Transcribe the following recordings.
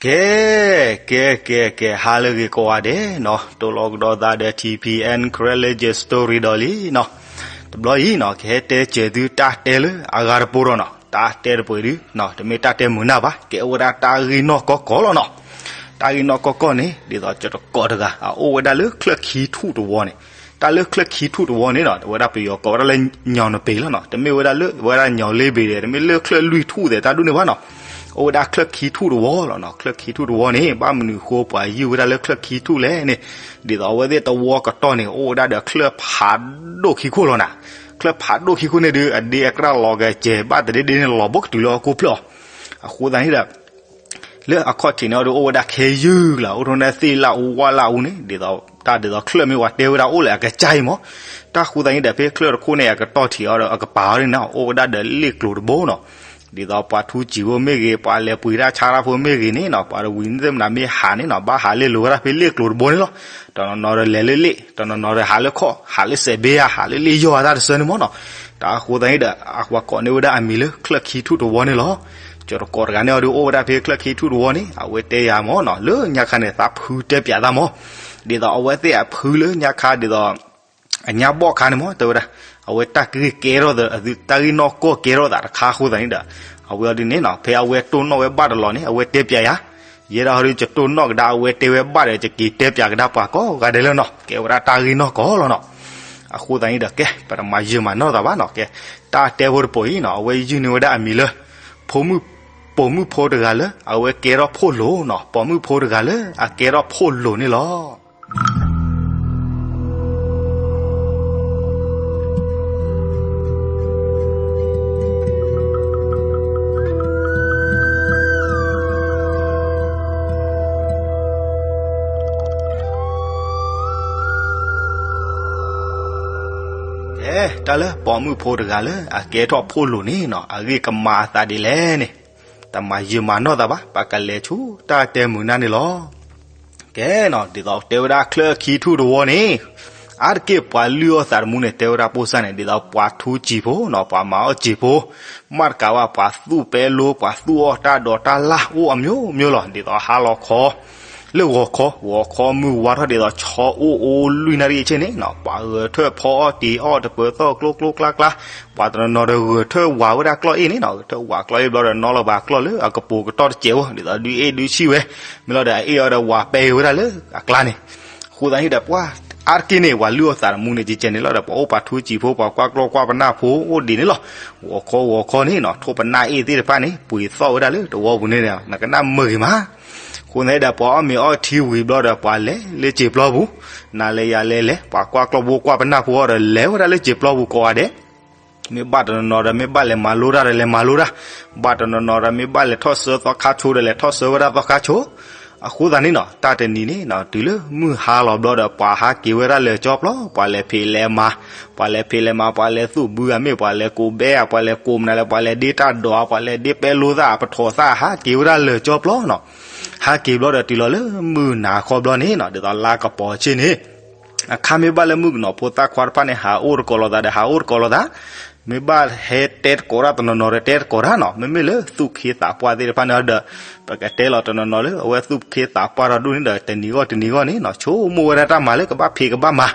ကဲ ကဲ ကဲ ကဲ ဟါလၢအဂ့ၤကိးဂၤဒဲးနီၤ, တိၢ်လီၤကဒီးသးဒီး ထံၣ်ဖံးအဲၣ် Karen Legend Story ဒီးလံနီၤ. တဘျီအံၤနီၤ ကဟဲတဲစၢၤသုတၢ်တဲလၢအဂၤတပူၤဒီးနီၤ, တၢ်တဲတပှဲၤဒုနီၤ တမ့ၢ်တၢ်တဲမုာ်နၢ်ဘၣ်, ကဲအိၣ်ဝဲဒၣ်တၢ်ဂ့ၢ်နီၢ်ကီၢ်ကီၢ်လီၤနီၤ. တၢ်ဂ့ၢ်နီၢ်ကီၢ်ကီၢ်န့ၣ် ဒ်သိးကၠီတကိးတဂၤ အအိၣ်ဝဲဒၣ်လၢချၢၣ်ခံထူၣ်တဝီန့ၣ်, တၢ်လၢချၢၣ်ခံထူၣ်တဝီန့ၣ်နီၤ အဝဲဒၣ်ပယီၤကိးဝဲဒၣ်လၢ ညောင်နှစ်ပင် လီၤနီၤ, တမ့ၢ်ဝဲဒၣ်လၢ ဝဲဒၣ် ညောင်လေးပင် ဒီး တမ့ၢ်လၢချၢၣ်လွံၢ်ထူၣ်သဲးတၢ်ဒ်န့ၣ်ဘၣ်နီၤ. အိၣ်ဝဲဒၣ်ချၢၣ်ခံထူၣ်တဝီလီၤနီၤ. ချၢၣ်ခံထူၣ်တဝီန့ၣ် ဘၣ်မနုၤဃိပှၤယုၢ်ဝဲဒၣ်လၢချၢၣ်ခံထူၣ်လဲၣ်န့ၣ်, ဒ်သိးအဝဲသ့ၣ်တဝီကတီၢ်န့ၣ် အိၣ်ဝဲဒၣ်ဒီးချၢၣ်ဖးဒိၣ်ခံခိၣ်လီၤနီၤ. ချၢၣ်ဖးဒိၣ်ခံခိၣ်န့ၣ်ဒုး အဒ့အကြၢ်လီၤကစဲၤ ဘၣ်တဒ့ဒ့န့ၣ် လီၤဘိကတုၤလၢဟီၣ်ခိၣ်ဖျၢၣ်အီၤ. အဃိသတးန့ၣ်ဒီး လၢအခီၣ်ထံးန့ၣ်အီၤဒုး အိၣ်ဝဲဒၣ်ခဲယုၢ်လီၤ, အိၣ်ထီၣ်န့ၣ်သ့ၣ်လၢအူဝၣ်လၢအူန့ၣ် ဒ်သိး တၢ်ဒ်သိးချၢၣ်မ့ၢ်ဝဲတဲဝဲဒၣ်အိၣ်လၢအကစၢ်အံၤမး. တၢ်အဃိသတးန့ၣ်ဒီး ဖဲချၢၣ်တခိၣ်န့ၣ် အကတီၢ်ထံးအီၤဒီး အကပၤအီၤန့ၣ်နီၤ အိၣ်ဝဲဒၣ်ဒီးလ့ၣ်ကျိၤတဘိနီၤ. ဒ်သိးပှၤထူစံာ်ဖိမ့ၢ်ဂ့ၤ, ပှၤလဲၤပှ့ၤတၢ်ဆါတၢ်ဖိမ့ၢ်ဂ့ၤန့ၣ်နီၤ, ပှၤတဝံၤန့ၣ်သ့ၣ်မနၤမ့ၢ်ဟးန့ၣ်နီၤ, ဘၣ်ဟးလ့ၣ်လိၤဝဲဒၣ်ဖဲလ့ၣ်ကျိၤတဘိန့ၣ်လီၤ. တနီၤနီၤဒီးလဲၤလၢလ့ၣ်, တနီၤနီၤဒီးဟးလၢခီၣ်, ဟးလၢစဲးဘ့ဧါ, ဟးလၢလ့ၣ်ယီၢ်အတၢ်တဆၢန့ၣ်မးနီၤ. တၢ်အဃိသတးန့ၣ်ဒီး အဝဲကိးန့ၢ်ဝဲဒၣ်အမံၤလၢချၢၣ်ခံထူၣ်တဝီန့ၣ်လီၤ. ကၠီတကိးတဂၤန့ၣ်အီၤဒုး အိၣ်ဝဲဒၣ်ဖဲချၢၣ်ခံထူၣ်တဝီန့ၣ် အဝဲတဲယၤမးနီၤ, လၢညါခါန့ၣ် သးဖုတဲပၠးသးမး, ဒ်သိးအဝဲသ့ၣ်အဖုလၢညါခါဒ်သိး အညါဘီၣ်ခါန့ၣ်မး တဲဝဲဒၣ်, အဝဲတၢ်ဂ့ၢ်ကဲထီၣ်သး တၢ်ဂ့ၢ်နီၢ်ကီၢ်ကဲထီၣ်သးတခါအဃိသတးန့ၣ်ဒီး အဝဲအီၤဒ်န့ၣ်နီၤ ဖဲအဝဲတိၢ်နီၣ်ဝဲဘၣ်တလီၤန့ၣ် အဝဲတဲပၠးယၤ, ယဲဒၣ်ဟီဒုး ယတိၢ်နီၣ်ကဒါအဝဲတဲဝဲဘၣ်ဒီး ယက့ၤတဲပၠးကဒါပှၤကိးဂၤဒဲးလၢနီၤ, ကဲဝဲဒၣ်တၢ်ဂ့ၢ်နီၢ်ကီၢ်လီၤနီၤ. အဃိသတးန့ၣ်ဒီး ကဲ ပတမၤယုာ်မၤနီၢ်သးဘၣ်နီၤ, ကဲ တၢ်တဲဖိတပိၤအံၤနီၤ အဝဲယုၢ်န့ၢ်ဝဲဒၣ်အမံၤလၢ ဖိမုၣ်, ပိာ်မုၣ်ဖိတဂၤလၢ အဝဲကဲထီၣ်ဖိၣ်လိာ်နီၤ, ပိာ်မုၣ်ဖိတဂၤလၢအကဲထီၣ်ဖိၣ်လိာ်န့ၣ်လီၤ. ကဲ တၢ်လၢပိာ်မုၣ်ဖိတဂၤလၢအကဲထီၣ်ဖိၣ်လိာ်န့ၣ်နီၤ အဂ့ၢ်ကမၤအသးဒ်လဲၣ်န့ၣ် တမၤယုာ်မၤနီၢ်သးဘၣ်, ပကလဲၤဆူတၢ်တဲမုာ်နၢ်န့ၣ်လီၤ. ကဲနီၤ ဒ်သိးတဲဝဲဒၣ်ချၢၣ်ခံထူၣ်တဝီန့ၣ် အါတက့ၢ်ပှၤလုၢ်အီၣ်သးတမူန့ၣ် တဲဝဲဒၣ်ပိၢ်စၢ်န့ၣ် ဒ်သိးပှၤထူစံာ်ဖိနီၤ ပှၤမၤအီၣ်စံာ်ဖိ, မ့ၢ်တကးဘၣ် ပှၤသူၣ်ပဲလိ ပှၤသူၣ်အီၣ်တၢ်ဒိးတၢ်လၢ် အိၣ်အမျိုးမျိုးလီၤ. ဒ်သိးဟါလီၤခီ လၢဂီၤခီ, ဂီၤခီမုၢ်ဝါထီၣ်ဒ်သိး ဆီအိၣ်အိၣ်လွံၢ်နၣ်ရံၣ်အဆ့ၣ်န့ၣ်နီၤ ပှၤဂဲၤထၢၣ်ဖီအီၣ်တ့ၤအီၣ်တပၢၤသီၣ်ကျိကျိကျါကျါ, ပှၤတနီၤနီၤဒီးဂဲၤထၢၣ်ဝးဝဲဒၣ်ကျီၢ်အ့ၣ်န့ၣ်နီၤ, ဂဲၤထၢၣ်ဝးကျီၢ်အ့ၣ်ဘျီဒီး နီၣ်လီၤဘၣ်ကျီၢ်လၢအကပိၤကတီၢ်တစဲးဖိ ဒ်သိးဒုးအ့ၣ်ဒုးဆံၣ်ဝဲ, မ့ၢ်လီၤဒီးအအ့ၣ်အီၤဒီးဝးပဲဝဲဒၣ်လၢအကျါန့ၣ် အဃိသတးန့ၣ်ဒီး ပှၤအါတက့ၢ်န့ၣ် ပှၤလုၢ်အီၣ်သးတမူန့ၣ် ကဲကဲန့ၣ်လီၤဒီး ပှၤအိၣ်ပှၤထူစံာ်ဖိ ပှၤကွၢ်ကျီၢ်ကွၢ်ပနၢ်ဖိအိၣ်ဒံးန့ၣ်လီၤ. ဂီၤခီဂီၤခီန့ၣ်နီၤ ထိၣ်ပနၢ်အ့ၣ်သ့ၣ်တဖၣ်န့ၣ် ပှ့ၤသီၣ်ဝဲဒၣ်လၢတဝီပူၤန့ၣ် နကနၣ်မုာ်ဂ့ၤမး. အဃိသတးဒီး ပှၤအီၣ်မ့ၤအီထံဝံၤဘျီဒီး ပှၤလဲၤလၢစံာ်ပျီပူၤ, နၤလဲၤယၤလဲၤလဲၤ ပှၤကွၢ်ကျီၢ်ဖိကွၢ်ပနၢ်ဖိအီၤဒီး လဲၤဝဲဒၣ်လၢစံာ်ပျီပူၤကိးဂၤဒဲး မ့ၢ်ဘၣ်တနီၤနီၤဒီး မ့ၢ်ဘၣ်လဲၤမၤလိတၢ်ဒီး လဲၤမၤလိတၢ်, ဘၣ်တနီၤနီၤဒီး မ့ၢ်ဘၣ်လဲၤထီၣ်ဆၢသီခါဆိဒီး လဲၤထီၣ်ဆၢဝဲဒၣ်သီခါဆိ. အဃိသတးန့ၣ်နီၤ တၢ်တနံၤန့ၣ်နီၤ တုၤလၢမုၢ်ဟါလီၤဘျီဒီး ပှၤဟးက့ၤဝဲဒၣ်လၢာ်ကၠီပျီ, ပှၤလဲၤဖံးလဲၤမၤ, ပှၤလဲၤဖံးလဲၤမၤ, ပှၤလဲၤသူၣ်ဘုဧါမ့ၢ် ပှၤလဲၤကိးဘဲဧါ, ပှၤလဲၤကိးမနုၤလဲၣ်, ပှၤလဲၤဒ့တၢ်ဒိးဧါ, ပှၤလဲၤဒ့ပဲလိသၣ် ပထီၣ်သၣ် ဟးက့ၤဝဲဒၣ်လၢာ်ကၠီပျီနီၤ. ဟးက့ၤဘျီဒီး တုၤလီၤလၢမုၢ်နၤခီဘျီန့ၣ်နီၤ ဒ်သိးလါကပီၤဆ့ၣ်န့ၣ် အခါမ့ၢ်ဘၣ်လၢမုၣ်ကနီၤဖိသၣ်ခွါတဖၣ်န့ၣ် ဟးအိၣ်တကိးလိာ်သးဒီး ဟးအိၣ်တကိးလိာ်သး, မ့ၢ်ဘၣ်ဟဲတဲတကိးတၢ်တနီၤနီၤဒီး တဲတကိးတၢ်နီၤ, မ့မ့ၢ်လၢသူၣ်က့သးပှၢ်သ့ၣ်တဖၣ်န့ၣ်ဒီး ပကတဲလီၤတနီၤနီၤလၢ အဝဲသူၣ်က့သးပှၢ်ထီၣ်ဒူၣ်န့ၣ်ဒီး တနံၤဂီၢ်တနံၤဂီၢ်န့ၣ်နီၤ ဆိကမိၣ်ဝဲဒၣ်တၢ်မၤလၢကဘၣ်ဖံးကဘၣ်မၤ,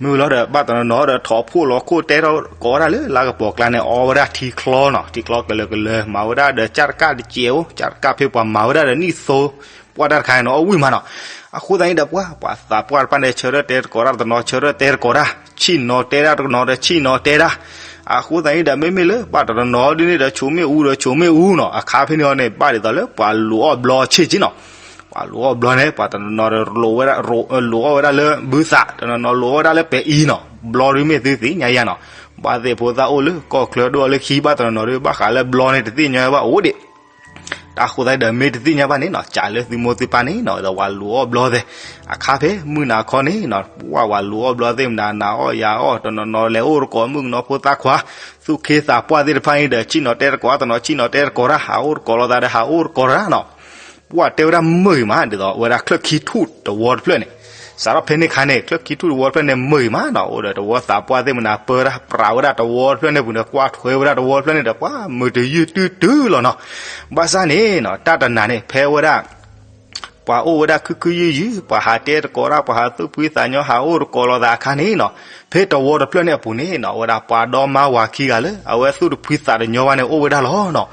မ့ၢ်ဝံၤလီၤဒီး ဘၣ်တနီၤနီၤဒီး ထီၣ်ဖှိၣ်လီၤခိၣ်တဲထီၣ်ကိးတၢ်လၢလါကပီၤကျါန့ၣ် အီဝဲဒၣ်ထံချီနီၤ, ထံချီကလၢာ်ကလၢာ် မၤဝဲဒၣ်ဒီး ကၢ်တကၢ်တစဲးအိၣ်, ကၢ်တကၢ်ဖဲပှၤမၤဝဲဒၣ်ဒီးနံၣ်သိ ပှၢ်တၢ်တခါန့ၣ်နီၤ အီၣ်ဝံၣ်မးနီၤ. အဃိသတးန့ၣ်ဒီး ပှၤ ပှၤသးပှၢ်တဖၣ်န့ၣ် ဆၢထၢၣ်တဲတကိးတၢ်တနီၤ ဆၢထၢၣ်တဲတကိးတၢ်, ဆံၣ်နီၤတဲတၢ်တနီၤဒီး ဆံၣ်နီၤတဲတၢ်. အဃိသတးန့ၣ်ဒီး မ့မ့ၢ်လၢ ဘၣ်တနီၤနီၤဒ်န့ၣ်ဒီး ဆိးမ့ၣ်အူဒီး ဆိးမ့ၣ်အူနီၤ, အခါဖဲန့ၣ်အီၤန့ၣ် ဘၣ်ဒ်သိးလၢပှၤလူၤအီၣ်ဘျီဆ့ၣ်က့နီၤ. ပှၤလူၤအီၣ်ဘျီန့ၣ် ပှၤတနီၤနီၤဒီး လူၤဝဲဒၣ် လူၤအီၣ်ဝဲဒၣ်လၢဘုသး, တနီၤနီၤလူၤအီၣ်ဝဲဒၣ်လၢပဲအံၤနီၤ, ဘျီဒ်မ့ၢ်သုသ့ၣ်ညါယါနီၤ. ဘၣ်သ့ၣ်ဖိသၣ်အိၣ်လၢကီၢ်ချၢဒိၣ်အီၤလၢခံ ဘၣ်တနီၤနီၤဒီး ဘၣ်ဃးလၢဘျီန့ၣ် တသ့ၣ်ညါဝဲဘၣ်အိၣ်ဒံး တၢ်ဃိသတးဒီး မ့ၢ်တသ့ၣ်ညါဘၣ်န့ၣ်နီၤ, ကးလၢသုမိၢ်သုပၢ်န့ၣ်နီၤ ဒီးဝၤလူၤအီၣ်ဘျီသ့ၣ်, အခါဖဲမုၢ်နၤခီန့ၣ်နီၤ ပှၤ ဝၤလူၤအီၣ်ဘျီသ့ၣ်မနၤ နၤအီၣ်ယၤအီၣ် တနီၤနီၤလဲၤအိၣ်တကိးမုၣ်ကနီၤဖိသၣ်ခွါ, သူၣ်ခ့သးပှၢ်သ့ၣ်တဖၣ်အံၤဒီး ဆံၣ်နီၤတဲတကိးတၢ်တနီၤ ဆံၣ်နီၤတဲတကိးတၢ်, ဟးအိၣ်တကိးလိာ်သးဒီး ဟးအိၣ်တကိးတၢ်နီၤ. ပှၤတဲဝဲဒၣ်မုာ်ဂ့ၤမး ဒ်သိးဝဲဒၣ်ချၢၣ်ခံထူၣ်တဝီတဖျၢၣ်န့ၣ်, စးထီၣ်ဖဲန့ၣ်အခါန့ၣ် ချၢၣ်ခံထူၣ်တဝီတဖျၢၣ်န့ၣ် မုာ်ဂ့ၤမးနီၤ, အိၣ်ဒီးတဝီသးပှၢ်သ့ၣ်မနၤ ပၢတၢ်ပြးဝဲဒၣ်တဝီတဖျၢၣ်န့ၣ်ပူၤန့ၣ် ကွၢ်ထွဲဝဲဒၣ်တဝီတဖျၢၣ်န့ၣ်ဒီး ပှၤမုာ်တယုၢ်တုၤတုၤလီၤနီၤ. ဘၣ်ဆၣ်န့ၣ်နီၤ တၢ်တနၤန့ၣ် ဖဲဝဲဒၣ် ပှၤအိၣ်ဝဲဒၣ်ခုခုယုၢ်ယုၢ်, ပှၤဟးတဲတကိးတၢ်, ပှၤဟးသူၣ်ဖှံသးညီ, ဟးအိၣ်တကိးလိာ်သးအခါန့ၣ်နီၤ, ဖဲတဝီတဖျၢၣ်န့ၣ်အပူၤန့ၣ်နီၤ, အဝဲဒၣ်ပှၤဒီမါဝၤခံဂၤလၢ အဝဲသူၣ်တဖှံသးတညီဘၣ်န့ၣ် အိၣ်ဝဲဒၣ်လီၤနီၤ.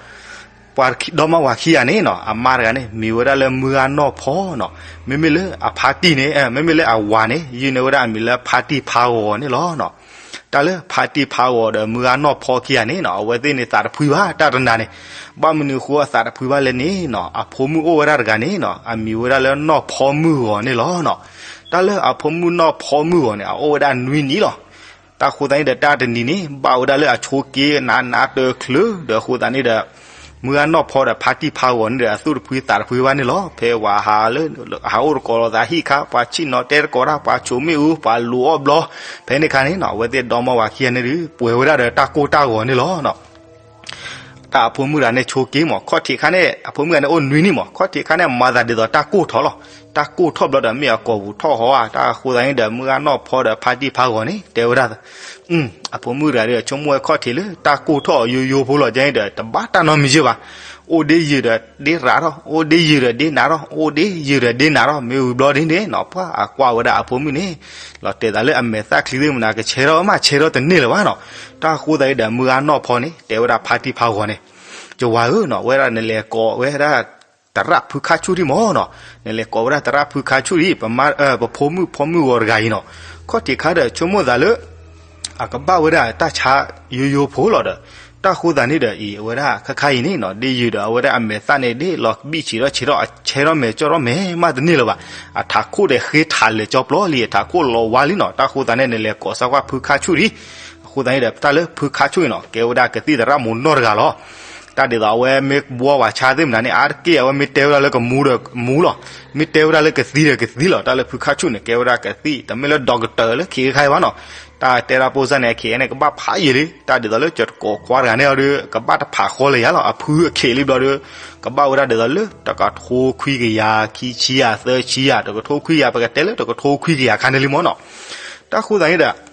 ပှၤဒီမါဝၤခံဂၤန့ၣ်နီၤ, အမါတဂၤန့ၣ် မံၤဝဲဒၣ်လၢမုၢ်ဂၤနီၢ်ဖီနီၤ, မ့မ့ၢ်လၢအဖါတံၢ်န့ၣ်, မ့မ့ၢ်လၢအဝၤန့ၣ် ယုၢ်န့ၢ်ဝဲဒၣ်အမံၤလၢဖါတံၢ်ဖါဂီၤန့ၣ်လီၤနီၤ. တၢ်လၢဖါတံၢ်ဖါဂီၤဒီးမုၢ်ဂၤနီၢ်ဖီခံဂၤန့ၣ်နီၤ, အဝဲသ့ၣ်န့ၣ်သးတဖှံဘၣ် တၢ်တနၤန့ၣ်. ဘၣ်မနုၤအဃိအသးတဖှံဘၣ်လဲၣ်န့ၣ်နီၤ, အဖိမုၣ်အိၣ်ဝဲဒၣ်တဂၤန့ၣ်နီၤ, အမံၤဝဲဒၣ်လၢနီၢ်ဖီမုၢ်ဂီၤန့ၣ်လီၤနီၤ. တၢ်လၢအဖိမုၣ်နီၢ်ဖီမုၢ်ဂီၤန့ၣ် အအိၣ်ဝဲဒၣ်နွံနံၣ်လီၤ. တၢ်အဃိသတးန့ၣ်ဒီး တၢ်တနံၤန့ၣ် ဘၣ်ဝဲဒၣ်လၢအဆိးက့နးနးတၢၢ်ချၢဒီး အဃိသတးန့ၣ်ဒီး မုၢ်ဂၤနီၢ်ဖီဒီးဖါတံၢ်ဖါဂီၤန့ၣ်ဒီး အသူၣ်တဖှံသးတဖှံဘၣ်န့ၣ်လီၤ. ဖဲပှၤဟးလၢ ဟးအိၣ်တကိးလိာ်သးဟံၣ်ခါ, ပှၤဆံၣ်နီၤတဲတကိးတၢ်, ပှၤဆိးမ့ၣ်အူ, ပှၤလူၤအီၣ်ဘျီ, ဖဲန့ၣ်အခါန့ၣ်နီၤ, အဝဲသ့ၣ်ဒီမါဝၤခံဂၤန့ၣ်ဒီး ပှဲၤဝဲဒၣ်ဒီးတၢ်ကိၢ်တၢ်ဂီၤန့ၣ်လီၤနီၤ. တၢ်အဖိမုၣ်တဂၤန့ၣ်ဆိးက့မး, ခီၣ်ထံးခါန့ၣ် အဖိမုၣ်တဂၤန့ၣ်အိၣ်နွံနံၣ်မး, ခီၣ်ထံးခါန့ၣ် မၤသးဒ်သိးတၢ်ကိၢ်ထီၣ်လီၤ. တၢ်ကိၢ်ထီၣ်ဘျီဒီး မ့ၢ်အကိာ်ပူၤထီၣ်ဟီဧါ, တၢ်အဃိသတးန့ၣ်ဒီး မုၢ်ဂၤနီၢ်ဖီဒီးဖါတံၢ်ဖါဂီၤန့ၣ် တဲဝဲဒၣ် အဖိမုၣ်တဂၤဒီး ဆိကမိၣ်ဝဲခီၣ်ထံးလၢတၢ်ကိၢ်ထီၣ်ယိယိဖိလီၤ. ကဲန့ၣ်ဒီး တဘၣ်တၢ်နီတမံၤယဲၢ်ဘၣ်. အိၣ်ဒ့ယုာ်ဒီးဒ့ရးထီၣ်, အိၣ်ဒ့ယုာ်ဒီးဒ့နးထီၣ်, အိၣ်ဒ့ယုာ်ဒီးဒ့နးထီၣ်, မ့ၢ်ဝံၤဘျီဒ်န့ၣ်နီၤ, ပှၤအကွၢ်ဝဲဒၣ်အဖိမုၣ်န့ၣ် လီၤတဲာ်သးလၢအမဲာ်သၣ်ချံသ့ၣ်မနၤ ကဆဲးထီၣ်မး ဆဲးထီၣ်တန့ၢ်လၢၤဘၣ်နီၤ. တၢ်အဃိသတးန့ၣ်ဒီး မုၢ်ဂၤနီၢ်ဖီန့ၣ် တဲဝဲဒၣ်ဖါတံၢ်ဖါဂီၤန့ၣ်, ယဝၤဧၢနီၤ, ဝဲဒၣ်နလဲၤကိးဝဲဒၣ် သရၣ်ဖုခါဆူၣ်ဒံးမးနီၤ, နလဲၤကိးဝဲဒၣ်သရၣ်ဖုခါဆူၣ်ဒံး, ပမါ ပဖိမုၣ်ဖီမုၣ်ဂီၤတဂၤအံၤနီၤ, ခီၣ်ထံးခါဒီး ဆိကမိၣ်သးလၢ အကဘၣ်ဝဲဒၣ်တၢ်ဆါယိယိဖိလီၤဒီး, တၢ်ဃိသတးန့ၣ်ဒီးအံၤ အဝဲဒၣ်ခါခါအံၤန့ၣ်နီၤ, ဒ့ယုာ်ဒီးအဝဲဒၣ်အမဲာ်သၣ်န့ၣ် ဒ့လီၤဘံၣ်ဆံးထီၣ်ဆံးထီၣ် အဆဲးထီၣ်မဲာ်ကၠီၣ်ထီၣ်မဲာ်မးတန့ၢ်လၢၤဘၣ်. အထးခိၣ်ဒီးဃ့ထးလၢာ်ကၠီပျီလံ, အထးခိၣ်လီၤဝါလံနီၤ, တၢ်ဃိသတးန့ၣ် နလဲၤကိးစၢ်ကွၢ်ဖုခါဆူၣ်ဒံး. အဃိသတးန့ၣ်ဒီး တၢ်လၢဖုခါဆူၣ်အံၤနီၤ ကဲဝဲဒၣ်ကသံၣ်သရၣ်မူးနီၢ်တဂၤလီၤ. တၢ်ဒ်သိးအဝဲမ့ၢ်ဘှီပှၤဆါသ့ၣ်မနၤန့ၣ် အါတက့ၢ် အဝဲမ့ၢ်တဲဝဲဒၣ်လၢကမူဒီးမူလီၤ, မ့ၢ်တဲဝဲဒၣ်လၢကသံဒီးကသံလီၤ. တၢ်လၢဖုခါဆူၣ်န့ၣ် ကဲဝဲဒၣ်ကသံၣ်, တမ့ၢ်လၢ doctor လၢခံခါအံၤဘၣ်နီၤ. တၢ်တဲတၢ်ဖိစၢ်န့ၣ် ခံခါန့ၣ် ကဘၣ်ဖးယံာ်လံ, တၢ်ဒ်သိးလၢကကိးခွါတဂၤန့ၣ်ဒီး ကဘၣ်တဖးဃီလၢၤယၤလီၤ. အဖုအခ့လံဘျီဒီး ကဘၣ်ဝဲဒၣ်ဒ်သိးလၢ တကထိခွံကယၤ, ခံဆံယၤ, သၢဆံယၤ, တကထိခွံကယၤ, ပကတဲလၢတကထိခွံကယၤခါန့ၣ်လံမးနီၤ. တၢ်ဃိသတးန့ၣ်ဒီး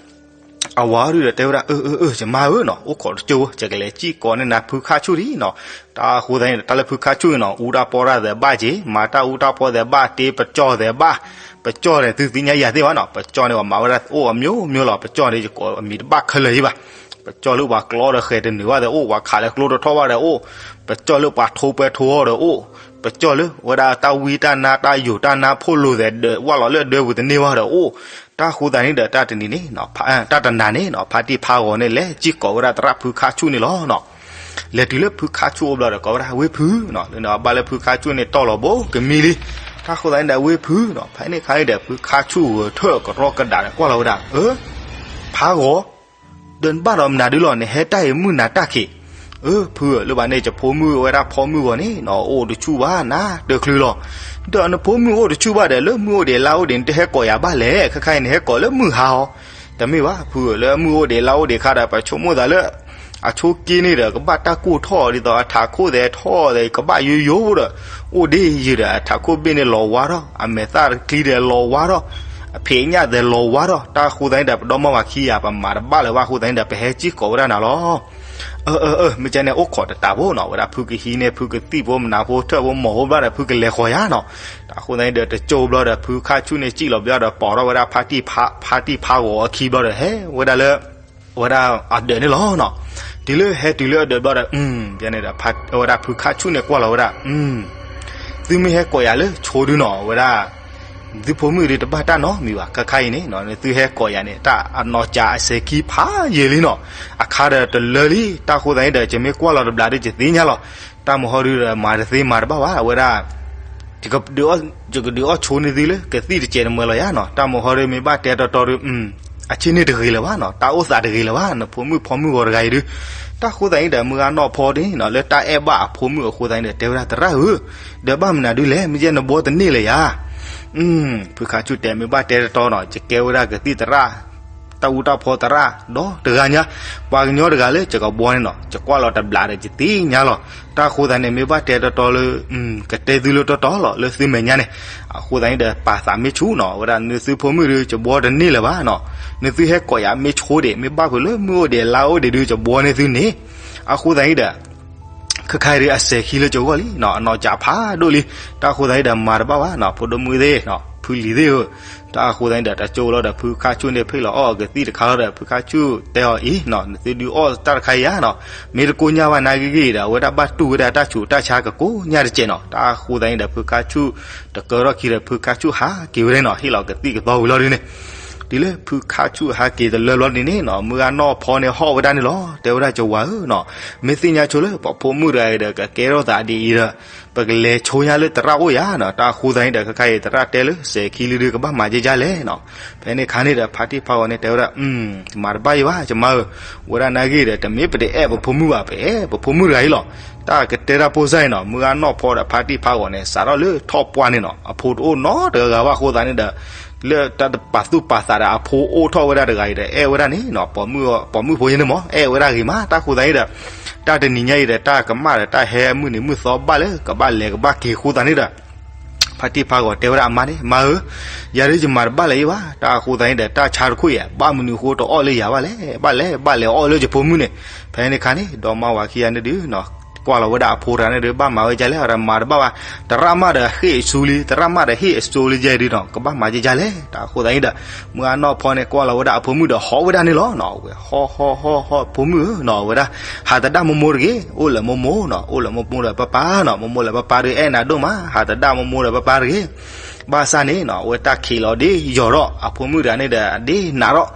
အဝၤဒုဒီးတဲဝဲဒၣ် အၢ အၢ အၢ ယမါဧၢနီၤ, အိၣ်ခိးတကၠိ, ယကလဲၤစံၣ်ကိးန့ၢ်နၤဖုခါဆူၣ်ဒံးနီၤ. တၢ်ဃိသတးန့ၣ်ဒီး တၢ်လၢဖုခါဆူၣ်အံၤနီၤ အူတၢ်ပီၢ်တၢ်သဲးဘၣ်က့ၤ, မၤတၢ်အူတၢ်ပီၢ်သဲးဘၣ်, တ့ပကၠီၣ်သဲးဘၣ်, ပကၠီၣ်န့ၣ် သုသ့ၣ်ညါယၤသ့ၣ်ဘၣ်နီၤ, ပကၠီၣ်န့ၣ် ပှၤမၤဝဲဒၣ်အိၣ်အမျိုးမျိုးလီၤ. ပကၠီၣ်န့ၣ် ယကိးအမံၤတဘၣ်ခဲလၢာ်ယံၤဘၣ်. ပကၠီၣ်လၢပှၤကျီဒီးဃဲၤတနုာ်ဘၣ်သဲးအိၣ်, ပှၤခးလၢကျိတထီၣ်ဘၣ်ဒီးအိၣ်, ပကၠီၣ်လၢပှၤထိပှဲၤထိအီၤဒီးအိၣ်, ပကၠီၣ်လၢဝဲဒၣ်တၢ်ဝံတၢ်နါတၢ်ယိာ်တၢ်နါဖိလိာ်သဲးဒၢးဝၣ်လီၤလၢအဒၢပူၤတန့ၢ်ဘၣ်ဒီးအိၣ်. တၢ်ဃိသတးန့ၣ်ဒီး တၢ်တနံၤန့ၣ်, တၢ်တနၤန့ၣ်နီၤ ဖါတံၢ်ဖါဂီၤန့ၣ် လဲၤစံၣ်ကိးဝဲဒၣ်သရၣ်ဖုခါဆူၣ်န့ၣ်လီၤနီၤ. လဲၤတုၤလၢဖုခါဆူၣ်အိၣ်ဘျီဒီး ကိးဝဲဒၣ် ဝ့ၢ်ဖုနီၤ, လၢန့ၣ်ဘၣ်လၢဖုခါဆူၣ်န့ၣ်တီၢ်လီၤဘိကမံလံ. တၢ်ဃိသတးန့ၣ်ဒီး ဝ့ၢ်ဖုနီၤ, ဖဲန့ၣ်အခါန့ၣ်ဒီး ဖုခါဆူၣ်ဂဲၤထၢၣ်ကရီကဒးဒီးကွၢ်လီၤဝဲဒၣ်, အၢ ဖါဂီၤ ဒီးနဘၣ်ဒီးမနုၤဒုလီၤ, နဟဲတၢ်အံၤမုၢ်နၤတၢ်ခံး. အၢ ဖုဧၢ, လၢဘၣ်န့ၣ် ယဖိမုၣ်ဝဲဒၣ်ဖီမုၢ်ဂီၤန့ၣ်နီၤ အိၣ်တဆူၣ်ဘၣ် နါတၢ်ချုးလီၤ. ဒီးနဖိမုၣ်အိၣ်တဆူၣ်ဘၣ်ဒီး လၢမုၢ်အိၣ်ဒံးလါအိၣ်ဒံး နတဟဲကိးယၤဘၣ်လဲၣ်. ခဲခါအံၤနဟဲကိးလၢမုၢ်ဟါအီၤ. တမ့ၢ်ဘၣ် ဖုဧၢ, လၢမုၢ်အိၣ်ဒံးလါအိၣ်ဒံးခါဒီး ပဆိကမိၣ်သးလၢ အဆိက့န့ၣ်ဒီး ကဘၣ်တၢ်ကိၢ်ထီၣ်ဒ်သိး အထးခိၣ်သဲးထီၣ်သဲး ကဘၣ်ယိယိဒီး အိၣ်ဒ့ယုာ်ဒီး အထးခိၣ်ဘ့ၣ်န့ၣ်လီၤဝါထီၣ်, အမဲာ်သၣ်တချံဒီးလီၤဝါထီၣ်, အဖံးအညၣ်သဲးလီၤဝါထီၣ်. တၢ်ဃိသတးန့ၣ်ဒီး ပဒီမါဝၤခံဂၤ ပမၤတဘၣ်လၢၤဘၣ်အဃိသတးန့ၣ်ဒီး ပဟဲစံၣ်ကိးဝဲဒၣ်နၤလီၤ. အၢ အၢ အၢ မ့ၢ်ကဲန့ၣ် အိၣ်ခိးတတးဖိနီၤ, ဝဲဒၣ်ဖုကဟံးန့ၢ် ဖုကသံၣ်ဖိမနၤဖိထၢၣ်ဖိမီၤဖိဘျီဒီး ဖုကလဲၤဃီၤယၤနီၤ. တၢ်ဃိသတးန့ၣ်ဒီး တကၠိဘျီဒီး ဖုခါဆူၣ်န့ၣ်စံၣ်လီၤဘျီဒီး ပိာ်ထီၣ်ဝဲဒၣ် ဖါတံၢ်ဖါဂီၤအခံဘျီဒီး ဟဲဝဲဒၣ်လၢ ဝဲဒၣ်အဒၢးန့ၣ်လီၤနီၤ. တုၤလၢဟဲတုၤလၢအဒၢးဘျီဒီး ဝဲဒၣ်ဖုခါဆူၣ်န့ၣ်ကွၢ်လီၤဝဲဒၣ်, သုမ့ၢ်ဟဲကိးယၤလၢဆိဒုနီၤ ဝဲဒၣ် သုဖိမုၣ်ဒုတဘၣ်တၢ်နီတမံၤဘၣ်. ခဲခါအံၤန့ၣ် နသုဟဲကိးယၤန့ၣ် တၢ်အနီၢ်ကၢအစဲၤခံဖးယံာ်လံနီၤ. အခါဒီးတလၢလံ. တၢ်ဃိသတးန့ၣ်ဒီး ယမ့ၢ်ကွၢ်လီၤတဘျးဒီး ယသ့ၣ်ညါလီၤ. တၢ်မုၢ်ဟီဒုဒီး မၤတသ့မၤတဘၣ်ဘၣ် အဝဲဒၣ် ယကဒုးအီၣ်ဆိန့ၢ်သုလၢ ကသံၣ်တစဲးတမှဲၤလီၤယၤနီၤ. တၢ်မုၢ်ဟီဒုမ့ၢ်ဘၣ်တဲတီတီဒု အဆ့ၣ်န့ၣ်တဂ့ၤလၢၤဘၣ်နီၤ, တၢ်အိၣ်သးတဂ့ၤလၢၤဘၣ်, နဖိမုၣ်ဖီမုၣ်ဂီၤတဂၤအံၤဒု. တၢ်ဃိသတးန့ၣ်ဒီး မုၢ်ဂၤနီၢ်ဖီဒ်နီၤ လၢတၢ်အဲၣ်ဘၣ်အဖိမုၣ်အဃိသတးန့ၣ်ဒီး တဲဝဲဒၣ် သရၣ်ဧၢ, ဒီးဘၣ်မနုၤဒုလဲၣ်, မ့ၢ်ယဲနဘှီတန့ၢ်လၢၤယၤ. ဖုခါဆူၣ်တဲ မ့ၢ်ဘၣ်တဲတီတီနီၤ ယကဲဝဲဒၣ်ကသံၣ်သရၣ် တၢ်အူတၢ်ဖီသရၣ် ဒီးတဂၤညါ, ပှၤကညီတဂၤလၢယကဘှီန့ၣ်နီၤ ယကွၢ်လီၤတဘျးဒီး ယသ့ၣ်ညါလီၤ. တၢ်ဃိသတးန့ၣ် မ့ၢ်ဘၣ်တဲတီတီလၢ ကတဲသုလၢတီတီလီၤ လၢသုမဲာ်ညါန့ၣ်. အဃိသတးန့ၣ်ဒီး ပာ်သးမ့ၢ်ဆူၣ်နီၤ ဝဲဒၣ်နသုဖိမုၣ်ဒု ယဘှီတန့ၢ်လၢၤဘၣ်နီၤ, နသုဟဲကိးယၤမ့ၢ်ဆိဒံး မ့ၢ်ဘၣ်ဖုးလၢမုၢ်အိၣ်ဒံးလါအိၣ်ဒံးဒု ယဘှီန့ၢ်သုန့ၣ်. အဃိသတးန့ၣ်ဒီး ခဲခါအံၤဒုးအစဲၤခံလၢကဂီၢ်လံနီၤ, အနီၢ်ကၠးဖးဒိၣ်လံ. တၢ်အဃိသတးန့ၣ်ဒီးမၤတဘၣ်ဘၣ်နီၤ, ဖိဒိၣ်မုၣ်သ့ၣ်နီၤ, ဖုလံၤသ့ၣ်ဧၢ, တၢ်အဃိသတးန့ၣ်ဒီး တကၠိလီၤဒီး ဖုခါဆူၣ်န့ၣ် ဖ့ၣ်လီၤအီၣ်အကသံၣ်တခါလီၤဒီး ဖုခါဆူၣ်တဲအီၤအံၤနီၤ, နသုဒုးအီၣ်တၢ်တခါအံၤဧါနီၤ, မ့ၢ်တကိၢ်ညၢ်ဘၣ်နာ်ဂ့ၤဂ့ၤဒီး အဝဲဒၣ်ဘၣ်တူၢ်ဝဲဒၣ်တၢ်ဆူးတၢ်ဆါကကိးညၢ်တစဲးနီၤ. တၢ်အဃိသတးန့ၣ်ဒီး ဖုခါဆူၣ် တကၢထီၣ်ခံဒီး ဖုခါဆူၣ်ဟးက့ၤဝဲဒၣ်နီၤ, ဟ့ၣ်လီၤကသံၣ်ကသီဝံၤလီၤဒုးန့ၣ်, တုၤလၢဖုခါဆူၣ်ဟးက့ၤတလၢဘျီဒုးန့ၣ်နီၤ, မုၢ်ဂၢ်နီၢ်ဖီန့ၣ်ဟီၣ်ဝဲဒၣ်န့ၣ်လီၤ. တဲဝဲဒၣ် ကဝၤဧၢနီၤ, မ့ၢ်သ့ၣ်ညါဆိလၢပှၤဖိမုၣ်တဂၤအံၤဒီး ကကဲထီၣ်သးဒ်အံၤဒီး ပကလဲၤဆိညါလၢသရၣ်အိၣ်ယၤနီၤ. တၢ်အဃိသတးန့ၣ်ဒီး ခဲခါအံၤသရၣ်တဲလၢစဲၤခံလံဒုး ကဘၣ်မၤဒ်လဲၣ်နီၤ. ဖဲန့ၣ်ခါန့ၣ်ဒီး ဖါတံၢ်ဖးဂီၤန့ၣ်တဲဝဲဒၣ် မၤတဘၣ်ယံၤဘၣ် ကမါဧၢ, ဝဲဒၣ်နာ်ဂ့ၤဒီး တမ့ၢ်ပတအဲၣ်ပဖိမုၣ်ဘၣ်, ပအဲၣ်ပဖိမုၣ်တဂၤအံၤလီၤ. တၢ်ကတဲတၢ်ဖိစၢ်အံၤနီၤ, မုၢ်ဂၢ်နီၢ်ဖီဒီးဖါတံၢ်ဖးဂီၤန့ၣ် စးထီၣ်လၢထီၣ်ပှၢ်န့ၣ်နီၤ, အဖိတအိၣ်နီတဂၤဘၣ်အဃိသတးန့ၣ်ဒီး လၢတၢ်ပာ်သူၣ်ပာ်သးဒီးအဖိအိၣ်ထီၣ်ဝဲဒၣ်တဂၤအံၤဒီး အဲၣ်ဝဲဒၣ်န့ၣ်နီၤ, ပိာ်မုၣ်ဖိယဲန့ၣ်မ့ၢ် အဲၣ်ဝဲဒၣ်ဂ့ၤမး. တၢ်အဃိသတးန့ၣ်ဒီး တၢ်တနံၤညါအံၤဒီး တၢ်ကမၣ်ဒီးတၢ်ဟဲမုၢ်နံၤမုၢ်သီဘၣ်လၢ ကဘၣ်လဲၤကဘၣ်က့ၤအဃိသတးန့ၣ်ဒီး ဖါတံၢ်ဖးဂီၤတဲဝဲဒၣ်အမါန့ၣ်, မါဧၢ, ယၤဒုးယမၤတဘၣ်လၢၤယံၤဘၣ်. တၢ်အဃိသတးန့ၣ်ဒီး တၢ်ဆါတခိၣ်အံၤ ဘၣ်မနုၤအဃိတအီၣ်လၢယၤဘၣ်လဲၣ်, ဘၣ်လဲၤဘၣ်လဲၤအီၣ်လၢယဖိမုၣ်န့ၣ်. ဖဲန့ၣ်ခါန့ၣ် ဒီမါဝၤခံဂၤန့ၣ်ဒုး ကွၢ်လီၤဝဲဒၣ်အဖိတဂၤန့ၣ်ဒုး ဘၣ်မၤဝဲဒ်လဲၣ်, မၤတဘၣ်ဘၣ်, သရၣ်မးဒီးဟ့ၣ်အစိလံ, သရၣ်မးဒီးဟ့ၣ်အစိလံယဲဒုးနီၤ, ကဘၣ်မၤဒ်လဲၣ်. တၢ်အဃိသတးန့ၣ်ဒီး မုၢ်ဂၢ်နီၢ်ဖီန့ၣ် ကွၢ်လီၤဝဲဒၣ်အဖိမုၣ်ဒီးဟီၣ်ဝဲဒၣ်န့ၣ်လီၤနီၤ. ဝဲဟီၣ်ဟီၣ်ဟီၣ်ဟီၣ် ဖိမုၣ်ဧၢနီၤ, ဝဲဒၣ် ဟးသဒၣ်မိၢ်မိၢ်တဂ့ၤ, အိၣ်လၢမိၢ်မိၢ်နီၤ, အိၣ်လၢမိၢ်မိၢ်ဒီးပၢ်ပၢ်နီၤ, မိၢ်မိၢ်လၢပၢ်ပၢ်ဒုးအဲၣ်နၤဒိၣ်မး, ဟးသဒၣ်မိၢ်မိၢ်ဒီးပၢ်ပၢ်တဂ့ၤ. ဘၣ်ဆၣ်န့ၣ်နီၤ အဝဲတၢ်ခံးလီၤဒ်ယီၤထီၣ်, အဖိမုၣ်တဂၤန့ၣ်ဒီး အဒ့နးထီၣ်,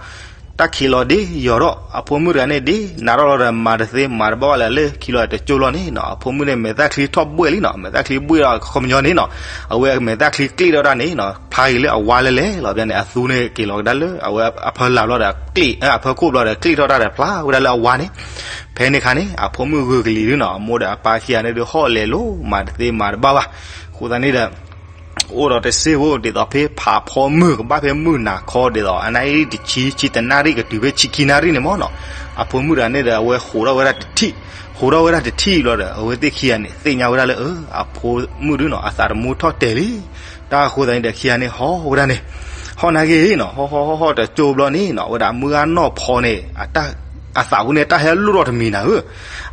တၢ်ခံးလီၤဒ်ယီၤထီၣ်, အဖိမုၣ်တဂၤန့ၣ်ဒ်နးထီၣ်လီၤဒီး မၤတသ့မၤတဘၣ်ဘၣ်လၢ လၢခံလီၤတကၠိလီၤန့ၣ်နီၤ, အဖိမုၣ်န့ၣ် မဲာ်သၣ်ချံထီၣ်ဘှဲၣ်လံနီၤ, မဲာ်သၣ်ချံဘှဲၣ်ဒီးအခီပညီန့ၣ်နီၤ, အဝဲမဲာ်သၣ်ချံကျ့ၣ်ထီၣ်တၢ်န့ၣ်နီၤ, ဖးဂ့ၤလၢအဝါလဲလဲလီၤ. ဘၣ်န့ၣ် အသူန့ၣ်က့ၤလီၤကဒါလၢ အဝဲအဖၢလာ်ဘျီဒီးကျ့ၣ်, အဖၢခိၣ်ဘျီဒီး ကျ့ၣ်ထီၣ်တၢ်ဒီးဖျါဝဲဒၣ်လၢအဝါန့ၣ်. ဖဲန့ၣ်ခါန့ၣ် အဖိမုၣ်ဂုာ်ကလံၤဒုးနီၤ, အမိၢ်ဒီးအပၢ်ခံဂၤန့ၣ်ဒုး ဟီၣ်လဲၤလိၤ မၤတသ့မၤတဘၣ်ဘၣ်. အဃိသတးန့ၣ်ဒီး အိၣ်ဒီးတစ့ဖိ ဒ်သိးဖဲဖးဖီမုၢ် ကဘၣ်ဖဲမုၢ်နၤခီဒ်သိး အနံၣ်အံၤတဆံ ဆံတနၣ်ရံၣ် ကတုၤဖဲဆံခံနၣ်ရံၣ်န့ၣ်မ့ၢ်နီၤ, အဖိမုၣ်တဂၤန့ၣ်ဒီး အဝဲဟိးထီၣ်ဝဲဒၣ်တထံၣ်, ဟိးထီၣ်ဝဲဒၣ်တထံၣ်ဘျီဒီး အဝဲသ့ၣ်ခံဂၤန့ၣ် သ့ၣ်ညါဝဲဒၣ်လၢ အဖိမုၣ်ဒုးနီၤ အသးတမူထီၣ်တဲာ်လံ. တၢ်အဃိသတးန့ၣ်ဒီး ခံဂၤန့ၣ်ဟီၣ်ဝဲဒၣ်န့ၣ်, ဟီၣ်နာ်ဂ့ၤနီၤ, ဟီၣ်ဟီၣ်ဟီၣ်ဟီၣ်တကၠိဘျီန့ၣ်နီၤ, ဝဲဒၣ်မုၢ်ဂၢ်နီၢ်ဖီန့ၣ် အသးပူၤန့ၣ် တၢ်ဟဲလိၣ်ထီၣ်တမံၤနၤဧၢ,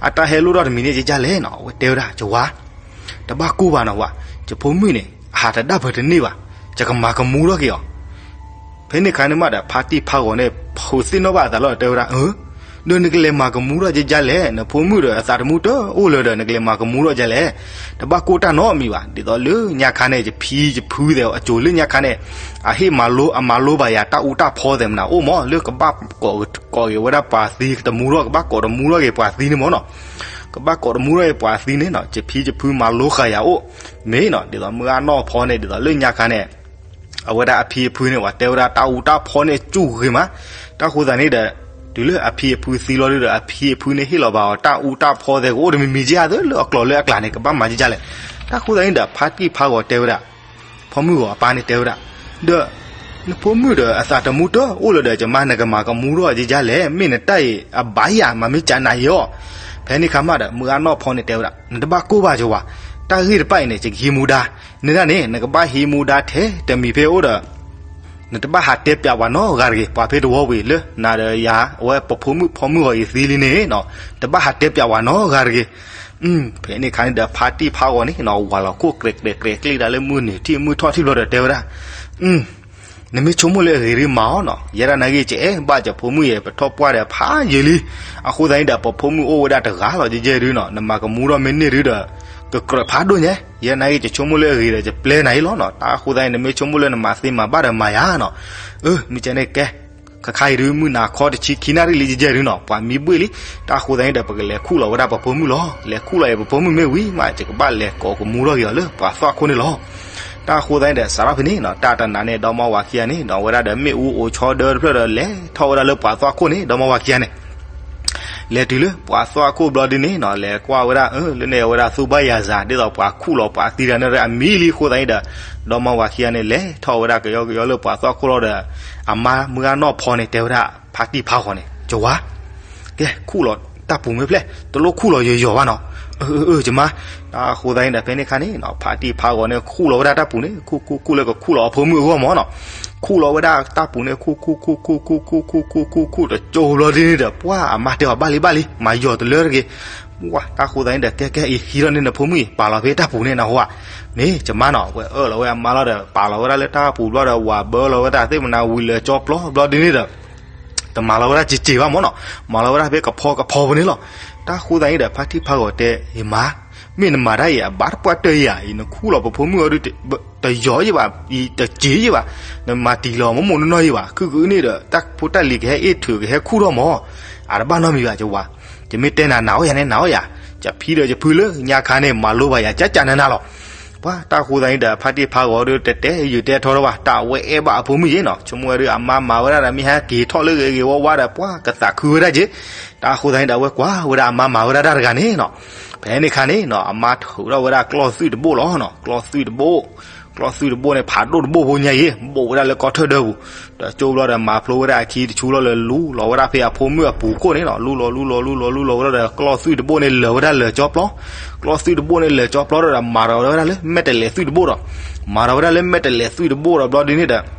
အတၢ်ဟဲလိၣ်ထီၣ်တမံၤန့ၣ် ကကလဲၣ်နီၤ, အဝဲတဲဝဲဒၣ် ကဝၤ တဘၣ်ကိၢ်ဘၣ်နီၤဝဲ, ယဖိမုၣ်န့ၣ် အဟးတဒၣ်ပၢၢ်တန့ၢ်ဘၣ်, ယကမၤကမူထီၣ်က့ၤအီၤ. ဖဲန့ၣ်ခါန့ၣ်မးဒီး ဖါတံၢ်ဖးဂီၤန့ၣ် ဃုသ့ၣ်နီၣ်ဘၣ်အသးလီၤ တဲဝဲဒၣ်, ဒီးနကလဲၤမၤကမူထီၣ်ကကလဲၣ်, နဖိမုၣ်ဒီးအသးတမူတအိၣ်လၢၤဒီး နကလဲၤမၤကမူထီၣ်ကကလဲၣ်, တဘၣ်ကိၢ်တၢ်နီတမံၤဘၣ်. ဒ်သိးလၢညါခါန့ၣ် ယဖံယဖုသဲး အစိၤလၢညါခါန့ၣ် အဟ့ၣ်မၤလိ အမၤလိဘၣ်ယၤတၢ်အူတၢ်ဖီသဲးမနၤအိၣ်မး လၢကဘၣ်ကိးက့ၤဝဲဒၣ်ပှၤသံတမူထီၣ်, ကဘၣ်ကိးတမူထီၣ်က့ၤပှၤသံန့ၣ်မ့ၢ်နီၤ, ကဘၣ်ကိးတမူထီၣ်က့ၤပှၤသံန့ၣ်နီၤ, ယဖံယဖုမၤလိဃာ်ယၤအိၣ်မ့ၢ်နီၤ. ဒ်သိးမုၢ်ဂၢ်နီၢ်ဖီန့ၣ် ဒ်သိးလၢညါခါန့ၣ် အဝဲဒၣ်အဖံအဖုန့ၣ် ပှၤတဲဝဲဒၣ်တၢ်အူတၢ်ဖီန့ၣ် စူၢ်ဂ့ၤမး. တၢ်ဃိသတးန့ၣ်ဒီး တုၤလၢအဖံအဖုသံလီၤဒုးဒီး အဖံအဖုန့ၣ်ဟ့ၣ်လီၤဘၣ်အီၤ တၢ်အူတၢ်ဖီသဲးကအိၣ်တမံၤမံၤကယၤသၢ လၢအကျိၤလၢအကျါန့ၣ် ကဘၣ်မၤကကလဲၣ်. တၢ်ဃိသတးန့ၣ်ဒီး ဖါတံၢ်ဖးဂီၤတဲဝဲဒၣ် ဖီမုၢ်ဂီၤအပၢ်န့ၣ်တဲဝဲဒၣ်, ဒီး နဖိမုၣ်ဒီးအသးတမူတအိၣ်လၢၤဒီး ယမါနကမၤကမူထီၣ်ကကလဲၣ်, မ့ၢ်နတၢ်အံၤအဘၣ်ယၤ မၤမ့ၢ်ကနၤယီၤ. ဖဲန့ၣ်ခါမးဒီး မုၢ်ဂၢ်နီၢ်ဖီန့ၣ်တဲဝဲဒၣ် နတဘၣ်ကိၢ်ဘၣ်ကဝၤ, တၢ်ဂ့ၢ်တဖၣ်အံၤန့ၣ် ယကဟံးမူဒါ န့ၣ်ဒၣ်န့ၣ် နကဘၣ်ဟံးမူဒါထဲတမံၤဖဲအိၣ်ဒီး နတဘၣ်ဟးတဲပျးပှၤနီတဂၤတဂ့ၤ, ပှၤဖဲတဝီဝံၤလၢ နၤဒီးယၤ အဝဲပဖိမုၣ်ဖီမုၢ်ဂီၤအံၤသံလံန့ၣ်နီၤ, တဘၣ်ဟးတဲပျးပှၤနီတဂၤတဂ့ၤ. ဖဲန့ၣ်ခါန့ၣ်ဒီး ဖါတံၢ်ဖးဂီၤန့ၣ်နီၤ ဝၤလီၤခိၣ်ကြဲးကြဲးကြဲး ကျ့ၣ်ဒၣ်လၢမုၢ်နုာ်ထံၣ်မုၢ်ထီၣ်ထံၣ်ဘျီဒီးတဲဝဲဒၣ် နမ့ၢ်ဆိကမိၣ်လၢအဂ့ၤဒုးမၤအီၤနီၤ, ယဲဒၣ်နာ်ဂ့ၤ ကအဲၣ်ဘၣ်ယဖိမုၣ်ယဲ ပထီၣ်ပှၢ်ဒီးဖးယံာ်လံ. အဃိသတးန့ၣ်ဒီး ပဖိမုၣ်အိၣ်ဝဲဒၣ်တဂၤလီၤ ယဲဒုးနီၤ, နမၤကမူထီၣ်မ့ၢ်န့ၢ်ဒုးဒီး ကကြၢးဖးဒိၣ်ညါ, ယဲဒၣ်နာ်ဂ့ၤ ယဆိကမိၣ်လၢအဂ့ၤဒီး ယပျဲနၤအံၤလီၤနီၤ. တၢ်အဃိသတးန့ၣ် နမ့ၢ်ဆိကမိၣ်လၢနမၤသ့မၤဘၣ်ဒီးမၤယၤနီၤ. အၢ မ့ၢ်ကဲန့ၣ်ကဲ ခဲခါအံၤဒုး မုၢ်နၤခီတဆံခံနၣ်ရံၣ်လံ ယဲဒုးနီၤ, ပှၤမံဘှ့ၣ်လံ. တၢ်အဃိသတးန့ၣ်ဒီး ပကလဲၤခူၣ်လီၤဝဲဒၣ်ပဖိမုၣ်လီၤ. လဲၤခူၣ်လီၤအံၤ ပဖိမုၣ်မ့ၢ်ဝံၤမး ယကဘၣ်လဲၤကိးကမူထီၣ်က့ၤအီၤလၢပှၤသွၣ်ခိၣ်န့ၣ်လီၤ. တၢ်အဃိသတးန့ၣ်ဒီး စးထီၣ်ဖဲန့ၣ်နီၤ တၢ်တနၤန့ၣ် ဒီမါဝၤခံဂၤန့ၣ်နီၤ ဝဲဒၣ်ဒီးမ့ၣ်အူအိၣ်ဆီဒၢတဖျၢၣ်ဒီး လဲၤထီၣ်ဝဲဒၣ်လၢပှၤသွၣ်ခိၣ်န့ၣ် ဒီမါဝၤခံဂၤန့ၣ် လဲၤတုၤလၢပှၤသွၣ်ခိၣ်ဘျီဒုးန့ၣ်နီၤ လဲၤကွၢ်ဝဲဒၣ် အၢ လၢန့ၣ်ဝဲဒၣ်သူဘၣ်ယၤစၤ ဒ်သိးပှၤခူၣ်လီၤပှၤသံတၢ်န့ၣ် အမံလံအဃိသတးန့ၣ်ဒီး ဒီမါဝၤခံဂၤန့ၣ် လဲၤထီၣ်ဝဲဒၣ်ကယီကယီလၢပှၤသွၣ်ခိၣ်လီၤဒီး အမါမုၢ်ဂၢ်နီၢ်ဖီန့ၣ် တဲဝဲဒၣ် ဖါတံၢ်ဖးဂီၤန့ၣ် ကဝၤ ကဲ ခူၣ်လီၤတၢ်ပူၤမ့ၢ်ဖျဲၣ် တလိၣ်ခူၣ်လီၤယိာ်ယိာ်ဘၣ်နီၤ. အၢ အၢ အၢ ယမါ. တၢ်အဃိသတးန့ၣ်ဒီး ဖဲန့ၣ်ခါန့ၣ်နီၤ ဖါတံၢ်ဖးဂီၤန့ၣ် ခူၣ်လီၤဝဲဒၣ်တၢ်ပူၤန့ၣ် ခူၣ် ခူၣ် ခူၣ်လၢကခူၣ်လီၤအဖိမုၣ်အဂီၢ်မးနီၤ. ခူၣ်လီၤဝဲဒၣ်တၢ်ပူၤန့ၣ် ခူၣ် ခူၣ် ခူၣ် ခူၣ် ခူၣ် ခူၣ် တကၠိဘျီဒ်န့ၣ်ဒီး ပှၢ်အမါတဲအီၤ ဘၣ်လံ ဘၣ်လံ မၤယီၤတလၢတဂ့ၤ. ဝဲတၢ်ဃိသတးန့ၣ်ဒီး ကဲကဲအံၤ ဟံးထီၣ်န့ၢ်နဖိမုၣ်အံၤ ပာ်လီၤဖဲတၢ်ပူၤန့ၣ်နဟူဧါ, န့ၣ်ယမါနီၤ ဝဲအၢၣ်လီၤဝဲအမါလီၤဒီး ပာ်လီၤဝဲဒၣ်လၢတၢ်ပူၤဘျီဒီး ဝၤဘၢလီၤဝဲဒၣ်သ့ၣ်မနၤဝံၤလၢာ်ကၠီပျီဘျီဒ်န့ၣ်ဒီး တမၤလီၤဝဲဒၣ်စ့စ့ဘၣ်မၢ်နီၤ, မၤလီၤဝဲဒၣ်ဖဲကဖီကဖီဖိန့ၣ်လီၤ. တၢ်ဃိသတးန့ၣ်ဒီး ဖါတံၢ်ဖါဂီၤတဲ ယမါ, မ့ၢ်နမၤတၢ်အံၤ အဘၣ်တပှၢ်တၢၢ်ယၤအံၤ နခူၣ်လီၤပဖိမုၣ်အီၤဒုး တယီၤယံၤဘၣ်, တစ့ယံၤဘၣ်, နမၤတံၢ်လီၤမိၢ်မိၢ်နီၢ်နီၢ်ယံၤဘၣ်, ခုၣ်ခုၣ်န့ၣ်ဒီး တၢ်ဖိတၢ်လံၤကဟဲအ့ၣ်ထုးကဟဲခူၣ်ထီၣ်မၢ်, အတဘၣ်နီတမံၤဘၣ် ယဝၤ, ယမ့ၢ်တဲနၤ နၤအိၣ်ယၤန့ၣ် နၤအိၣ်ယၤ, ယဖံဒီးယဖုလၢညါခါန့ၣ် မၤလိဘၣ်ယၤ ကၠၢ်ကၠၢ်နၤနၤလီၤ. ပှၤတၢ်ဃိသတးန့ၣ်ဒီး ဖါတံၢ်ဖါဂီၤဒုး တတဲယုာ်တဲထီထီၣ်ဘၣ်, တၢ်အဝဲအဲၣ်ဘၣ်အဖိမုၣ်ယဲနီၤ, ဆိကမိၣ်ဝဲဒုး အမါမၤဝဲဒၣ်ဒီး မ့ၢ်ဟဲက့ၤထီၣ်လၢဂ့ၤဂ့ၤဝါဝါဒီး ပှၤကသးခုဝဲဒၣ်က့ၤ. တၢ်ဃိသတးန့ၣ်ဒီး အဝဲကွၢ်ဝဲဒၣ်အမါမၤဝဲဒၣ်တၢ်တဂၤန့ၣ်နီၤ, ဖဲန့ၣ်ခါန့ၣ်နီၤ အမါထုးထီၣ်ဝဲဒၣ်ကျီၢ်သွံၣ်တဘိလီၤနီၤ, ကျီၢ်သွံၣ်တဘိ, ကျီၢ်သွံၣ်တဘိန့ၣ် ဖးဒိၣ်တဘိဖိညါအံၤ ဘိးဝဲဒၣ်လၢကီထၢၣ်ဒၢပူၤ, ဒီးကၠိဘျီဒီး မၤဖျိဝဲဒၣ်အခံတဆူလီၤလၢ လူလီၤဝဲဒၣ်ဖဲအဖိမုၣ်အပူၤခိၣ်န့ၣ်နီၤ, လူလီၤလူလီၤလူလီၤလူလီၤဝဲဒၣ်ဒီး ကျီၢ်သွံၣ်တဘိန့ၣ် လၢာ်ဝဲဒၣ်လၢာ်ကၠီပျီ, ကျီၢ်သွံၣ်တဘိန့ၣ် လၢာ်ကၠီပျီဒီး မၤထီၣ်ဝဲဒၣ်လၢမဲာ်တဲးလဲးသွံၣ်တဘိဒီး, မၤထီၣ်ဝဲဒၣ်လၢမဲာ်တဲးလဲးသွံၣ်တဘိဒီး ဘျီဒ်န့ၣ်ဒီး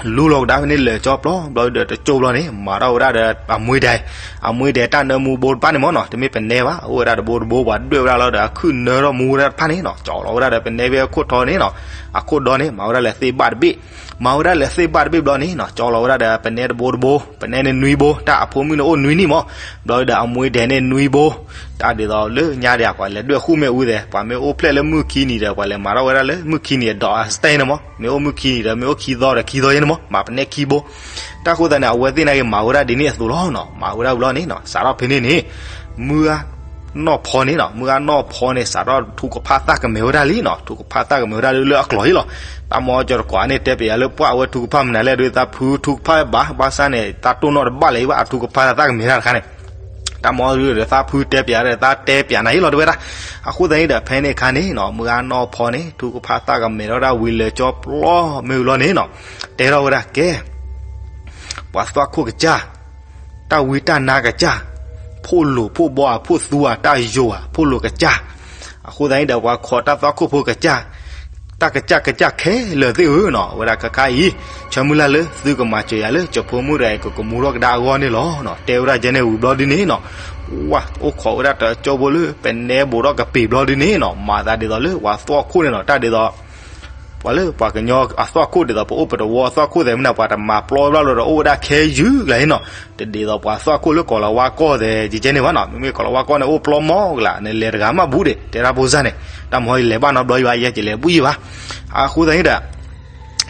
လူလီၤကဒါဖဲန့ၣ်လၢာ်ကၠီပျီဘျီဒီး တကၠိဘျီန့ၣ် မၤထီၣ်ဝဲဒၣ်ဒီး အမှ့ဒဲး, အမှ့ဒဲးတၢ်နၢမူဘိတဖၣ်န့ၣ်မၢ်နီၤ, တမ့ၢ်ပနဲဘၣ်, အိၣ်ဝဲဒၣ်တဘိတဘိ ပှၤဒွဲၣ်ဝဲဒၣ်လီၤဒီး အခုၣ်နၢထီၣ်မူဝဲဒၣ်တဖၣ်န့ၣ်နီၤ, ကၠီလီၤဝဲဒၣ်ဒီးပနဲဖဲအခိၣ်ထီန့ၣ်နီၤ, အခိၣ်ဒီန့ၣ် မၤဝဲဒၣ်လဲၤသ့ၣ်ဘၣ်တဘ့ၣ်, မၤဝဲဒၣ်လဲၤသ့ၣ်ဘၣ်တဘ့ၣ်ဘျီန့ၣ်နီၤ, ကၠီလီၤဝဲဒၣ်ဒီးပနဲတဘိတဘိ, ပနဲန့ၣ်နွံဘိ, တၢ်အဖိမုၣ်န့ၣ်အိၣ်နွံနံၣ်မၢ်, ဘျီဒီးအမှ့ဒဲးန့ၣ်နွံဘိ, တၢ်ဒ်သိးလၢညါဒီး ပှၤလဲၤဒွဲၣ်ဃုာ်မ့ၣ်အူသဲး, ပှၤမ့ၢ်အိၣ်ဖျဲၣ်လၢမုၢ်ခံနံၤဒီး ပှၤလဲၤမၤထီၣ်ဝဲဒၣ်လၢမုၢ်ခံနံၤအဒီးအစတဲန့ၣ်မၢ်, မ့ၢ်အိၣ်မုၢ်ခံနံၤဒီး မ့ၢ်အိၣ်ခံသီဒီးခံသီယဲန့ၣ်မၢ်, မၤပနဲခံဘိ. တၢ်ဃိသတးန့ၣ် အဝဲသ့ၣ်နာ်က့ မၤဝဲဒၣ်ဒ်န့ၣ်အသိးလီၤနီၤ, မၤဝဲဒၣ်ဘျီန့ၣ်နီၤ စးထီၣ်ဖဲန့ၣ်န့ၣ် မုၢ်ဂၤနီၢ်ဖီန့ၣ်နီၤ, မုၢ်ဂၤနီၢ်ဖီန့ၣ် စးထီၣ်ထုကဖၣ်သၣ်ကမဲာ်ဝဲဒၣ်လံနီၤ, ထုကဖၣ်သၣ်ကမဲာ်ဝဲဒၣ်လၢအကျိၤအံၤလီၤ. တၢ်မၤအီကၠီၤတကိးန့ၣ် တဲပျးလၢပှၢ်ဝဲထုကဖၣ်မနုၤလဲၣ်ဒီး သးဖုထုကဖၣ်ဘၣ်, ဘၣ်ဆၣ်န့ၣ် တၢ်တိၢ်နီၣ်တဘၣ်လၢၤအံၤဘၣ်, အထုကဖၣ်သၣ်ကမဲာ်တၢ်တခါန့ၣ် တၢ်မၤအီဒုး သးဖုတဲပျးဒီး သးတဲပျးနၤအံၤလီၤ တဲဝဲဒၣ်. အဃိသတးန့ၣ်ဒီး ဖဲန့ၣ်အခါန့ၣ်နီၤ မုၢ်ဂၤနီၢ်ဖီန့ၣ် ထုကဖၣ်သၣ်ကမဲာ်ထီၣ်ဝဲဒၣ်ဝံၤလၢာ်ကၠီပျီမ့ၢ်ဝံၤလီၤန့ၣ်နီၤ, တဲထီၣ်ဝဲဒၣ်ကဲ ပှၤသွၣ်ခိၣ်ကစၢ်, တၢ်ဝံတၢ်နါကစၢ်, ဖိလိာ်ဖိဘီဧါ ဖိသူဧါ တၢ်ယိာ်ဧါ ဖိလိာ်ကစၢ်, အဃိသတးန့ၣ်ဒီး ပှၤခိးတၢ်သွၣ်ခိၣ်ဖိကစၢ်, တၢ်ကစၢ်ကစၢ်ခဲလၢာ်သ့ၣ်ဧၢနီၤ, ဝဲဒၣ်ခဲခါအံၤ ဆၢမုၢ်လၢ်လၢသုကမၤစၢၤယၤလၢ ကၠီဖိမုၣ်တဂၤအံၤ ကကမူထီၣ်ကဒါအဂီၢ်န့ၣ်လီၤနီၤ, တဲဝဲဒၣ်ကဲန့ၣ်ဝံၤဘျီဒ်န့ၣ်နီၤ, ဝါ အိၣ်ခိးဝဲဒၣ်တကၠိဖိလၢ ပနဲဘူးထီၣ်ကပ့ၤဘျီဒ်န့ၣ်နီၤ, မၤသးဒ်သိးလၢပှၤသွၣ်ခိၣ်န့ၣ်နီၤ, တၢ်ဒ်သိး ပှၤလၢပှၤကညီအသွၣ်ခိၣ်ဒ်သိး ပအိၣ်ပတဝီအသွၣ်ခိၣ်သဲးမနုၤ ပှၤတမၤပျီဘၣ်လီၤဒီး အိၣ်ဝဲဒၣ်ခဲယုၢ်ကလၢ်အံၤနီၤ, တဒ်သိးပှၤသွၣ်ခိၣ်လၢကီၢ်လီၤဝါကီၢ်သဲးကဲန့ၣ်ဘၣ်နီၤ, မ့မ့ၢ်ကီၢ်လီၤဝါကီၢ်န့ၣ် အိၣ်ပျီမီၢ်ကလၢ် နလဲၤတဂၤမးဘူးဒံး တဲတၢ်ဖိစၢ်န့ၣ်, တၢ်မၤအီယလဲၤဘၣ်နီတဘျီယံၤဘၣ် ယဲယလဲၤဘူးယံၤဘၣ်. အဃိသတးန့ၣ်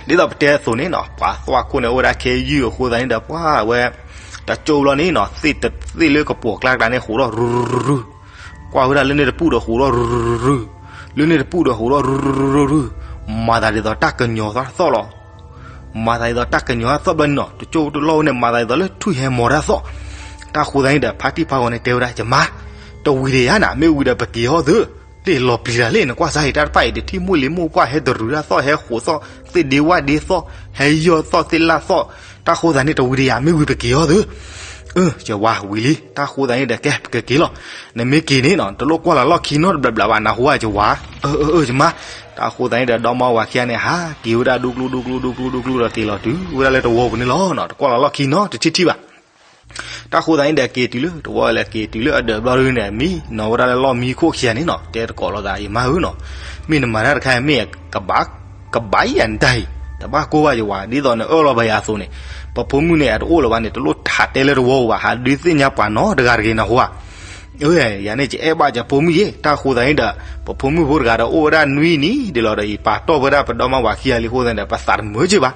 ဒီး ဒ်သိးပတဲအသိးန့ၣ်နီၤ ပှၤသွၣ်ခိၣ်န့ၣ် အိၣ်ဝဲဒၣ်ခဲယုၢ်အဃိသတးန့ၣ်ဒီး ပှၤဝဲ တကၠိဘျီန့ၣ်နီၤ သ့ၣ်တသ့ၣ်လၢကပိာ်ကျါကျါန့ၣ် ဟူးထီၣ်ရူၤရူၤရူၤ, ကွၢ်ဝဲဒၣ်လၢန့ၣ်တပူၤဒီးဟူးထီၣ်ရူၤရူၤရူၤ, လၢန့ၣ်တပူၤဒီးဟူးထီၣ်ရူၤရူၤရူၤရူၤ, မၤသးဒ်သိးတၢ်ကညီၤသီၣ်လီၤ. မၤသးဒ်သိးတၢ်ကညီၤသီၣ်ဘျီန့ၣ်နီၤ တကၠိတလီၢ်ဝဲန့ၣ် မၤသးဒ်သိးလၢထွံၣ်ဟဲမီၤတၢ်သီၣ်. တၢ်ဃိသတးန့ၣ်ဒီး ဖါတံၢ်ဖါဂီၤန့ၣ်တဲဝဲဒၣ် ယမါ, တဝံၤဒံးယၤနၤ မ့ၢ်ဝံၤဒီးပက့ၤဟီၣ်သု တ့ၢ်လီၤပျံၤတၢ်လံ နကွၢ်စါဟံးတၢ်တဖၣ်အံၤ တထံၣ်မိၢ်လံၤမိၢ်ပှၢ် ဟဲတရူးတၢ်သီၣ် ဟဲဃိးသီၣ် သ့ၣ်ဒ့ဝၣ်ဒ့သီၣ် ဟဲယီၢ်သီၣ်သ့ၣ်လၣ်သီၣ်. တၢ်ဃိသတးန့ၣ် တဝံၤဒံးယၤ မ့ၢ်ဝံၤပက့ၤဟီၣ်သု. အၢ ယဝၤဝံၤလံ. တၢ်ဃိသတးန့ၣ်ဒီး ကဲ ပကက့ၤလီၤ. နမ့ၢ်က့ၤန့ၣ်နီၤ တလိၣ်ကွၢ်လီၤလီၢ်ခံနီတဘျီဘျီဘၣ် နၢ်ဟူဧါ ယဝၤ. အၢ အၢ အၢ ယမါ. တၢ်ဃိသတးန့ၣ်ဒီး ဒီမါဝၤခံဂၤန့ၣ် ဟးက့ၤဝဲဒၣ်ဒူကျူဒူကျူဒူကျူဒူကျူဒီး က့ၤလီၤတုၤဝဲဒၣ်လၢတဝီပူၤန့ၣ်လီၤ. တကွၢ်လီၤလီၢ်ခံနီတထံၣ်ထံၣ်ဘၣ်. တၢ်ဃိသတးန့ၣ်ဒီး က့ၤတုၤလၢတဝီ လဲၤက့ၤတုၤလၢအဒၢးဘျီဒုန့ၣ် မံနီၤဝဲဒၣ်လၢလီၢ်မံခိၣ်ခံဂၤန့ၣ်နီၤ တဲသကိးလိာ်သး ယမါဧၢနီၤ, မ့ၢ်နမၤတၢ်တခါ မ့ၢ် ကဘၣ်ယၤနတၢ်အံၤ တဘၣ်ကိၢ်ဘၣ်ယဝၤ ဒ်သိးနအၢၣ်လီၤဘၣ်ယၤအသိးန့ၣ်, ပဖိမုၣ်န့ၣ် အတအိၣ်လၢၤဘၣ်န့ၣ် တလိၣ်ထးတဲလၢတဝီပူၤဘၣ် ဟးဒုးသ့ၣ်ညါပှၤနီတဂၤတဂ့ၤ နၢ်ဟူဧါ. အၢ ယၤန့ၣ် ယအဲၣ်ဘၣ်ယဖိမုၣ်ယဲ တၢ်ဃိသတးန့ၣ်ဒီး ပဖိမုၣ်ဖိတဂၤဒီးအိၣ်ဝဲဒၣ်နွံနံၣ်ဒ်လီၤဒီး ယပာ်တီၢ်ဝဲဒၣ်ပဒီမါဝၤခံဂၤလံအဃိသတးန့ၣ်ဒီး ပသးတမုာ်က့ဘၣ်.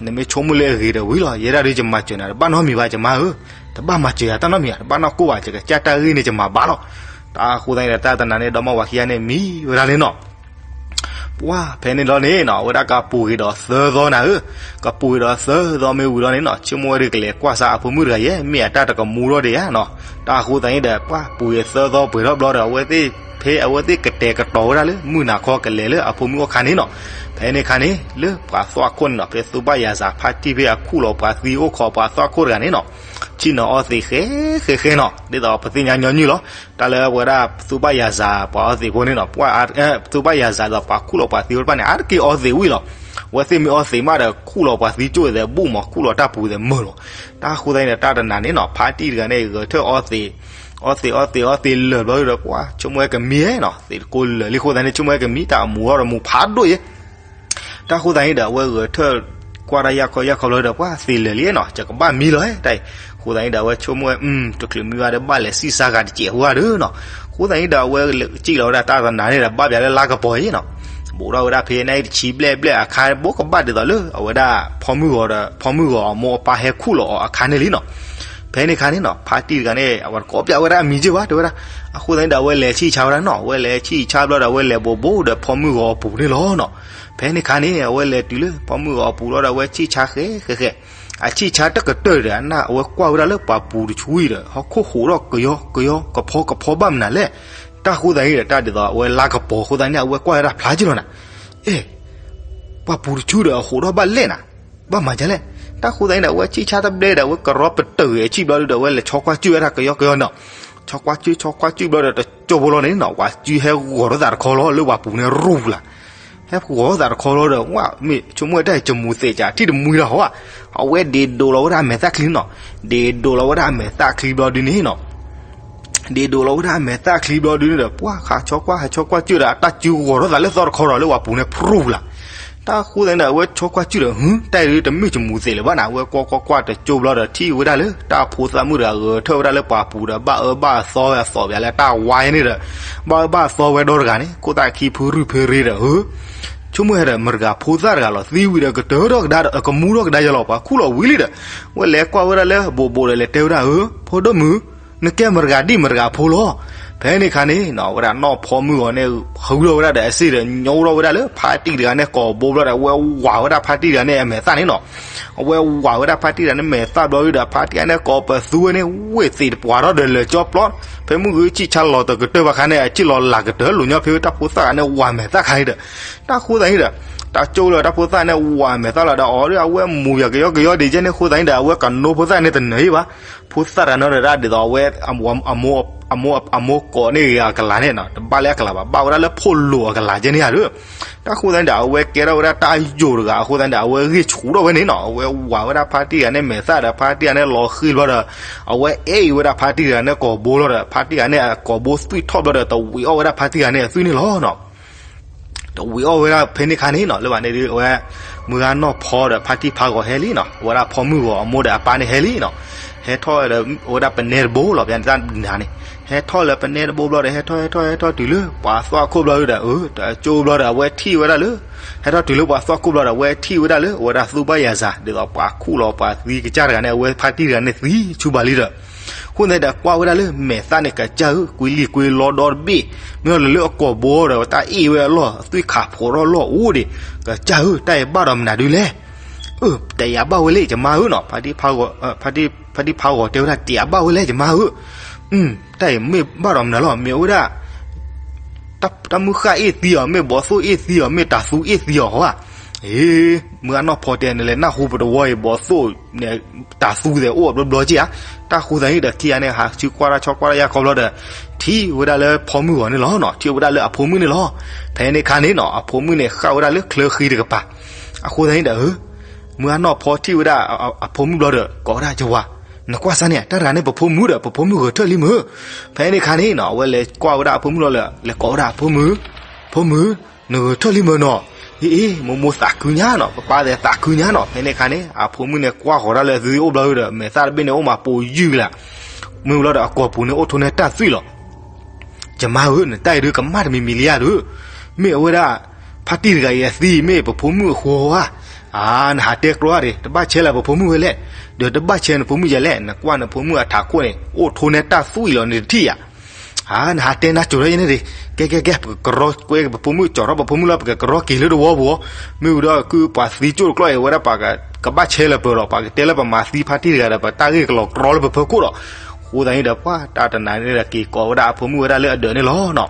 နမ့ၢ်ဆိကမိၣ်လၢအဂ့ၤဒီးဝံၤလီၤ ယဲဒၣ်ဒုးယမၤစၢၤနၤ တဘၣ်နီတမံၤဘၣ် ယမါဧၢ, တဘၣ်မၤစၢၤယၤတၢ်နီတမံၤဧါ တဘၣ်နီၢ်ကိၢ်ဘၣ် ယကစၢ်တၢ်ဂ့ၢ်န့ၣ် ယမၤဘၣ်လီၤ. တၢ်ဃိသတးန့ၣ်ဒီး တၢ်တနၤန့ၣ် ဒီမါဝၤခံဂၤန့ၣ် မံဝဲဒၣ်န့ၣ်နီၤ ပှၢ်ဖဲန့ၣ်လီၤန့ၣ်နီၤ အဝဲဒၣ်ကပူၤက့ၤဒီးသၢသီနၤဧၢ, ကပူၤက့ၤဒီးသၢသီမ့ၢ်ဝံၤလီၤန့ၣ်နီၤ ဆိကမိၣ်ဝဲဒၣ်ကလဲၤကွၢ်စါအဖိမုၣ်တဂၤယဲ မ့ၢ်အတၢ်တကမူထီၣ်ဒံးဧါနီၤ. တၢ်ဃိသတးန့ၣ်ဒီး ပှၢ်ပူၤက့ၤသၢသီပှဲၤထီၣ်ဘျီဒီး အဝဲသ့ၣ် ဖဲအဝဲသ့ၣ်ကတဲာ်ကတီၤဝဲဒၣ်လၢ မုၢ်နၤခီကလဲၤလၢအဖိမုၣ်အိၣ်ခါန့ၣ်နီၤ, ဖဲန့ၣ်ခါန့ၣ် လၢပှၤသွၣ်ခိၣ်န့ၣ်နီၤ ဖဲသူဘၣ်ယၤစၤဖါတံၢ်ဖဲအခူၣ်လီၤပှၤသံ အိၣ်ခိးပှၤသွၣ်ခိၣ်တဂၤန့ၣ်နီၤ, ဆ့ၣ်နီၤအီသံးဃဲဃဲဃဲနီၤ ဒ်သိးပသ့ၣ်ညါညီနုၢ်လီၤ. တၢ်လၢအဝဲဒၣ်သူဘၣ်ယၤစၤပှၤအီသံးဖိန့ၣ်နီၤ ပှၢ် သူဘၣ်ယၤစၤဒီးပှၤခူၣ်လီၤပှၤသံဖိတဖၣ်န့ၣ် အါတက့ၢ်အီသံးဝံၤလီၤ. အဝဲသ့ၣ်မ့ၢ်အီသံးမးဒီး ခူၣ်လီၤပှၤသံကၠိၣ်သဲးဘူးမး ခူၣ်လီၤတၢ်ပူၤသဲးမုာ်လီၤ. တၢ်ဃိသတးန့ၣ်ဒီး တၢ်တနၤန့ၣ်နီၤ ဖါတံၢ်တဂၤန့ၣ် ဂဲၤထၢၣ်အီသံး အီသံးအီသံးအီသံးလၢာ်ဘျီဒီး ပှၤဆိကမိၣ်ဝဲကမံနီၤ, သံးတကိးလၢာ်လံအဃိသတးန့ၣ် ဆိကမိၣ်ဝဲကမံ တၢ်အမူၤထီၣ်ဒီးမူၤဖးဒိၣ်ယဲ. တၢ်အဃိသတးန့ၣ်ဒီး အဝဲဂဲၤထၢၣ်ကွၢ်တၢ်ယၢ်ခီယၢ်ခီဘျီဒီး ပှၤသံးလၢာ်လံနီၤ, ယကဘၣ်မံလီၤတၢ်အံၤ. အဃိသတးန့ၣ်ဒီး အဝဲဆိကမိၣ်ဝဲ တချုးမံဘၣ်ဒီး ဘၣ်လဲၤဆံၣ်ဆါဂၤတစဲးဖိဧါဒီးနီၤ. အဃိသတးန့ၣ်ဒီး အဝဲကံၣ်လီၤဝဲဒၣ်တၢ်တနၤန့ၣ်ဒီး ဘၣ်ပၠးလၢလါကပီၤအံၤနီၤ, ဘူးထီၣ်ဝဲဒၣ်ဖဲန့ၣ်တဆံဘျဲၣ်ဘျဲၣ်အခါ ဘူးကဘၣ်ဒ်သိးလၢ အဝဲဒၣ်ဖီမုၢ်ဂီၤဒီး ဖီမုၢ်ဂီၤအမိၢ်အပၢ်ဟဲခူၣ်လီၤအီၤအခါန့ၣ်လံနီၤ. ဖဲန့ၣ်အခါန့ၣ်နီၤ ဖါတံၢ်တဂၤန့ၣ် အဝဲတကိးပၠးဝဲဒၣ်အမံၤက့ၢ်ဘၣ် တဲဝဲဒၣ်. အဃိသတးန့ၣ်ဒီး အဝဲလဲၤဆံၣ်ဆါဝဲဒၣ်နီၤ, အဝဲလဲၤဆံၣ်ဆါဘျီဒီး အဝဲလဲၤဘူးဘူးဒီးဖီမုၢ်ဂီၤအပူၤန့ၣ်လီၤနီၤ. ဖဲန့ၣ်အခါန့ၣ် အဝဲလဲၤတုၤလၢဖီမုၢ်ဂီၤအပူၤလီၤဒီး အဝဲဆံၣ်ဆါဃဲဃဲဃဲ အဆံၣ်ဆါတကတၢၢ်ဒီး အနၢ်အဝဲကွၢ်ဝဲဒၣ်လၢပှၤပူၤတဆူအံၤဒီး ဟီၣ်ခိၣ်ဟိးထီၣ်ကယီကယီ ကဖီကဖီဘၣ်မနုၤလဲၣ်. တၢ်အဃိသတးန့ၣ်ဒီး တၢ်ဒ်သိးအဝဲလါကပီၤအဃိသတးန့ၣ် အဝဲကွၢ်ဝဲဒၣ်ဖျါက့ၢ်လီၤနၤ. အဲ ပှၤပူၤတဆူဒီးအဟိးထီၣ်ဘၣ်လဲၣ်နၤ, ဘၣ်မၤဒ်လဲၣ်. တၢ်အဃိသတးန့ၣ်ဒီး အဝဲဆံၣ်ဆါတဘျဲဒီး အဝဲကရီပတၢၢ်ဂ့ၤအဆံၣ်ဘျီဒီး အဝဲလဲၤဆီကွၢ်စုၣ်ဝဲဒၣ်ကယီကယီနီၤ. ဆီကွၢ်စုၣ် ဆီကွၢ်စုၣ်ဘျီဒီး တကၠိဖိလီၤန့ၣ်နီၤ ပှၤစုဟဲဂီၤထီၣ်သးတခီလီၤ လၢပှၤပူၤန့ၣ်ရူၢ်ပူၤလၢ် ဟဲဂီၤထီၣ်သးတခီလီၤဒီး ဝဲမ့ၢ်ဆိကမိၣ်ဝဲတၢ်အံၤ ကမူၤသံးကး ထံၣ်တမှံတၢ်ဟီဧါ. အဝဲဒ့ဒိးလီၤဝဲဒၣ်အမဲာ်သၣ်ချံနီၤ, ဒ့ဒိးလီၤဝဲဒၣ်အမဲာ်သၣ်ချံဘျီဒုန့ၣ်နီၤ ဒ့ဒိးလီၤဝဲဒၣ်အမဲာ်သၣ်ချံဘျီဒုန့ၣ်ဒီး ပှၤဟးဆီကွၢ် ဟးဆီကွၢ်စုၣ်ဒီး အတၢ်စုဂီၤထီၣ်သးလၢသီတခီဒီး လၢပှၤပူၤန့ၣ်ရူၢ်ပူၤလၢ်. တၢ်အဃိသတးန့ၣ်ဒီး အဝဲဆီကွၢ်စုၣ်ဒီး ဟု တၢ်အံၤဒုတမ့ၢ်ကမူၤသံးလၢၤဘၣ်နၤ. အဝဲကွၢ်ကွၢ်ကွၢ်တကၠိဘျီဒီး ထံၣ်ဝဲဒၣ်လၢ တၢ်ဖိသၣ်မုၣ်တဂၤဂဲၤထၢၣ်ဝဲဒၣ်လၢပှၤပူၤဒီး ဘၣ်အၢဘၣ်သီဝဲအသီပၠးလၢတၢ်ဝါယဲန့ၣ်ဒီး ဘၣ်အၢဘၣ်သီဝဲဒီတဂၤန့ၣ် ခိၣ်သၣ်ခံဖုရူၢ်ဖဲရ့ဒီး ဟၢ ဆိကမိၣ်ဝဲဒီး မတၤတဂၤဖိသၣ်တဂၤလီၤ သံဝံၤဒီးကတၢၢ်ထီၣ်ကဒါ ကမူထီၣ်ကဒါယလီၤ ပှၤခူၣ်လီၤဝံၤလံဒီး ဝဲလဲၤကွၢ်ဝဲဒၣ်လၢဘူးဘူးဒီး လဲၤတဲဝဲဒၣ် အၢ ဖိဒိၣ်မုၣ် နကဲမတၤတဂၤဒ်မတၤတဂၤဖိလီၤ. ဖဲန့ၣ်အခါန့ၣ်နီၤ အဝဲဒၣ်နီၢ်ဖီမုၢ်ဂီၤန့ၣ် ဟုဒီးဝဲဒၣ်ဒီးအစ့ၣ်ဒီး ညီဒီးဝဲဒၣ်လၢဖါတံၢ်တဂၤန့ၣ်ကိာ်ဘိဘျီဒီး အဝဲဝးဝဲဒၣ်ဖါတံၢ်တဂၤန့ၣ်အမဲာ်သၣ်န့ၣ်နီၤ. အဝဲဝးဝဲဒၣ်ဖါတံၢ်တဂၤန့ၣ်မဲာ်သၣ်ဘျီဒီး ဖါတံၢ်တဂၤန့ၣ်ကိာ်ပသူဝဲန့ၣ် ဝ့ၢ်သံးတပှၤထီၣ်ဒီးလၢာ်ကၠီပျီ ဖဲမုၢ်ဂုၢ်ဆံၣ်ဆါလီၤတကတၢၢ်ဘၣ်ခါန့ၣ် အဆံၣ်လီၤလၢ်ကတၢၢ်လိာ်ညီဖဲတၢ်ဖိသၣ်တဂၤန့ၣ်ဝးမဲာ်သၣ်ခါအံၤဒီး တၢ်အဃိသတးန့ၣ်ဒီး တၢ်ကၠိလၢတၢ်ဖိသၣ်န့ၣ်ဝးမဲာ်သၣ်လီၤဒီး အီၤဒီး အဝဲမူၤယၤကယီကယီဒ်ကဲန့ၣ်အဃိသတးန့ၣ်ဒီး အဝဲကနိဖိသၣ်န့ၣ်တနၢၤအံၤဘၣ်. ဖိသၣ်တဂၤန့ၣ်ဒီး ဒ်သိးအဝဲ အမိၢ်ကိးန့ၢ်ဂ့ၤအကလၤန့ၣ်နီၤ တဘၣ်လၢအကလၤဘၣ် ဘၣ်ဝဲဒၣ်လၢဖိလိာ်အကလၤကဲန့ၣ်ဧါဒီး တၢ်အဃိသတးန့ၣ်ဒီး အဝဲကဲထီၣ်ဝဲဒၣ်တၢ်ယိာ်တဂၤအဃိသတးန့ၣ်ဒီး အဝဲဂံၢ်ဆူၣ်ထီၣ်ဝဲန့ၣ်နီၤ အဝဲဝးဝဲဒၣ်ဖါတံၢ်တဂၤန့ၣ်မဲာ်သၣ်ဒီး ဖါတံၢ်တဂၤန့ၣ်လီၤဃံၤဘျီဒီး အဝဲအဲၣ်အံၤဝဲဒၣ်ဖါတံၢ်တဂၤန့ၣ်ကိာ်ဘိလီၤဒီး ဖါတံၢ်တဂၤန့ၣ်အကိာ်ဘိသွံၣ်ထီၣ်ဘျီဒီး တဝံးအီၣ်ဝဲဒၣ်ဖါတံၢ်တဂၤန့ၣ်အသွံၣ်န့ၣ်လီၤနီၤ. တဝံးအီၣ်ဝဲဒၣ်ဖဲန့ၣ်အခါန့ၣ်နီၤ လၢဘၣ်န့ၣ်ဒီး အဝဲ မုၢ်ဂၤနီၢ်ဖီဒီးဖါတံၢ်ဖါဂီၤဟဲလံနီၤ အဝဲဒၣ်ဖီမုၢ်ဂီၤအမိၢ်ဒီးအပၢ်န့ၣ်ဟဲလံနီၤ. ဟဲထီၣ်ဒီး အိၣ်ဝဲဒၣ်ပနဲတဘိလီၤ ပှၤန့ၣ်တၢ်နၤန့ၣ် ဟဲထီၣ်လၢပနဲတဘိဘျီဒီး ဟဲထီၣ်ဟဲထီၣ်ဟဲထီၣ်တုၤလၢ ပှၤသွၣ်ခိၣ်ဘျီဒီး တကၠိဘျီဒီး အဝဲထံၣ်ဝဲဒၣ်လၢ ဟဲထီၣ်တုၤလၢပှၤသွၣ်ခိၣ်ဘျီဒီး အဝဲထံၣ်ဝဲဒၣ်လၢ အဝဲဒၣ်သူၣ်ဘၣ်ယၤစၤ ဒ်သိးပှၤခူၣ်လီၤပှၤသံကစၢ်တဂၤန့ၣ် အဝဲဖါတံၢ်တဂၤန့ၣ်သံဆူဘၣ်လံဒီး အဃိန့ၣ်ဒီး ကွၢ်ဝဲဒၣ်လၢမဲာ်သၣ်န့ၣ် ကစၢ်ဧၢ ကွံလံာ်ကွံလီဒီတဘ့ၣ် မ့ၢ်လၢလၢအကိာ်ဘိဒီး တၢ်အ့ၣ်ဝဲအလီၢ် အသွံၣ်ခးဖိးထီၣ်လီၢ်အိၣ်ဒံး ကစၢ်ဧၢ တၢ်အံၤဘၣ်ဒီးမနုၤဒုလဲၣ်. အၢ တယၤဘၣ်ဝဲလဲၣ် ယမါဧၢနီၤ ဖါတံၢ်ဖါဂီၤတဲဝဲဒၣ် တယၤဘၣ်ဝဲလဲၣ် ယမါဧၢ တၢ်အံၤမ့ၢ်ဘၣ်ဒီးမနုၤလီၤ မ့ၢ်ဝဲဒၣ် တၢ်မုၢ်ဃၢ်အ့ၣ်သံအီၤ မ့ၢ်ဘီသိၣ်အ့ၣ်သံအီၤ မ့ၢ်တၤသူအ့ၣ်သံအီၤဟီဧါ. အ့ မုၢ်ဂၤနီၢ်ဖီတဲန့ၣ်လဲၣ် နၢ်ဟူပတဝီအံၤ ဘီသိၣ်န့ၣ် တၤသူသဲးအိၣ်အဘျီဘျီက့ၢ်ဧါ. တၢ်ဃိသတးန့ၣ်ဒီး ထံၣ်အါန့ၣ် ဟးဆူကွၢ်တၢ်ဆီကွၢ်တၢ်ယၢ်ခီဘျီဒီး ထံၣ်ဝဲဒၣ်လၢဖီမုၢ်ဂီၤန့ၣ်လီၤနီၤ ထံၣ်ဝဲဒၣ်လၢအဖိမုၣ်န့ၣ်လီၤ. ဖဲန့ၣ်အခါန့ၣ်နီၤ အဖိမုၣ်န့ၣ် ဃၣ်ဝဲဒၣ်လၢချၢဃံတကပၤ အဃိသတးန့ၣ်ဒီး မုၢ်ဂၤနီၢ်ဖီထံၣ်ဝဲဒၣ်အဖိမုၣ်ဘျီဒီး ကိးဝဲဒၣ် ယဝၤ နကွၢ်စၢ်န့ၣ် တၢ်တဂၤန့ၣ် ပဖိမုၣ်ဒီး ပဖိမုၣ်ဂဲၤထၢၣ်လံမ့ၢ်. ဖဲန့ၣ်အခါန့ၣ်နီၤ အဝဲလဲၤကွၢ်ဝဲဒၣ်အဖိမုၣ်လီၤလၢ လဲၤကိးဝဲဒၣ်အဖိမုၣ်, ဖိမုၣ်, နဂဲၤထၢၣ်လံမ့ၢ်နီၤ. အ့ အ့ မိၢ်မိၢ်သးခုညါနီၤ ပပၢ်သဲးသးခုညါနီၤ. ဖဲန့ၣ်အခါန့ၣ် အဖိမုၣ်န့ၣ်ကွၢ်ဃီၤဒၣ်လၢသုအိၣ်ဘျီဒီး မဲာ်သၣ်တဘ့ၣ်န့ၣ်အိၣ်မးပိာ်ယုၢ်လၢ် မ့ၢ်ဘျီဒီး အကိာ်ပူၤန့ၣ်အိၣ်ထိးန့ၢ်တၢ်သွံၣ်လီၤ. ယမါဧၢ, နတၢ်အံၤဒုးကမၣ်တမံၤမံၤလံဧါဒုး, မ့ၢ်အဝဲဒၣ် ဖါတံၢ်တဂၤအံၤအသံ မ့ၢ်ပဖိမုၣ်အဃိဧါ. အါ နဟးတဲကြီဧါဒံး, တဘၣ်ဆဲးလၢပဖိမုၣ်ဝဲလဲၣ်, ဒီးတဘၣ်ဆဲးနဖိမုၣ်ယၤလဲၣ်, နကွၢ်နဖိမုၣ်အထးခိၣ်န့ၣ် အိၣ်ထိးန့ၢ်တၢ်သွံၣ်လီၤ နတထံၣ်ယၤ. အါ နဟးတဲနၤကၠိၤထီၣ်ယဲန့ၣ်ဒံး, ကဲ ကဲ ကဲ ပကကြီကွဲ ပဖိမုၣ် ကၠီၤထီၣ်ပဖိမုၣ်လၢပကကြီက့ၤလၢတဝီပူၤ, မ့ၢ်ဝံၤဒီး ကုပှၤသံကၠိၣ်တကျီၢ်အံၤ ဝဲဒၣ်ပှၤကဘၣ်ဆဲးလၢပၢၤလီၤ, ပှၤကတဲလၢပမၤသံဖါတံၢ်တဂၤဒီး ပတၢ်ဂ့ၢ်ကလီၤကြီလၢပဖၢခိၣ်ဒီး, အဃိသတးန့ၣ်ဒီး ပှၤတၢ်တနၤန့ၣ်ဒီး က့ၤကိးဝဲဒၣ်အဖိမုၣ်ဝဲဒၣ်လၢအဒၢးန့ၣ်လီၤနီၤ.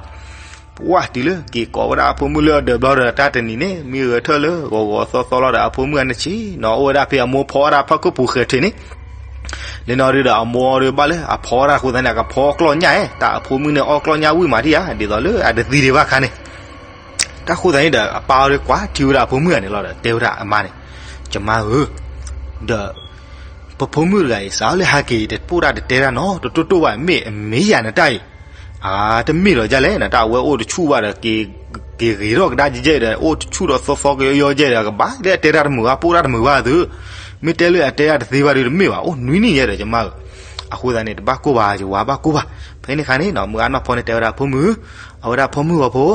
ပှၤတုၤလၢက့ၤကိးဝဲဒၣ်အဖိမုၣ်လၢအဒၢးဘျီဒီး တၢ်တနံၤန့ၣ် မ့ၢ်ဂဲၤထၢၣ်လၢဂီၤဂီၤသီသီလီၤဒီး အဖိမုၣ်အန့ၣ်ဆ့ၣ်နီၤ အိၣ်ဝဲဒၣ်ဖဲအမိၢ်ဖီဝဲဒၣ်ဖီခိၣ်ပူၤဃဲၤထံးန့ၣ် လၢနီၢ်ဒုဒီး အမိၢ်အီၤဒုးဘၣ်လၢအဖီဝဲဒၣ်အဃိသတးန့ၣ် အကဖီကျီၢ်ညၣ်ဧဲ, တၢ်အဖိမုၣ်န့ၣ်အီၣ်ကျီၢ်ညၣ်ဝံၣ်မးဒံးဧါ, ဒ်သိးလၢအတသံဒံးဘၣ်ခါန့ၣ်, တၢ်ဃိသတးန့ၣ်ဒီး အပၢ်အီၤဒုးကွၢ်ထံဝဲဒၣ်အဖိမုၣ်ဂၤန့ၣ်လီၤဒီး တဲဝဲဒၣ်အမါန့ၣ်, ယမါဧၢ, ဒီး ပဖိမုၣ်တဂၤအံၤ စးထီၣ်လၢဟဲက့ၤတပိၢ်တၢ်တတဲတၢ်နီတတိၢ်တိၢ်ဘၣ် မ့ၢ်အမ့ၢ်ယၤနတၢ်အံၤ, အတမ့ၢ်လီၤဒ်လဲၣ် နတၢ်အဝဲအိၣ်တဆူၣ်ဘၣ်ဒီး က့ၤဂ့ၤထီၣ်ကဒါကဲကဲဒီး အိၣ်တဆူၣ်ဒီးသီသီကယီကယီကဲဒီး ကဘၣ်လၢအတဲတၢ်တမုာ်ဘၣ် ပိၢ်တၢ်တမုာ်ဘၣ်သု, မ့ၢ်တဲလၢအတဲတၢ်တသ့ဘၣ်ဒီး တမ့ၢ်ဘၣ် အိၣ်နွံနံၣ်ယဲဒီး ယမါဧၢ, အဃိသတးန့ၣ် တဘၣ်ကိၢ်ဘၣ် ယဝၤဘၣ်ကိၢ်ဘၣ်, ဖဲန့ၣ်ခါန့ၣ်နီၤ မုၢ်ဂၤနီၢ်ဖီန့ၣ်တဲဝဲဒၣ်ဖိမုၣ်, အဝဲဒၣ်ဖိမုၣ်ဂီၤဖိ,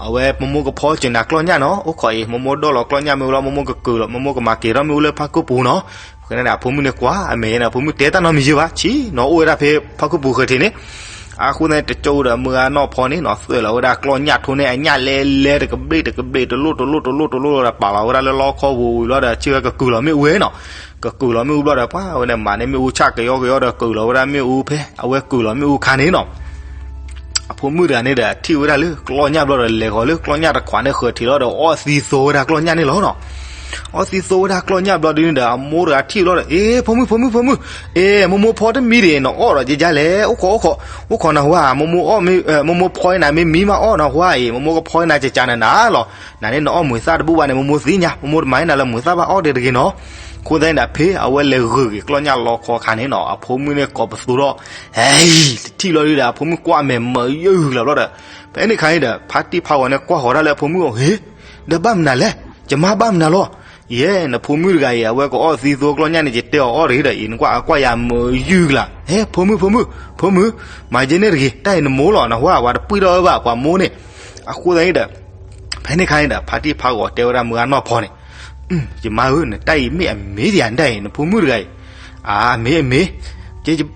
အဝဲမိၢ်မိၢ်ကဖီကၠိၤနၤကျီၢ်ညၣ်နီၤ အိၣ်ခိးအံၤ မိၢ်မိၢ်ဒီၣ်လီၤကျီၢ်ညၣ်မ့ၢ်အိၣ်လီၤ မိၢ်မိၢ်ကကုၤလီၤ မိၢ်မိၢ်ကမၤက့ၤထီၣ်မ့ၢ်အိၣ်လၢဖးခိၣ်ပူၤနီၤ, ဖဲန့ၣ်အဖိမုၣ်န့ၣ်ကွၢ်အမဲာ်န့ၣ် အဖိမုၣ်တဲတၢ်နီတမံၤယဲဘၣ် ဆံးနီၤအိၣ်ဝဲဒၣ်ဖဲဖးခိၣ်ပူၤဃၢၤထံးန့ၣ်, အဃိသတးန့ၣ် တကၠိဒီးမုၢ်ဂၤနီၢ်ဖီန့ၣ်နီၤ သွဲၣ်လီၤဝဲဒၣ်ကျီၢ်ညၣ်ထိန့ၣ် အညၣ်လဲလဲတကဘျ့ၣ်တကဘျ့ၣ် တလိၣ်တလိၣ်တလိၣ်တလိၣ်ဒီး ပာ်လီၤဝဲဒၣ်လၢလီခီပူၤဝံၤဘျီဒီး ဆ့ၣ်ဝဲကကုၤလီၤမ့ၣ်အူဝဲနီၤ, ကကုၤလီၤမ့ၣ်အူဘျီဒီး ပှၤဝဲန့ၣ်မၤန့ၢ်မ့ၣ်အူဆၣ်ကယီကယီဒီး ကုၤလီၤဝဲဒၣ်မ့ၣ်အူဖဲ အဝဲကုၤလီၤမ့ၣ်အူခါန့ၣ်နီၤ အဖိမုၣ်တဂၤန့ၣ်ဒီး ထံၣ်ဝဲဒၣ်လၢကျီၢ်ညၣ်ဘျီဒီး လဲၤဃီၤလၢကျီၢ်ညၣ်တခွးန့ၣ်ဃၢၤထံးလီၤဒီး အီၣ်သံသိဝဲဒၣ်ကျီၢ်ညၣ်န့ၣ်လီၤနီၤ, အီၣ်သံသိဝဲဒၣ်ကျီၢ်ညၣ်ဘျီဒ်န့ၣ်ဒီး အမိၢ်တဂၤထံၣ်ဘျီဒီး အ့ ဖိမုၣ် ဖိမုၣ် ဖိမုၣ်, အ့ မိၢ်မိၢ်ဖီတမံဒံး နအီၣ်ဒီးယဲယဲလဲၣ် အိၣ်ခိး အိၣ်ခိး အိၣ်ခိးနဟူဧါ မိၢ်မိၢ်အီၣ် မိၢ်မိၢ်ဖီနၤမ့ၢ်မံမးအီၣ်နဟူဧါအံၤ မိၢ်မိၢ်ကဖီနၤကကးနၤနၤလီၤ, နန့ၣ်နအီၣ်မုာ်သၣ်တဘူၣ်ဘၣ်န့ၣ် မိၢ်မိၢ်သ့ၣ်ညါ မိၢ်မိၢ်တမၤန့ၢ်နၤလၢမုာ်သၣ်ဘၣ်အီၣ်ဒံးတဂ့ၤနီၤ, အဃိသတးန့ၣ်ဒီး ဖဲအဝဲလဲၤဂုာ်က့ၤကျီၢ်ညၣ်လီခီခါန့ၣ်နီၤ အဖိမုၣ်န့ၣ်ကိးပသူထီၣ် ဟဲ တထံၣ်ဘျီဒ်ဒီး အဖိမုၣ်ကွၢ်အမဲာ်မၤယုၢ်လီၤဘျီဒီး, ဖဲန့ၣ်ခါန့ၣ်ဒီး ဖါတံၢ်ဖးဂီၤန့ၣ်ကွၢ်ဃီၤဒၣ်လၢအဖိမုၣ်အီၤ ဟ့ ဒီးဘၣ်မနုၤလဲၣ်, ယမါဘၣ်မနုၤလီၤ, ယဲ နဖိမုၣ်တဂၤအံၤ အဝဲကအီၣ်သံသိကျီၢ်ညၣ်န့ၣ် ယတဲအီၤအီၣ်တဂ့ၤဒီး အံၤနကွၢ်အကွၢ်ယၤမၤယုၢ်လၢ် ဟဲ ဖိမုၣ် ဖိမုၣ် ဖိမုၣ်, မၤယဲန့ၣ်တဂ့ၤ တၢ်အံၤနမိၢ်လီၤ နဟူဧါ ပှၤတပှံၢ်ထီၣ်ဝဲဘၣ် ပှၤမိၢ်န့ၣ်, အဃိသတးန့ၣ်ဒီး ဖဲန့ၣ်ခါန့ၣ်ဒီး ဖါတံၢ်ဖးဂီၤတဲဝဲဒၣ်မုၢ်ဂၤနီၢ်ဖီန့ၣ်, ယမါဧၢ နတၢ်အံၤမ့ၢ်အမ့ၢ်ဒံးဧါ နတၢ်အံၤ နဖိမုၣ်တဂၤအံၤ, အမ့ၢ်အမ့ၢ်,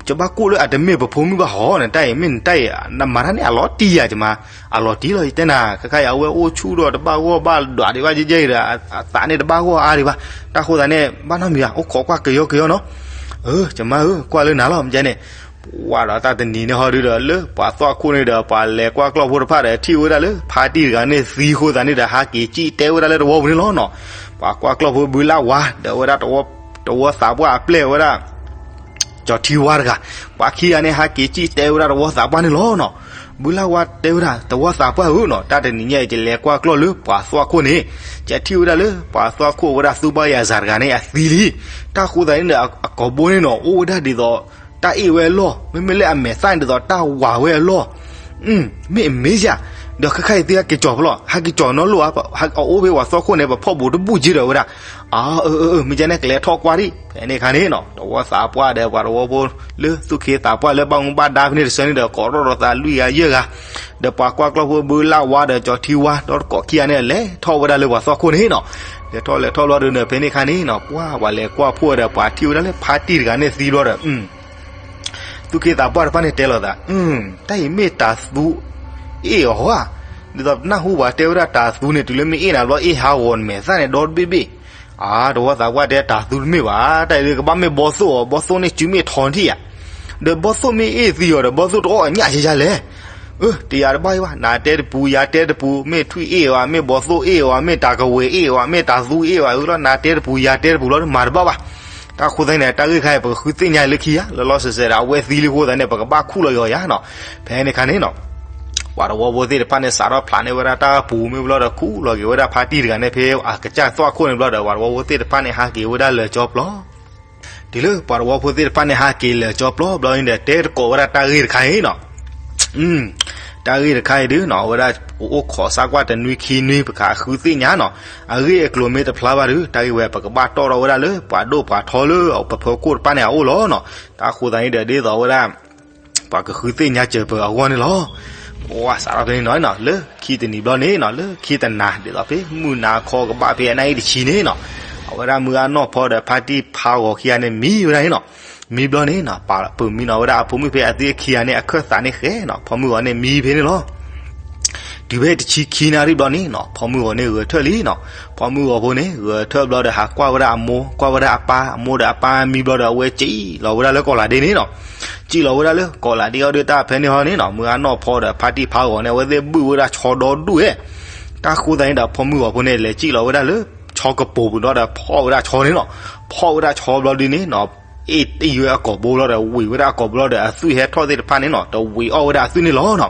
ယဘၣ်ကိၢ်လၢအတမ့ၢ်ပဖိမုၣ်ဘၣ်ဟီ နတၢ်အံၤ မ့ၢ်နတၢ်အံၤ နမၤတၢ်န့ၣ် အလီၤတံၢ်ယၤ ယမါ, အလီၤတံၢ်လီၤ ယတဲနၤ ခဲခါအံၤ အဝဲအိၣ်ဆူၣ်ဒီးတဘၣ်ဂီၢ်ဘၣ်ဒွးဒံးဘၣ်ယဲယဲအံၤဒီး အသးန့ၣ်တဘၣ်ဂီၢ်အါဒံးဘၣ်, တၢ်ဃိသတးန့ၣ် ဘၣ်နီတမံၤဘၣ် အိၣ်ခိးကွၢ်ကယီကယီနီၤ, ယမါဧၢ ကွၢ်လၢနၤလီၤ မ့ၢ်န့ၣ် ဝဲဒီးတၢ်တနံၤန့ၣ်ဟီဒုဒီး လၢပှၤသွၣ်ခိၣ်န့ၣ်ဒီး ပှၤလဲၤကွၢ်ကျီၢ်ဖိတဖၣ်ဒီး ထံၣ်ဝဲဒၣ်လၢ ဖါတံၢ်တဂၤန့ၣ်သံဃိသတးန့ၣ်ဒီး ဟးက့ၤစံၣ်တဲဝဲဒၣ်လၢတဝီပူၤန့ၣ်လီၤနီၤ, ပှၤကွၢ်ကျီၢ်ဖိဘုလၢ်ဝါ ဒီးဝဲဒၣ် တဝီသးပှၢ်အပျဲၢ်ဝဲဒၣ် ကၠီၤထံဝါတဂၤ, ပှၤခံဂၤန့ၣ်ဟးက့ၤစံၣ်တဲဝဲဒၣ်တဝီသးပှၢ်န့ၣ်လီၤနီၤ, ဘုလၢ်ဝါတဲဝဲဒၣ် တဝီသးပှၢ်ဧၢနီၤ တၢ်တနံၤညါအံၤ ယလဲၤကွၢ်ကျီၢ်လၢပှၤသွၣ်ခိၣ်န့ၣ်, ယထံၣ်ဝဲဒၣ်လၢပှၤသွၣ်ခိၣ်ဝဲဒၣ်သူဘၣ်ယၤစၤတဂၤန့ၣ် အသံလံ, တၢ်ဃိသတးန့ၣ်ဒီး အကိာ်ဘိန့ၣ်နီၤ အိၣ်ဝဲဒၣ်ဒ်သိး တၢ်အ့ၣ်ဝဲအလီၢ် မ့မ့ၢ်လၢအမဲာ်သၣ်န့ၣ်ဒ်သိးတၢ်ဝးဝဲအလီၢ် မ့ၢ်အမ့ၢ်ယၤ, ဒီးခဲခါအံၤသုဟဲက့ၤကၠီၤဖဲလဲၣ် ဟဲက့ၤကၠီၤနီတလိၣ်ဧါ, အအိၣ်ဖဲပှၤသွၣ်ခိၣ်န့ၣ် ပဖီၣ်ဘူးတဘူၣ်က့ဒီးဝဲဒၣ်, အၢ အၢ အၢ မ့ၢ်ကဲန့ၣ် ကလဲၤထီၣ်ကွၢ်ဒံး, ဖဲန့ၣ်ခါန့ၣ်နီၤ တဝီသးပှၢ်ဒီးပှၤတဝီဖိ လၢသူၣ်က့သးပှၢ်လၢဘၣ်မူဘၣ်ဒါဖဲန့ၣ်တဆၢန့ၣ်ဒီး ကိးထီၣ်ဒီးသးလွံၢ်ဂၤယဲၢ်ဂၤ, ဒီးပှၤကွၢ်ကျီၢ်ဖိဘုလၢ်ဝါဒီးကၠီၤထံဝါ ဒီးတကိးခံဂၤန့ၣ် လဲၤထီၣ်ဝဲဒၣ်လၢပှၤသွၣ်ခိၣ်န့ၣ်နီၤ, လဲၤထီၣ်လဲၤထီၣ်ဘျီဒီးန့ၣ် ဖဲန့ၣ်ခါန့ၣ်နီၤ ပှၤပှၤလဲၤကွၢ်ဖှိၣ်ဝဲဒီး ပှၤထံၣ်ဝဲဒၣ်လၢဖါတံၢ်တဂၤန့ၣ်သံဘျီဒီး သူၣ်က့သးပှၢ်တဖၣ်န့ၣ်တဲလီၤသး, တၢ်အံၤမ့ၢ်တၤသူအ့ၣ်အီၤဧါ, ဒ်သိးနၢ်ဟူပှၤတဲဝဲဒၣ်တၤသူန့ၣ် တုၤလၢမ့ၢ်အ့ၣ်နၤဘျီအ့ၣ်ဟးဂီၤနမဲာ်သၣ်န့ၣ်ဒီတဘ့ၣ်ဘ့ၣ်, အါ တဝီသးပှၢ်တဲတၤသူတမ့ၢ်ဘၣ်, တၢ်အံၤကဘၣ်မ့ၢ်ဘီသိၣ်အီၤ ဘီသိၣ်န့ၣ်စုမ့ၢ်ထီထံၣ်ဧါ, ဒီးဘီသိၣ်မ့ၢ်အ့ၣ်သံအီၤဒီး ဘီသိၣ်တအီၣ်အညၣ်ယဲယဲလဲၣ် အၢ တယၤတဘၣ်ဘၣ် နၤတဲတပူၤ ယၤတဲတပူၤ မ့ၢ်ထွံၣ်အ့ၣ်ဝဲ မ့ၢ်ဘီသိၣ်အ့ၣ်ဝဲ မ့ၢ်တၢ်ကဝဲၤအ့ၣ်ဝဲ မ့ၢ်တၤသူအ့ၣ်ဝဲ အၢလီၤ နၤတဲတပူၤ ယၤတဲတပူၤလီၤ မၤတဘၣ်ဘၣ်. တၢ်ဃိသတးန့ၣ် တၢ်ဂ့ၢ်တခါအံၤ ပကဃုသ့ၣ်ညါလၢခံဧါ လၢလီၤစဲးစဲးဒီး အဝဲသံလံအဃိသတးန့ၣ် ပကဘၣ်ခူၣ်လီၤက့ၤအီၤယၤနီၤ. ဖဲန့ၣ်အခါန့ၣ်နီၤ ပှၤတဝီဖိသ့ၣ်တဖၣ်န့ၣ် စးထီၣ်ဖျါန့ၢ်ဝဲဒၣ်တၢ်ပူၤ မ့ၢ်ဘျီဒီး ခူၣ်လီၤက့ၤဝဲဒၣ်ဖါတံၢ်တဂၤန့ၣ် ဖဲအကစၢ်သွၣ်ခိၣ်န့ၣ်ဘျီဒီး ပှၤတဝီဖိသ့ၣ်တဖၣ်န့ၣ် ဟးက့ၤဝဲဒၣ်လၢာ်ကၠီပျီ တုၤလၢပှၤတဝီဖိသ့ၣ်တဖၣ်န့ၣ် ဟးက့ၤလၢာ်ကၠီပျီဘျီန့ၣ်ဒီး တဲသကိးဝဲဒၣ်တၢ်ဂ့ၢ်တခါအံၤနီၤ. တၢ်ဂ့ၢ်တခါအံၤဒုးနီၤ အဝဲဒၣ် ပအိၣ်ခိးစၢ်ကွၢ်တနွံခံနွံ ပကဃုသ့ၣ်ညါနီၤ. အဂ့ၢ်အကျိၤမ့ၢ်တဖျါဘၣ်ဒီး တၢ်ဂ့ၢ်ဝဲ ပကဘၣ်တီၣ်ထီၣ်ဝဲဒၣ်လၢ ပှၤဒိၣ်ပှၤထီလၢပဖိကိၣ်တဖၣ်န့ၣ်အအိၣ်လီၤနီၤ. တၢ်ဃိသတးန့ၣ်ဒီး ဒ်သိးဝဲဒၣ် ပှၤကဃုသ့ၣ်ညါစၢၤပၢၤအဂီၢ်န့ၣ်လီၤ. ပှၤစးထီၣ်ဖဲန့ၣ်နီၤ လၢခံတနံၤဘျီန့ၣ်နီၤ လၢခံတနၤ ဒ်သိးဖဲမုၢ်နၤခီကဘၣ်ဖဲအနၣ်အံၤတဆံန့ၣ်နီၤ အဝဲဒၣ်မုၢ်ဂၢ်နီၢ်ဖီဒီး ဖါတံၢ်ဖါဂီၤခံဂၤန့ၣ် မံဝဲဒၣ်န့ၣ်နီၤ. မံဘျီန့ၣ်နီၤ ပာ်ပၢၤမံနီၤဝဲဒၣ်အဖိမုၣ်ဖဲအသ့ၣ်ခံဂၤန့ၣ် အခၢၣ်သးန့ၣ်ဃဲနီၤ. ဖီမုၢ်ဂီၤန့ၣ်မံဖဲန့ၣ်လီၤ. တုၤဖဲတဆံခံနၣ်ရံၣ်ဘျီန့ၣ်နီၤ ဖီမုၢ်ဂီၤန့ၣ်ဂဲၤထၢၣ်လံနီၤ. ဖီမုၢ်ဂီၤဖိန့ၣ် ဂဲၤထၢၣ်ဘျီဒီး ဟးကွၢ်ဝဲဒၣ်အမိၢ် ကွၢ်ဝဲဒၣ်အပၢ် အမိၢ်ဒီးအပၢ်မံဘျီဒီး အဝဲစံၣ်လီၤဝဲဒၣ်လၢကီၢ်လးဒ့န့ၣ်နီၤ. စံၣ်လီၤဝဲဒၣ်လၢကီၢ်လးဒ့အီၤဒုး တၢ်ဖဲန့ၣ်ဟီန့ၣ်နီၤ မုၢ်ဂၢ်နီၢ်ဖီဒီး ဖါတံၢ်ဖါဂီၤန့ၣ် အဝဲသ့ၣ်ဘုၣ်ဝဲဒၣ်ဆီဒီဒူၣ်ဝဲ. တၢ်ဃိသတးန့ၣ်ဒီး ဖီမုၢ်ဂီၤဖိန့ၣ် လဲၤစံၣ်လီၤဝဲဒၣ်လၢ ဆီကပိာ်ပူၤဒီး ဖီၣ်ဝဲဒၣ်ဆီန့ၣ်နီၤ. ဖီၣ်ဝဲဒၣ်ဆီဘျီဒုးန့ၣ်နီၤ အ့ၣ်တံၢ်ဝဲအကိာ်ဘိဘျီဒီး ဝံၤဝဲဒၣ်အကိာ်ဘိဘျီဒီး အသွံၣ်ဟဲထီၣ်သ့ၣ်တဖၣ်န့ၣ်နီၤ တဝံၤအီၣ်ဝဲဒၣ်အသွံၣ်န့ၣ်လီၤနီၤ.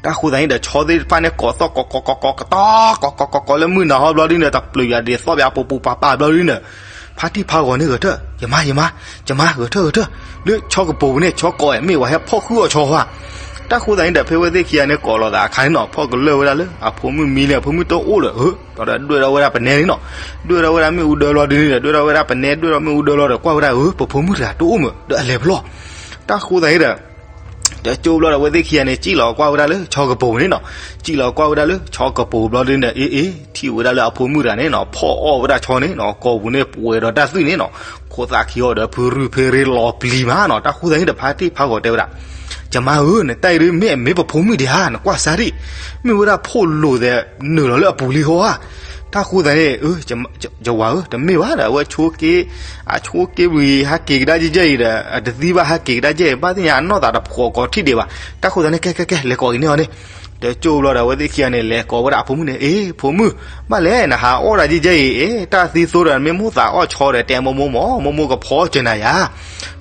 တၢ်ဃိသတးန့ၣ်ဒီး ဆီသ့ၣ်တဖၣ်န့ၣ် ကိးသီၣ်ကိးကိးကိးကိးကတီၤ ကိးကိးကိးကိးလၢမုၢ်နၤဟီဘျီဒုးန့ၣ် တပျုာ်ယၤဒ်သိးပယါပူၤပူၤပၤပၤဘျီဒုးန့ၣ် ဖါတံၢ်ဖါဂီၤန့ၣ်ဂဲၤထၢၣ်, ယမါ ယမါ, ယမါ ဂဲၤထၢၣ် ဂဲၤထၢၣ်, လၢဆီကပိၤပူၤန့ၣ် ဆီကိးမ့ၢ်ဝဲဟဲဖီၣ်ဃုအီၣ်ဆီဧါ. တၢ်ဃိသတးန့ၣ်ဒီး ဖဲဝဲသ့ၣ်ခံဂၤန့ၣ်ကိးလိာ်သးအခါန့ၣ်နီၤ ဖီၣ်ကလၢာ်ဝဲဒၣ်လၢအဖိမုၣ်မံလံ အဖိမုၣ်တအိၣ်ဒီး ဒီးဒွဲၣ်ထီၣ်ဝဲဒၣ်ပနဲန့ၣ်နီၤ, ဒွဲၣ်ထီၣ်ဝဲဒၣ်မ့ၣ်အူဒၢဘျီဒုန့ၣ်ဒီး ဒွဲၣ်ထီၣ်ဝဲဒၣ်ပနဲ ဒွဲၣ်ထီၣ်မ့ၣ်အူဒၢဘျီဒီး ကွၢ်ဝဲဒၣ်ဧၢ ပဖိမုၣ်တဂၤတအိၣ်မး ဒီးအလဲၤဖဲလဲၣ်. တၢ်ဃိသတးန့ၣ်ဒီး တကၠိဘျီဒီး အဝဲသ့ၣ်ခံဂၤန့ၣ် စံၣ်လီၤကွၢ်ဝဲဒၣ်လၢဆီကပိၤန့ၣ်နီၤ, စံၣ်လီၤကွၢ်ဝဲဒၣ်လၢဆီကပိၤဘျီဒုန့ၣ်ဒီး အ့ အ့ ထံၣ်ဝဲဒၣ်လၢအဖိမုၣ်တဂၤန့ၣ်နီၤ ဖီၣ်အီၣ်ဝဲဒၣ်ဆီန့ၣ်နီၤ ကိာ်ပူၤန့ၣ်ပှဲၤဒီးတၢ်သွံၣ်န့ၣ်နီၤ, ခိၣ်သၣ်ခံအီၤဒီး ဖုရူၢ်ဖဲရ့လီၤပျံၤမးနီၤ. တၢ်ဃိသတးန့ၣ်ဒီး ဖါတံၢ်ဖါဂီၤတဲဝဲဒၣ်, ယမါဧၢ နတၢ်အံၤဒုမ့ၢ်အမ့ၢ်ပဖိမုၣ်ဒံးဧါ နကွၢ်စၢ်ဒံး, မ့ၢ်ဝဲဒၣ်ဖိၣ်လိာ်သဲးနုာ်လီၤလၢအပူၤလံဃီဧါ. တၢ်ဃိသတးန့ၣ် ယဝၤဧၢ တမ့ၢ်ဘၣ်ဒီး အဝဲဆိက့ အဆိက့ဝံၤ ဟးက့ၤကဒါယဲၢ်ယဲၢ်အံၤဒီး အတသံဘၣ် ဟးက့ၤကဒါယဲၢ်အံၤ ဘၣ်သ့ၣ်ညါအနီၢ်သးတဖှီၣ်ကိးထံၣ်ဒံးဘၣ်. တၢ်ဃိသတးန့ၣ် ကဲ ကဲ ကဲ လဲၤကိးက့ၤန့ၢ်အီၤန့ၣ်. တကၠိဘျီဒီး အဝဲသ့ၣ်ခံဂၤန့ၣ် လဲၤကိးဝဲဒၣ်အဖိမုၣ်န့ၣ်, အ့ ဖိမုၣ်, ဘၣ်လဲၣ် နဟးအီၣ်ဒၣ်ယဲၢ်ယဲၢ်အံၤ အ့ တၢ်သံသိဒီး နမ့ၢ်မိၣ်သးအီၣ်ဆီဒီး တဲမိၢ်မိၢ်မၢ် မိၢ်မိၢ်ကဖီၣ်စၢၤနၤယၤ.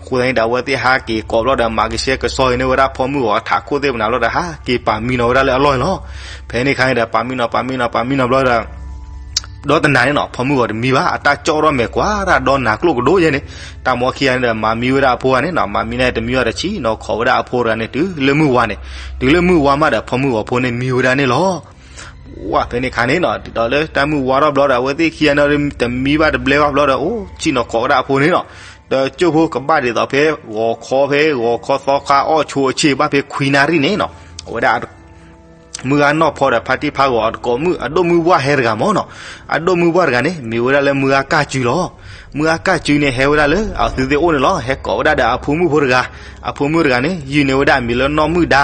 အဃိသတးန့ၣ်ဒီး အဝဲသ့ၣ်ဟးက့ၤကိးဘျီဒီး မၤကဆှဲကဆှီအံၤန့ၢ်ဝဲဒၣ်ဖိမုၣ်ဂီၤ ထးခိၣ်သ့ၣ်မနၤဘျီဒီး ဟးက့ၤပာ်မံနီၤဝဲဒၣ်လၢအလီၢ်န့ၣ်လီၤ. ဖဲန့ၣ်အခါန့ၣ်ဒီး ပာ်မံနီၤ ပာ်မံနီၤ ပာ်မံနီၤဘျီဒီး ဒီတနၤန့ၣ်နီၤ ဖိမုၣ်ဂီၤတမံဘၣ် အတၢ်ကၠီၣ်ထီၣ်မဲာ်ကွၢ်တၢ်ဒီနၤကျိၣ်ကဒိၣ်ယဲၢ်န့ၣ်, တၢ်မိၢ်ခံဂၤန့ၣ်ဒီး မၤမံဝဲဒၣ်အဖိဂၤန့ၣ်နီၤ မၤမံန့ၣ်တမံဘၣ်တဆံးနီၤ ခိးဝဲဒၣ်အဖိတဂၤန့ၣ် တုၤလၢမုၢ်ဝါန့ၣ်, တုၤလၢမုၢ်ဝါမးဒီး ဖိမုၣ်ဂီၤဖိန့ၣ်မံဝဲဒၣ်န့ၣ်လီၤ. ဝဲဖဲန့ၣ်အခါန့ၣ်နီၤ ဒ်သိးလၢတၢ်မုၢ်ဝါထီၣ်ဘျီဒီး အဝဲသ့ၣ်ခံဂၤန့ၣ် တမံဘၣ်တဘျဲဘၣ်ဘျီဒီး အိၣ်ဆံၣ်နီၤခိးဝဲဒၣ်အဖိန့ၣ်နီၤ, ဒီးကၠိဖိကဘၣ်ဒ်သိးဖဲ ဂီၤခီဖဲ ဂီၤခီသီခါအီၣ်ဆိအဆ့ၣ် ဘၣ်ဖဲခွံနၣ်ရံၣ်န့ၣ်နီၤ, အဝဲဒၣ် မုၢ်ဂၤနီၢ်ဖီဒီးဖါတံၢ်ဖါဂီၤ အတကိးမုၣ် အဒိၣ်မုၢ်ဝၣ်ဟဲတဂၤမၢ်နီၤ, အဒိၣ်မုၢ်ဝၣ်တဂၤန့ၣ် မ့ၢ်ဝဲဒၣ်လၢမုၢ်ဂၤကၢ်စုလီၤ. မုၢ်ဂၤကၢ်စုန့ၣ် ဟဲဝဲဒၣ်လၢအသုသ့ၣ်အိၣ်န့ၣ်လီၤ. ဟဲကိးဝဲဒၣ်ဒီးအဖိမုၣ်ဖိတဂၤ, အဖိမုၣ်တဂၤန့ၣ် ယုၢ်န့ၢ်ဝဲဒၣ်အမံၤလၢနီၢ်မုၣ်ဒါ,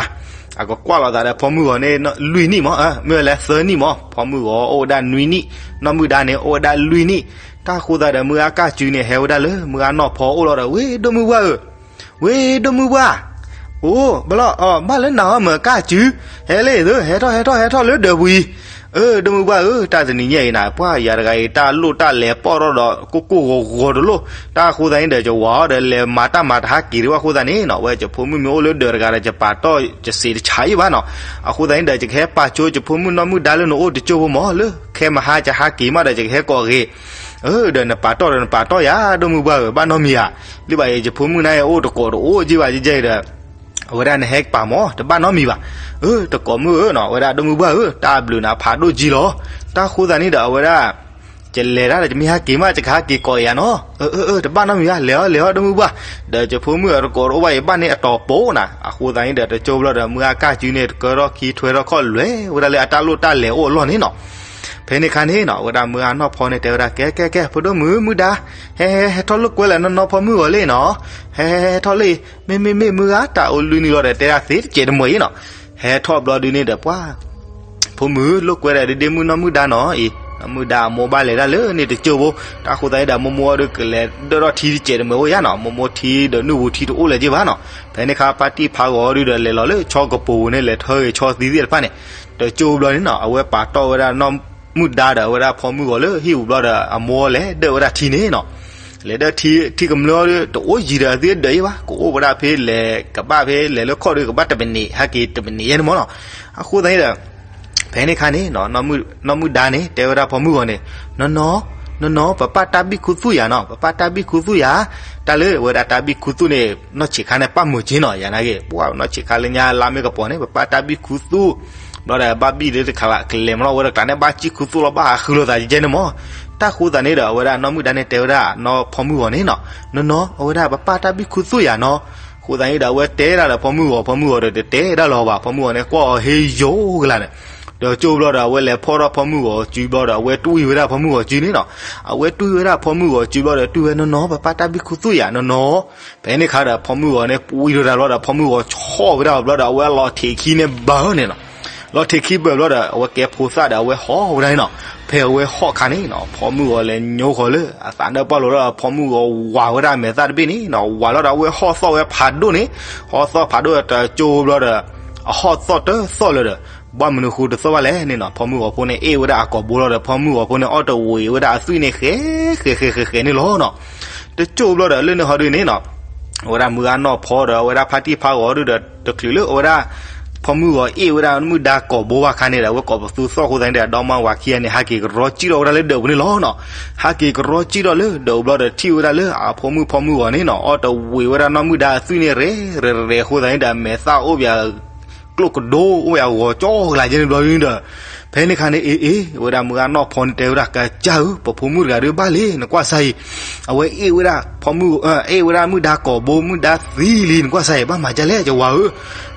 အကကွၢ်လိာ်သးဒီးဖိမုၣ်ဂီၤန့ၣ် လွံၢ်နံၣ်မၢ်, မ့ၢ်ဝဲလၢသၢနံၣ်မၢ်, ဖိမုၣ်ဂီၤအိၣ်ဝဲဒၣ်နွံနံၣ်, နီၢ်မုၣ်ဒါန့ၣ် အိၣ်ဝဲဒၣ်လွံၢ်နံၣ်. တၢ်ဃိသတးဒီး မုၢ်ဂၤကၢ်စုန့ၣ် ဟဲဝဲဒၣ်လၢမုၢ်ဂၤနီၢ်ဖီအိၣ်လီၤဒီး ဝ့ၢ်ဒိၣ်မုၢ်ဝၣ်ဧၢ ဝ့ၢ်ဒိၣ်မုၢ်ဝၣ်, အိၣ်ဘၣ်လီၤ, ဘၣ်လၢနၤအီၤမ့ၢ်ကၢ်စု, ဟဲလၢအံၤသၢ ဟဲထီၣ် ဟဲထီၣ် ဟဲထီၣ်လၢဒၢးပူၤအံၤ, အၢ ဒိၣ်မုၢ်ဝၣ်ဧၢ, တၢ်တနံၤညါအံၤနၤ ပှၢ်ယၤတဂၤအံၤ တၢ်လိၣ်တၢ်လဲၤပီၣ်ထီၣ်ဒီး ကိၢ်ကိၢ်ဂီၤဂီၤတလိၣ်, တၢ်အဃိသတးန့ၣ်ဒီး ယဝၤအီၤဒီး လဲၤမၤတၢ်မၤတဟးက့ၤတဘၣ်အဃိသတးန့ၣ်နီၤ, ဝဲယဖိမုၣ်မ့ၢ်အိၣ်လၢဒၢးတဂၤဒီး ယပာ်တီၢ်ယစံးတဆးအံၤဘၣ်နီၤ, အဃိသတးန့ၣ်ဒီး ယကဟဲပာ်ဆိယဖိမုၣ်နီၢ်မုၣ်ဒါလၢနအိၣ်တကၠိဖိမၢ်, လၢခဲမဟါယဟးက့ၤမးဒီး ယကဟဲကိးဂ့ၤ ဒီးနပာ်တီၢ်ဒီးနပာ်တီၢ်ယၤ ဒိၣ်မုၢ်ဝၣ်ဧၢ, ဘၣ်နီတမံၤဧါ, လၢဘၣ်အံၤ ယဖိမုၣ်န့ၣ်အိၣ်တကိးတအိၣ်က့ဘၣ် ကဲကဲအံၤဒီး အဝဲဒၣ်နဟဲကပာ်မၢ် တဘၣ်နီတမံၤဘၣ်, အၢ တကိးမုၣ်ဧၢနီၤ, အဝဲဒၣ်ဒိၣ်မုၢ်ဝၣ်ဧၢ, တၢ်ဘျုးနၤဖးဒိၣ်ကံလီၤ. တၢ်ဃိသတးန့ၣ်ဒီး အဝဲဒၣ် ယလဲၤတၢ်ဒီး ယမ့ၢ်ဟဲက့ၤမး ယကဟဲက့ၤကိးယၤနီၤ, အၢ အၢ အၢ တဘၣ်နီတမံၤဘၣ်, လဲၤအီၤ လဲၤအီၤ ဒိၣ်မုၢ်ဝၣ်, ဒီးယဖိမုၣ်အတကိးတအိၣ်ဘၣ် ယဘၣ်န့ၣ်အတီၤပိနၤ, အဃိသတးန့ၣ်ဒီး တကၠိဘျီဒီး မုၢ်ဂၤကၢ်စုန့ၣ် တကၢထီၣ်ခံထွဲထီၣ်ခီၣ်လွဲၤဝဲဒၣ်လၢအတၢ်လိၣ်တၢ်လဲၤအိၣ်အလီၢ်န့ၣ်နီၤ ဖဲန့ၣ်အခါန့ၣ်နီၤ အဝဲဒၣ်မုၢ်ဂၤနီၢ်ဖီန့ၣ် တဲဝဲဒၣ် ကဲ ကဲ ကဲ ဖိဒိၣ်မုၣ် မုၢ်ဒါ, ဟဲ ဟဲ ဟဲထီၣ်လိာ်ကွဲလၢနီၢ်နီၢ်ဖီမုၣ်ဂီၤလံနီၤ, ဟဲ ဟဲ ဟဲထီၣ်လၢအံၤ, မ့ၢ် မ့ၢ် မ့ၢ် မုၢ်ဂၤ တၢ်အိၣ်လွံၢ်နံၣ်လီၤဒီး တဲဒၣ်သ့တစဲးတမှဲၤအံၤနီၤ, ဟဲထီၣ်ဘျီဒုန့ၣ်ဒီး ပှၤ ဖိမုၣ် လိာ်ကွဲဒီးဒ့မုၣ်နီၢ်မုၢ်ဒါနီၤအံၤ, နီၢ်မုၢ်ဒါအမိၢ်ဘၣ်လဲၤဒၣ်လၢန့ၣ်တကၠိဖိ, တၢ်ဃိသတးန့ၣ်ဒီး မိၢ်မိၢ်အီၤဒုးကလဲၤဒၢၣ်ထီၣ်ထံတစဲးတမှဲၤအိၣ်ယါနီၤ, မိၢ်မိၢ်ထံဒီးနုၢ်ပူၤထံတအိၣ်လၢၤက့ဘၣ်နီၤ, ဖဲန့ၣ်အခါ ဖါတံၢ်ဖါဂီၤအီၤဒုဒီး လဲၤလီၤလၢဆီကပိၤပူၤန့ၣ် လဲၤထၢဂ့ၤဆီသံသ့ၣ်တဖၣ်န့ၣ်, တကၠိဘျီန့ၣ်နီၤ အဝဲပာ်တီၢ်ဝဲဒၣ်နီၢ်မုၢ်ဒါဒီး အဝဲဒၣ်ဖီမုၣ်ဂီၤလၢဟံၣ်ပူၤဘျီဒီး အမိၢ်လဲၤဒၢၣ်ဝဲဒၣ်ထံန့ၣ်နီၤ လဲၤဒၢၣ်ထံ ထံကမျၢၢ်ဒီး တအိၣ်ယံၤဒီးအသ့ဒၢးအံၤဘၣ်, ကအိၣ်ဝဲဒၣ်ဖဲလဲၤ ကဘၣ်ဖဲလဲၤလၢခီၣ်ဒီး ကဘၣ်တမံးနံး ဟဲက့ၤတမံးနံးယဲန့ၣ်မၢ်နီၤ, အဃိသတးန့ၣ်ဒီး ဖဲန့ၣ်အခါန့ၣ် နီၢ်မုၢ်ဒါန့ၣ် တဲဝဲဒၣ်ဖီမုၣ်ဂီၤန့ၣ်, နီၢ်နီၢ်, နီၢ်နီၢ် ပပၢ်တၢ်ဘံၣ်ခူသူၣ်ယၤနီၤ, ပပၢ်တၢ်ဘံၣ်ခူသူၣ်ယၤ, တၢ်လၢဝဲဒၣ်တၢ်ဘံၣ်ခူသူၣ်န့ၣ် နီၢ်ဆံးခါန့ၣ် ပၢ်မုာ်က့နီၤ ယၤနာ်က့, ပှၤနီၢ်ဆံးခါလၢညါလါမ့ၢ်ကပီၤန့ၣ် ပပၢ်တၢ်ဘံၣ်ခူသူၣ် ဘျီဒီးဘၣ်ဘံၣ်လၢတခါလၢကလဲၤမၢ်နီၤ ဝဲတကျးန့ၣ် ဘၣ်စံၣ်ခူသူၣ်လီၤ ဘၣ်ဟးဃုလိာ်သးကဲန့ၣ်မၢ်, တၢ်ဃိသတးန့ၣ်ဒီး အဝဲဒၣ်နီၢ်မုၢ်ဒါန့ၣ်တဲဝဲဒၣ်နီၢ်ဖီမုၣ်ဂီၤန့ၣ်နီၤ, နီၢ်နီၢ် အဝဲဒၣ်ပပၢ်တၢ်ဘံၣ်ခူသူၣ်ယၤနီၤ, အဃိသတးန့ၣ်ဒီး အဝဲတဲဒၣ်ဒီးဖီမုၣ်ဂီၤ, ဖီမုၣ်ဂီၤဒီးတတဲဒၣ်လၢၤဘၣ်, ဖီမုၣ်ဂီၤန့ၣ် ကွၢ်အီၤဟ့ယိကလးန့ၣ်, ဒီးကၠိဘျီဒီး အဝဲလဲၤဖီၣ်ထီၣ်ဖီမုၣ်ဂီၤစုဘျီဒီး အဝဲတွံၢ်ဝဲဒၣ်ဖီမုၣ်ဂီၤစုန့ၣ်နီၤ, အဝဲတွံၢ်ဝဲဒၣ်ဖီမုၣ်ဂီၤစုဘျီဒီး တွံၢ်ဝဲနီၢ်နီၢ် ပပၢ်တၢ်ဘံၣ်ခူသူၣ်ယၤနီၢ်နီၢ်, ဖဲန့ၣ်အခါဒီး ဖီမုၣ်ဂီၤန့ၣ် ပှံၢ်ထီၣ်တၢ်ဘျီဒီး ဖီမုၣ်ဂီၤဆီၣ်ဝဲဒၣ်အီၤဘျီဒီး အဝဲလီၤထံးခံန့ၣ်ဘၢန့ၣ်နီၤ, လီၤထံးခံဘၢဘျီဒီး အဝဲကဲဖိသၣ်ဒီး အဝဲဟီၣ်ဝဲဒၣ်န့ၣ်နီၤ, ဖဲအဝဲဟီၣ်ခါန့ၣ်နီၤ ဖီမုၣ်ဂီၤလဲၤညိဃီၤလၢ အသးနၢၣ်ပီၣ်လိၤလီၤဒီး ဖီမုၣ်ဂီၤဝးဝဲဒၣ်အမဲာ်သၣ်တဘ့ၣ်န့ၣ်နီၤ, ဝးလီၤဒီး အဝဲဟီၣ်သီၣ်ဝဲဖးဒိၣ်န့ၣ်, ဟီၣ်သီၣ်ဖးဒိၣ်တကၠိဘျီဒီး အဟီၣ်သီၣ်တသီၣ်လၢၤဒီး ဘၣ်မနုၤဃိတသီၣ်ဘၣ်လဲၣ်န့ၣ်နီၤ, ဖီမုၣ်ဂီၤဖိန့ၣ် အ့ၣ်ဝဲဒၣ်အကိာ်ဘိလီၤဒီး ဖီမုၣ်ဂီၤဖိန့ၣ် အီၣ်တဝံၤဝဲဒၣ်အသွံၣ်န့ၣ် ဃဲ ဃဲ ဃဲ ဃဲ ဃဲန့ၣ်လီၤနီၤ, တကၠိဘျီဒီး လၢန့ၣ်ဟီဒုန့ၣ်နီၤ အဝဲဒၣ်မုၢ်ဂၤနီၢ်ဖီဒီး အဝဲဒၣ်ဖါတံၢ်ဖါဂီၤဒုဒီး တချုးလၢအဝဲဒၣ် ဖီမုၢ်ဂီၤအ့ၣ်ဝဲဒၣ်မုၣ်ဒါကိာ်ဘိဘၣ်ခါန့ၣ်ဒီး အဝဲကိးပသူသီၣ်အဃိသတးန့ၣ်ဒီး ဒီမါဝၤခံဂၤန့ၣ် ဟးက့ၤကရီကံၣ်ထီၣ်ဝဲဒၣ်လၢဒၢးပူၤန့ၣ်လီၤနီၤ. ဟးက့ၤကရီကံၣ်ထီၣ်လၢဒၢးပူၤဘျီဒီး ထံၣ်ဝဲဒၣ်လၢအဖိမုၣ်ဖီမုၢ်ဂီၤန့ၣ်နီၤ အီၣ်တဝံၤဝဲဒၣ်နီၢ်မုၣ်ဒါအသွံၣ်န့ၣ် ရဲၣ်ရဲၣ်ရဲၣ်အဃိသတးန့ၣ်ဒီး အမဲာ်သၣ်အိၣ်ဘၣ် ကျိၣ်ကဒိ အိၣ်ဘၣ်အဂီၤကၠီကလာ်ကဲန့ၣ်ဘျီဒုန့ၣ်ဒီး ဖဲန့ၣ်ခါန့ၣ် အ့ၣ်အ့ၣ် ဝဲဒၣ်မုၢ်ဂၢ်နီၢ်ဖီန့ၣ်တဲဝဲဒၣ် ကစၢ်ဧၢ ပဖိမုၣ်တဂၤဒုးဘၣ်လံ နကွၢ်စၢ်အံၤ အဝဲအ့ၣ်ဝဲဒၣ်ဖီမုၢ် အ့ၣ်ဝဲဒၣ်မုၣ်ဒါကိာ်ဘိ မုၣ်ဒါသံလံ နကွၢ်စၢ်အံၤ ဘၣ်မၤဒ်လဲၣ် ယဝၤဧၢ.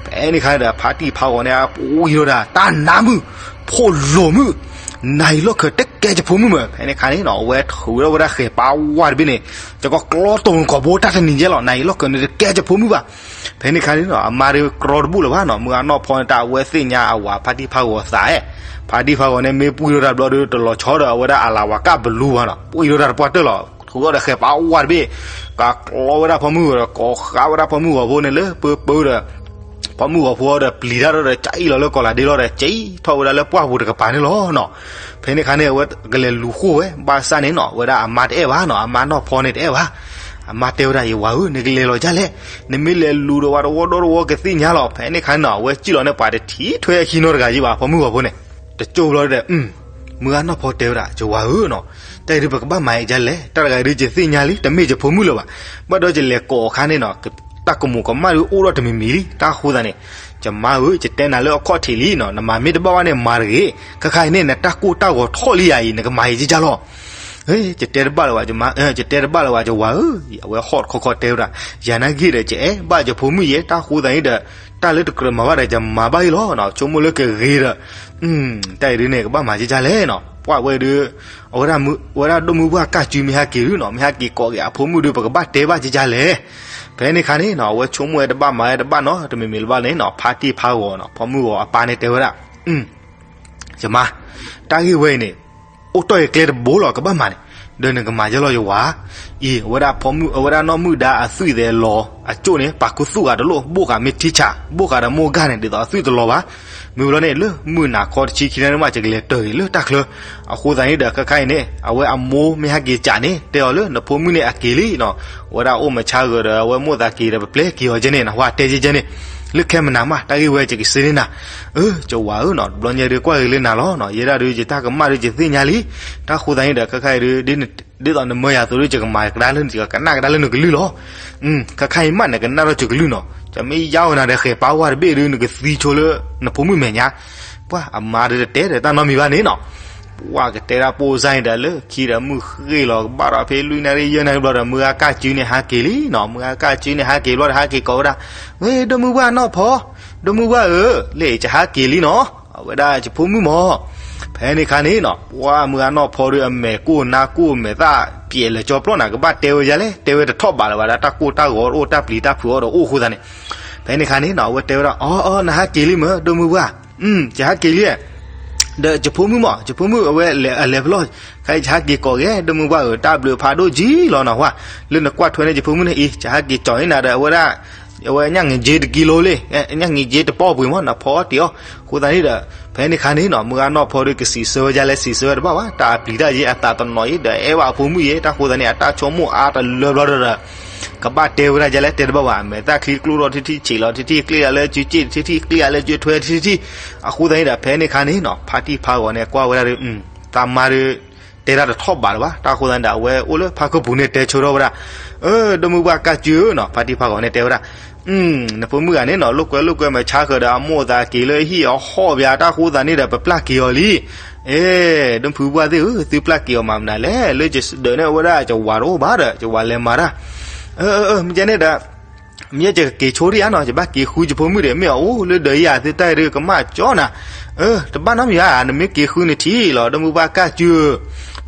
ဖဲန့ၣ်ခါန့ၣ်ဒီး ဖါတံၢ်ဖါဂီၤန့ၣ် အပူၤအံၤဒီး တၢ်နါမုၣ် ဖိၣ်လိာ်မုၣ် နၤအံၤလီၢ်ခၢၣ်တကဲယဖိမုၣ်မး. ဖဲန့ၣ်ခါန့ၣ်နီၤ အဝဲထုးထီၣ်ဝဲဒၣ်ဃဲၤပာ်ဝါတဘ့ၣ်န့ၣ် ကကီကျီတိၢ်ကိာ်ဘိတၢ်တနံၤယဲလီၤ နၤအံၤလီၢ်ခၢၣ်န့ၣ်တကဲယဖိမုၣ်ဘၣ်. ဖဲန့ၣ်ခါန့ၣ်နီၤ အမါဒုးကြီတဘူၣ်လၢၤဘၣ်နီၤ မုၢ်ဂၢ်နီၢ်ဖီန့ၣ် တၢ်အဝဲသ့ၣ်ညါအဝၤဖါတံၢ်ဖါဂီၤသးအဲၣ် ဖါတံၢ်ဖါဂီၤန့ၣ် မ့ၢ်ပှံၢ်ထီၣ်တၢ်ဘျီဒီး တလီၤဆီဒီးအဝဲဒၣ်အလၤဝၤကၣ်ဘလူးဘၣ်နီၤ ပှံၢ်ထီၣ်တၢ်တပှၢ်တၢၢ်လီၤ ထုးထီၣ်ဒီးဃဲၤပာ်ဝါတဘ့ၣ် ကကျီဝဲဒၣ်ဖီမုၢ်ဂီၤဒီး ကိးဃာ်ဝဲဒၣ်ဖီမုၢ်ဂီၤဖိန့ၣ်လၢပၢပၢဒီး ဖီမုၢ်ဂီၤဖိဒီးပျံၤတၢ်ဒီး ကၠံၣ်လီၤလၢကီၢ်လၤဒ့လီၤဒီး ကၠံၣ်ထီၣ်ဝဲဒၣ်လၢပှၢ်ပူၤတကပၤန့ၣ်လီၤနီၤ. ဖဲန့ၣ်ခါန့ၣ် အဝဲကလဲၤလူၤဃိဝဲ ဘၣ်ဆၣ်န့ၣ်နီၤ ဝဲဒၣ်အမါတအဲၣ်ဘၣ်နီၤ အမါနီၢ်ဖီန့ၣ်တအဲၣ်ဘၣ်. အမါတဲဝဲဒၣ် ယဝၤဧၢ နကလဲၤလီၤဒ်လဲၣ် နမ့ၢ်လဲၤလူၤဒီးဝဲတဝီဒီတဝီကသ့ၣ်ညါလီၤ. ဖဲန့ၣ်ခါန့ၣ်နီၤ အဝဲစံၣ်လီၤန့ၣ် ပှၤတထံၣ်ထွဲအခံနီတဂၤယံၤဘၣ် ဖီမုၢ်ဂီၤဖိန့ၣ် တကၠိဘျီဒီး မုၢ်ဂၢ်နီၢ်ဖီတဲဝဲဒၣ် ယဝၤဧၢနီၤ တၢ်အံၤဒုးပကဘၣ်မၤဒ်လဲၣ် တၢ်တဂၤဒုးယသ့ၣ်ညါလံ တမ့ၢ်ယဖိမုၣ်လၢၤဘၣ်. ဘၣ်ဒီးယလဲၤကိးအခါန့ၣ်နီၤ တၢ်ကမူးကမၣ်ဒုးအိၣ်ဒီးတမံၤမံၤလံ တၢ်အဃိသတးန့ၣ် ယမါဧၢ ယတဲနၤလၢအခီၣ်ထံးလံနီၤ နမၤမ့ၢ်တဘၣ်ဘၣ်န့ၣ် မၤတဂ့ၤ ခဲခါအံၤန့ၣ် နတၢ်ကိၢ်တၢ်ဂီၤထီၣ်လံယၤအံၤ နကမၤအံၤကကၢ်လီၤ. ယတဲတဘၣ်လၢၤဘၣ် ယတဲတဘၣ်လၢၤဘၣ် ယဝၤဧၢ အဝဲဟီၣ်တခီခီတဲဝဲဒၣ် ယၤနာ်က့ဒီး ယအဲၣ်ဘၣ်ယဖိမုၣ်ယဲ တၢ်အဃိသတးန့ၣ်ဒီး တၢ်လၢတကြၢးမၤဘၣ်ဒီး ယမၤဘၣ်အံၤလီၤနီၤ ဆိကမိၣ်လၢကဂ့ၤဒီး တၢ်အံၤဒုးန့ၣ် ကဘၣ်မၤကကၢ်လဲၣ်နီၤ ပှၢ်ဝဲဒုး အဝဲဒၣ်ဒိၣ်မုၢ်ပှၢ်ကၢ်စုမ့ၢ်ဟဲက့ၤဒုးနီၤ မ့ၢ်ဟဲက့ၤကိးက့ၤအဖိမုၣ်ဒုး ပကဘၣ်တဲဘၣ်ကကၢ်လဲၣ်. ဖဲန့ၣ်ခါန့ၣ်နီၤ အဝဲဆိကမိၣ်ဝဲတဘၣ်မၤဝဲတဘၣ်နီၤ တမံၤမံၤလၢၤဘၣ်န့ၣ်နီၤ ဖါတံၢ်ဖါဂီၤနီၤ ဖီမုၢ်ဂီၤအပၢ်န့ၣ်တဲဝဲဒၣ် ယမါ တၢ်ဂ့ၢ်ဝဲအံၤန့ၣ် အိၣ်တီၢ်ယကျဲတဘိလီၤ ကဘၣ်မၤန့ၣ် ဒီးနကမၤယဲလီၤယဝၤ အံၤ အဝဲဒၣ်ဖီမုၣ် အဝဲဒၣ်နီၢ်မုၣ်ဒါအသွံၣ်သဲးလီၤအကၠိၣ်န့ၣ် ပာ်ခူသူၣ်ဂၤတလိၣ် ဘိၣ်ဃာ်မ့ၢ်ထံဆး ဘိၣ်ဃာ်ဒီးမိၢ်ဂၢ်န့ၣ် ဒ်သိးအသွံၣ်တလီၤဘၣ်. မ့ၢ်ဝံၤလီၤန့ၣ် လၢမုၢ်နၤခီတဆံခံနၣ်ရံၣ်မး ယကလဲၤတၢၢ်က့ၤလၢတၢ်ချၢ အဃိသတးန့ၣ်ဒီး ခဲခါအံၤန့ၣ် အဝဲအမိၢ်မ့ၢ်ဟဲက့ၤကးန့ၣ် တဲအီၤလၢနဖိမုၣ်န့ၣ်အက့ၤလံနီၤ အဝဲဒၣ်အိၣ်မဆါဂၢၤဒီး အဝဲမိၢ်သးက့ၤဒီး ပပျဲက့ၤအီၤကဲန့ၣ် နဟါတဲကဲကဲန့ၣ် လၢခဲမနၤမး တၢ်ဂ့ၢ်ဝဲယကစံးန့ၢ်နၤ အၢ ယဝၤဧၢနီၤ တဘျီညါဒုးကွၢ်က့ၤလၢနၤလီၤနီၤ ယဲဒၣ်ဒုးယတၢ်ကမၣ်ဒုးယသ့ၣ်ညါလံ တၢ်အဃိသတးန့ၣ်ဒီး ခဲခါအံၤဒုး ဒ်သိးနမၢယၤအသိးဒုး ယကမၤကဒါလၢ ယကကနၣ်ကဒါလၢနကလုၢ်လီၤ. ခဲခါအံၤမး နကနၣ်ထီၣ်ယကလုၢ်နီၤ ယမ့ၢ်ယါဝဲနၤဒီး ဃဲၤပာ်ဝါတဘ့ၣ်ဒုး နကသံဆိလၢ နဖိမုၣ်မဲာ်ညါ ပှၤအမါဒုးတတဲဒီးတၢ်နီတမံၤဘၣ်န့ၣ်နီၤ ပှၤကတဲဒၣ်ပိၢ်စါန့ၣ်ဒီး လၢခံဒီးမုၢ်ဃ့ၢ်လီၤကဘၣ်ဒီး ဖဲလွံၢ်နၣ်ရံၣ်ယဲၢ်နၣ်ရံၣ်ဘျီဒီး မုၢ်ဂၤကၢ်စုန့ၣ်ဟးက့ၤလံနီၤ မုၢ်ဂၤကၢ်စုန့ၣ်ဟးက့ၤဘျီဒီး ဟးက့ၤကိးဝဲဒၣ် ဝဲ ဒိၣ်မုၢ်ပှၢ်နီၢ်ဖီ ဒိၣ်မုၢ်ပှၢ်ဧၢ လၢယဟးက့ၤလံနီၤ အဝဲဒၣ်ယဖိမုၣ်မး ဖဲန့ၣ်ခါန့ၣ်နီၤ ပှၤမုၢ်ဂၤနီၢ်ဖီဒုး အမဲာ်ကိၢ်နါကိၢ် မဲာ်သၣ်ပျဲးလၢာ်ကၠီပျီနၤ ကဘၣ်တဲဝဲဒ်လဲၣ် တဲဝဲတထီၣ်ဘးလၢၤဘၣ်ဒီး တၢ်ကိၢ်တၢ်ဂီၤအိၣ် တၢ်ပျံၤတၢ်ဖုးအိၣ်ဒီးအိၣ်အဃိသတးန့ၣ် ဖဲန့ၣ်ခါန့ၣ်နီၤ အဝဲတဲဝဲဒၣ် အီ အီ နဟးက့ၤလံမ့ၢ် ဒိၣ်မုၢ်ပှၢ် ယဟးက့ၤလံ ဒီးယဖိမုၣ်မး ယဖိမုၣ်အဝဲလဲၤအလဲၤဖဲလဲၣ် ခဲအံၤယဟးက့ၤကိးက့ၤ ဒိၣ်မုၢ်ပှၢ်ဧၢ တၢ်ဘျုးဖးဒိၣ်ကံလီၤနီၤ ဝါ လၢနကွၢ်ထွဲန့ၢ်ယဖိမုၣ်န့ၣ်အံၤ ယဟးက့ၤကၠီၤန့ၢ်နၤဒီး အဝဲဒၣ် အဝဲညၣ်င့ၤက့တကံလိလံ ညၣ်င့ၤက့တပီၢ်ပှ့ၤမး နဖီအီၣ်တ့ၢ်အီၤ အဃိသတးန့ၣ်ဒီး ဖဲန့ၣ်ခါန့ၣ်နီၤ မုၢ်ဂၤနီၢ်ဖီဒုး ကစံးဆၢဝဲဒ်လဲၣ် စံးဆၢဝဲတဘၣ်ဘၣ် တၢ်အပျံၤတၢ်ယ့ အသးတနီၤအံၤဒီး အဲၣ်ဘၣ်အဖိမုၣ်ယ့ တၢ်အဃိသတးန့ၣ် အတၢ်ဆိကမိၣ်အါတလၢဘျီဒီး ကဘၣ်တဲဝဲဒၣ်ဒ်လဲၣ် တဲတဘၣ်ဘၣ် မဲာ်သၣ်ချံကျိၣ်ထီၣ်ထံထံၣ် ဆံးလီၤထံထံၣ် ကျ့လီၤလၢစုစ့ၣ်ထံထံၣ် ကျ့လီၤလၢစုထွဲထံထံၣ် အဃိသတးန့ၣ်ဒီး ဖဲန့ၣ်ခါန့ၣ်နီၤ ဖါတံၢ်ဖါဂီၤန့ၣ် ကွၢ်ဝဲဒၣ်ဒီး သးမါဒီး တဲတၢ်တထီၣ်ဘးလၢၤဘၣ် တၢ်အဃိသတးန့ၣ်ဒီး အဝဲအိၣ်လၢဖါခိၣ်ပူၤန့ၣ် တဲဆၢထီၣ်ဝဲဒၣ် အၢ ဒိၣ်မုၢ်ပှၢ်ကၢ်စုဧၢနီၤ ဖါတံၢ်ဖါဂီၤန့ၣ်တဲဝဲဒၣ် နဖိမုၣ်ဂၤန့ၣ်နီၤ လိာ်ကွဲလိာ်ကွဲမဲာ်ဆါဃၢၤဒီး အမိၢ်အသးက့ၤလၢဟံၣ်အဟီၣ်ဘၣ် တၢ်အဃိသတးန့ၣ်ဒီး ပပျၢ်က့ၤအီၤလံ အဲ ဒိၣ်ဖုပှၢ်သ့ၣ်ဧၢ သုပျၢ်က့ၤအီၤမၤမနုၤလဲၣ် လၢယဒၢးန့ၢ်ဝဲဒၣ် ယဝၤတအိၣ်ဘၣ်ဒီး ယဝၤလဲၤမၤတၢ် အၢ အၢ မ့ၢ်ကဲန့ၣ်ဒီး မ့ၢ်ယကက့ၤဆိဒံးဧါနီၤ ယဘၣ်က့ၤဃုယဖိမုၣ်ဒီး မ့ၢ်အအိၣ်လၢဒၢးယၤသုတၢ်အံၤဒုးကမၣ်ကၠီနၤ အၢ တဘၣ်နီတမံၤဧါ နမ့ၢ်က့ၤဃုန့ၣ်ထံၣ်လီၤ ဒိၣ်မုၢ်ပှၢ်ကၢ်စုဧၢ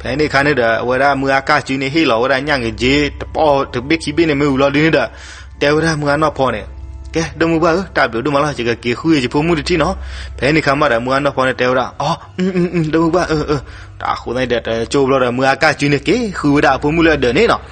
ဖဲန့ၣ်ခါန့ၣ်ဒီး အဝဲဒၣ်မုၢ်ဂၤကၢ်စုန့ၣ် ဟ့ၣ်လီၤဝဲဒၣ်ညၣ်င့ၤက့တပီၢ်တဘ့ၣ်ခံဘ့ၣ်န့ၣ် မ့ၢ်ဝံၤလီၤဒုးန့ၣ်ဒီး တဲဝဲဒၣ်မုၢ်ဂၤနီၢ်ဖီန့ၣ် ကဲ ဒိၣ်မုၢ်ပှၢ်ဧၢ တၢ်ဘျုးဒိၣ်မးလီၤ ယကက့ၤဃုယဖိမုၣ်တထံၣ်နီၤ ဖဲန့ၣ်ခါမးဒီး မုၢ်ဂၤနီၢ်ဖီန့ၣ်တဲဝဲဒၣ် အီ ဒိၣ်မုၢ်ပှၢ်ဧၢ တၢ်အဃိသတးန့ၣ်ဒီး တကၠိဘျီဒီး မုၢ်ဂၤကၢ်စုန့ၣ် က့ၤဃုဝဲဒၣ်အဖိမုၣ်လၢအဒၢးန့ၣ်နီၤ က့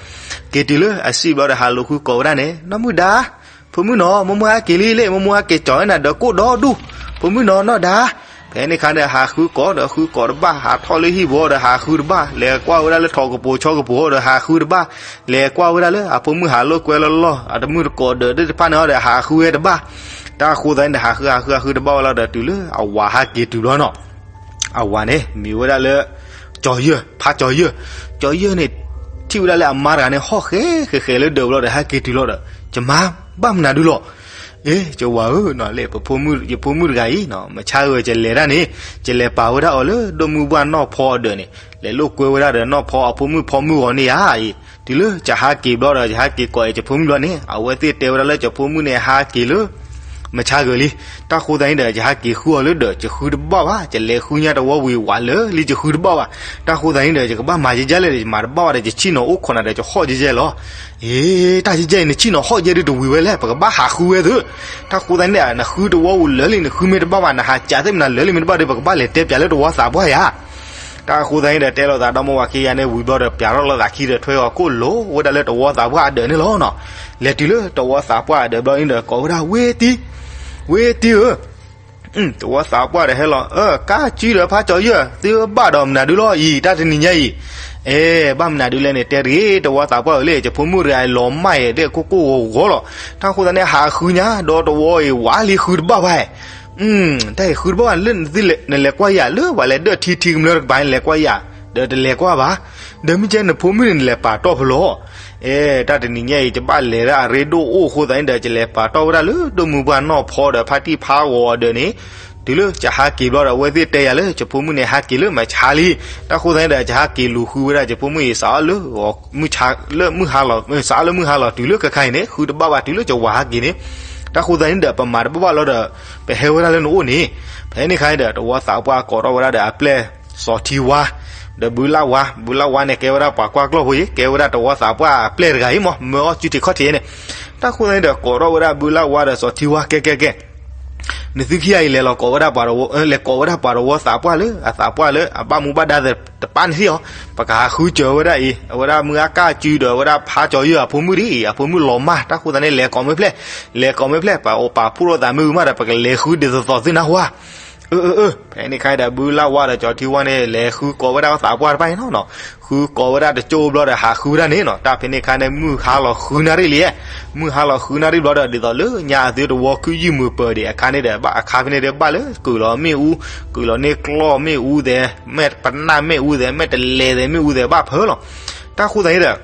ၤတုၤလၢအစံၣ်ဘျီဒီး ဟးလိာ်ဃုကိးဝဲဒၣ်န့ၣ် နီၢ်မုၢ်ဒါ ဖိမုၣ်နီၤ မိၢ်မိၢ်ဟဲက့ၤလံလံ မိၢ်မိၢ်ဟဲက့ၤကၠီၤန့ၢ်နၤဒီးကိၣ်ဒီဒူၣ် ဖိမုၣ်နီၤ နီၢ်ဒါ ဖဲန့ၣ်ခါဒီး ဟးဃုကိးဒီးဃုကိးတဘၣ် ဟးထီၣ်လၢဟံၣ်ဘီဒီးဟးဃုတဘၣ် လဲၤကွၢ်ဝဲဒၣ်လၢထိးကပိၤဆီကပိၤဒီးဟးဃုတဘၣ် လဲၤကွၢ်ဝဲဒၣ်လၢအဖိမုၣ်ဟးလိာ်ကွဲလၢလီၢ် အတမုၣ်တကိးဒၢးသ့ၣ်တဖၣ်န့ၣ်ဒီး ဟးဃုဝဲတဘၣ် တၢ်ဃိသတးန့ၣ်ဒီး ဟးဃုဟးဃုဟးဃုတဘၣ်ဝဲလီၤဒီး တုၤလၢအဝၤဟးက့ၤတုၤဘျီနီၤ, အဝၤန့ၣ် မ့ၢ်ဝဲဒၣ်လၢ ကၠီၤယၢၢ်, ဖါကၠီၤယၢၢ်, ကၠီၤယၢၢ်န့ၣ် ထံၣ်ဝဲဒၣ်လၢအမါတဂၤန့ၣ် ဟီၣ်ဃဲဃဲဃဲလၢဒၢးဘျီဒီး ဟဲက့ၤတုၤလီၤဒီး ယမါ ဘၣ်မနုၤဒုလီၤ. အ့ ကဝၤဧၢနီၤ, လၢပဖိမုၣ် ယဖိမုၣ်တဂၤအံၤနီၤ, မဆါဂ့ၤ ယလဲၤဒၣ်န့ၣ် ယလဲၤပာ်ဝဲဒၣ်အီၤလၢဒိၣ်မုၢ်ပှၢ်နီၢ်ဖီအဒၢးန့ၣ်, လဲၤလိာ်ကွဲဝဲဒၣ်ဒီးနီၢ်ဖီအဖိမုၣ်ဖီမုၢ်ဂီၤန့ၣ်ဧါအံၤ, တုၤလၢယဟးက့ၤဘျီဒီး ယဟးက့ၤကိးအံၤယဖိမုၣ်ဘျီန့ၣ် အဝဲသ့ၣ်တဲဝဲဒၣ်လၢယဖိမုၣ်န့ၣ်ဟးက့ၤလၢ မဆါဂ့ၤလံ. တၢ်ဃိသတးန့ၣ်ဒီး ယဟးက့ၤဃုအီၤလၢဒၢး ယဃုတဘၣ်ဘၣ်, ယလဲၤဃုညါတဝီဝံၤဝးလၢာ်လံ ယဃုတဘၣ်ဘၣ်. တၢ်ဃိသတးန့ၣ်ဒီး ယကဘၣ်မၤယဲယဲလဲၣ်ဒီး ယမၤတဘၣ်ဘၣ်ဒီး ယဆ့ၣ်နီၤအိၣ်ခိးနၤဒီး ယဟီၣ်ယဲယဲလီၤ. အ့ တၢ်ယဲယဲအံၤ နဆ့ၣ်နီၤဟီၣ်ယဲဒုးတဝံၤဝဲလဲၣ်, ပကဘၣ်ဟးဃုဝဲသု. တၢ်ဃိသတးန့ၣ်ဒီး နဃုတဝီဝံၤလၢာ်လံ နဃုမ့ၢ်တဘၣ်ဘၣ် နဟးကးသ့ၣ်မနၤလၢာ်လံမ့ၢ်တဘၣ်ဒီး ပကဘၣ်လဲၤတဲပၠးလၢတဝီသးပှၢ်ယၤ. တၢ်ဃိသတးန့ၣ်ဒီး တဲလိာ်သးဒီမါဝၤခံဂၤန့ၣ်ဝံၤဘျီဒီး ပၠးထီၣ်လိာ်သးခံဒီး ထွဲဂီၤကိၣ်လိာ်ဝဲဒၣ်လၢတဝီသးပှၢ်အဒၢးန့ၣ်လီၤနီၤ. လဲၤတုၤလၢတဝီသးပှၢ်အဒၢးဘျီန့ၣ်ဒီး ကိးဝဲဒၣ်ဝ့တံ ဝ့တံဧၢ, တဝီသးပှၢ်ဒီးဟဲလီၤ, အၢ ကၢ်စုဒီးဖါကၠီၤယၢၢ် သုဘၣ်ဒီးမနုၤဒုလီၤအံၤ တၢ်တနံၤညါအံၤ. အဲ ဘၣ်မနုၤဒုလဲၣ်န့ၣ် တဲတဂ့ၤ တဝီသးပှၢ်ဧၢလၢ ယဖိမုၣ်တဂၤအံၤလီၤမၢ်အံၤ ဒဲၣ်ကိၢ်ကိၢ်ဂီၤဂီၤလီၤ. တၢ်ဃိသတးန့ၣ် ဟးဃုညါဒီးတဝီအံၤ ဝးလံဃုတဘၣ်ဘၣ်. တၢ်အံၤဃုတဘၣ်ဘၣ် လၢနသုလဲၤကွၢ်ယၤလၢ ပှၤလဲၤဒၢၣ်ထံထံကမျၢၢ်တကပၤန့ၣ် လဲၤကွၢ်ယၤ, ဒီးတလဲၤကွၢ်ဘၣ်. ဒီးမ့ၢ်ကဲနဖိမုၣ်န့ၣ် နလဲၤပာ်တီၢ်ဖဲလဲၣ်. အဲ တၢ်တနံၤညါအံၤ ယဘၣ်လဲၤဒၣ်အရ့ဒိၣ်အိၣ်အဃိသတးန့ၣ်ဒီး ယလဲၤပာ်တီၢ်ဝဲဒၣ်လၢဒိၣ်မုၢ်ပှၢ်နီၢ်ဖီဒီးဖါတံၢ်ဖါဂီၤအဒၢးန့ၣ်, တုၤလၢယဟးက့ၤဘျီဒီး အဝဲသ့ၣ်တဲယၤလၢ ယဖိမုၣ်န့ၣ် ဟးက့ၤလၢမဆါလံ. တၢ်ဃိသတးန့ၣ်ဒီး ယဟးက့ၤလူၤဃုဝဲဒၣ်ယဖိမုၣ်အံၤ စးထီၣ်လၢ လၢမုၢ်ဟါလီၤ, စးထီၣ်လၢမုၢ်ဟါလီၤ တုၤလၢခဲခါအံၤန့ၣ် ဃုတဘၣ်ဘၣ် တုၤလၢယဝၤဟးက့ၤန့ၣ်. တၢ်ဃိသတးန့ၣ်ဒီး ပမၤတဘၣ်ဘၣ်လီၤဒီး ပဟဲဝဲဒၣ်လၢနအိၣ်န့ၣ်. ဖဲန့ၣ်ခါန့ၣ်ဒီး တဝီသးပှၢ်ကိးထီၣ်ဝဲဒၣ်ဒီး အပျဲၢ်စီၤထံဝါ ဒီးဘုလၣ်ဝါ, ဘုလၣ်ဝါန့ၣ် ကဲဝဲဒၣ်ပှၤကွၢ်ကျီၢ်ဖိအံၤ ကဲဝဲဒၣ်တဝီသးပှၢ်အပျဲၢ်တဂၤအံၤမး မၢအီၣ်စုထံးခီၣ်ထံးန့ၣ်. တၢ်ဃိသတးန့ၣ်ဒီး ကိးထီၣ်ဝဲဒၣ်ဘုလၣ်ဝါဒီးစီၤထံဝါ ကဲကဲကဲ, နသုခံဂၤအံၤ လဲၤလီၤကိးဝဲဒၣ်ပှၤတဝီ, လဲၤကိးဝဲဒၣ်ပှၤတဝီသးပှၢ်လၢ အသးပှၢ်လၢအဘၣ်မူဘၣ်ဒါသ့ၣ်တဖၣ်န့ၣ်ထံၣ်အီၤ, ပကဟးဃုစၢၤဝဲဒၣ်အံၤ အဝဲဒၣ်မုၢ်အါကၢ်စုဒီး အဝဲဒၣ်ဖါကၠီၤယၢၢ်အဖိမုၣ်ဒ်အံၤ အဖိမုၣ်လီၤမၢ်. တၢ်ဃိသတးန့ၣ် လဲၤကိးမ့ၢ်ဖျဲၣ်, လဲၤကိးမ့ၢ်ဖျဲၣ် ပအိၣ်ပာ်ဖှိၣ်ထီၣ်သးမ့ၢ်ဝံၤမးဒီး ပကလဲၤဃုဒ်သိးသိးသုနၢ်ဟူဧါ. အၢ အၢ အၢ ဖဲန့ၣ်ခါဒီး ဘုလၣ်ဝါဒီးစီၤထံဝါန့ၣ် လဲၤဃုကိးဝဲဒၣ်သးပှၢ်တဖၣ်အံၤနီၤ, ဃုကိးဝဲဒၣ်တကၠိဘျီဒီး ဟးဃုဝဲဒၣ်န့ၣ်နီၤ. တၢ်ဖဲန့ၣ်ခါန့ၣ် မုၢ်ဟါလီၤဃုနၣ်ရံၣ်လံ, မုၢ်ဟါလီၤဃုနၣ်ရံၣ်ဘျီဒီး ဒ်သိးလၢညါအသုတဝီခုယုၢ်မုာ်ပၢၤဒံးအခါန့ၣ်ဒီး ဘၣ်အခါဖဲန့ၣ်ဒီး ဘၣ်လၢကုာ်လီၤမ့ၣ်အူ, ကုာ်လီၤန့ၢ်ကျီၢ်မ့ၣ်အူသဲး, မဲာ်ပနၢ်မ့ၣ်အူသဲး, မဲာ်တလဲၤသဲးမ့ၣ်အူသဲး ဘၣ်ဖၢလီၤ. တၢ်ဃိသတးန့ၣ်ဒီး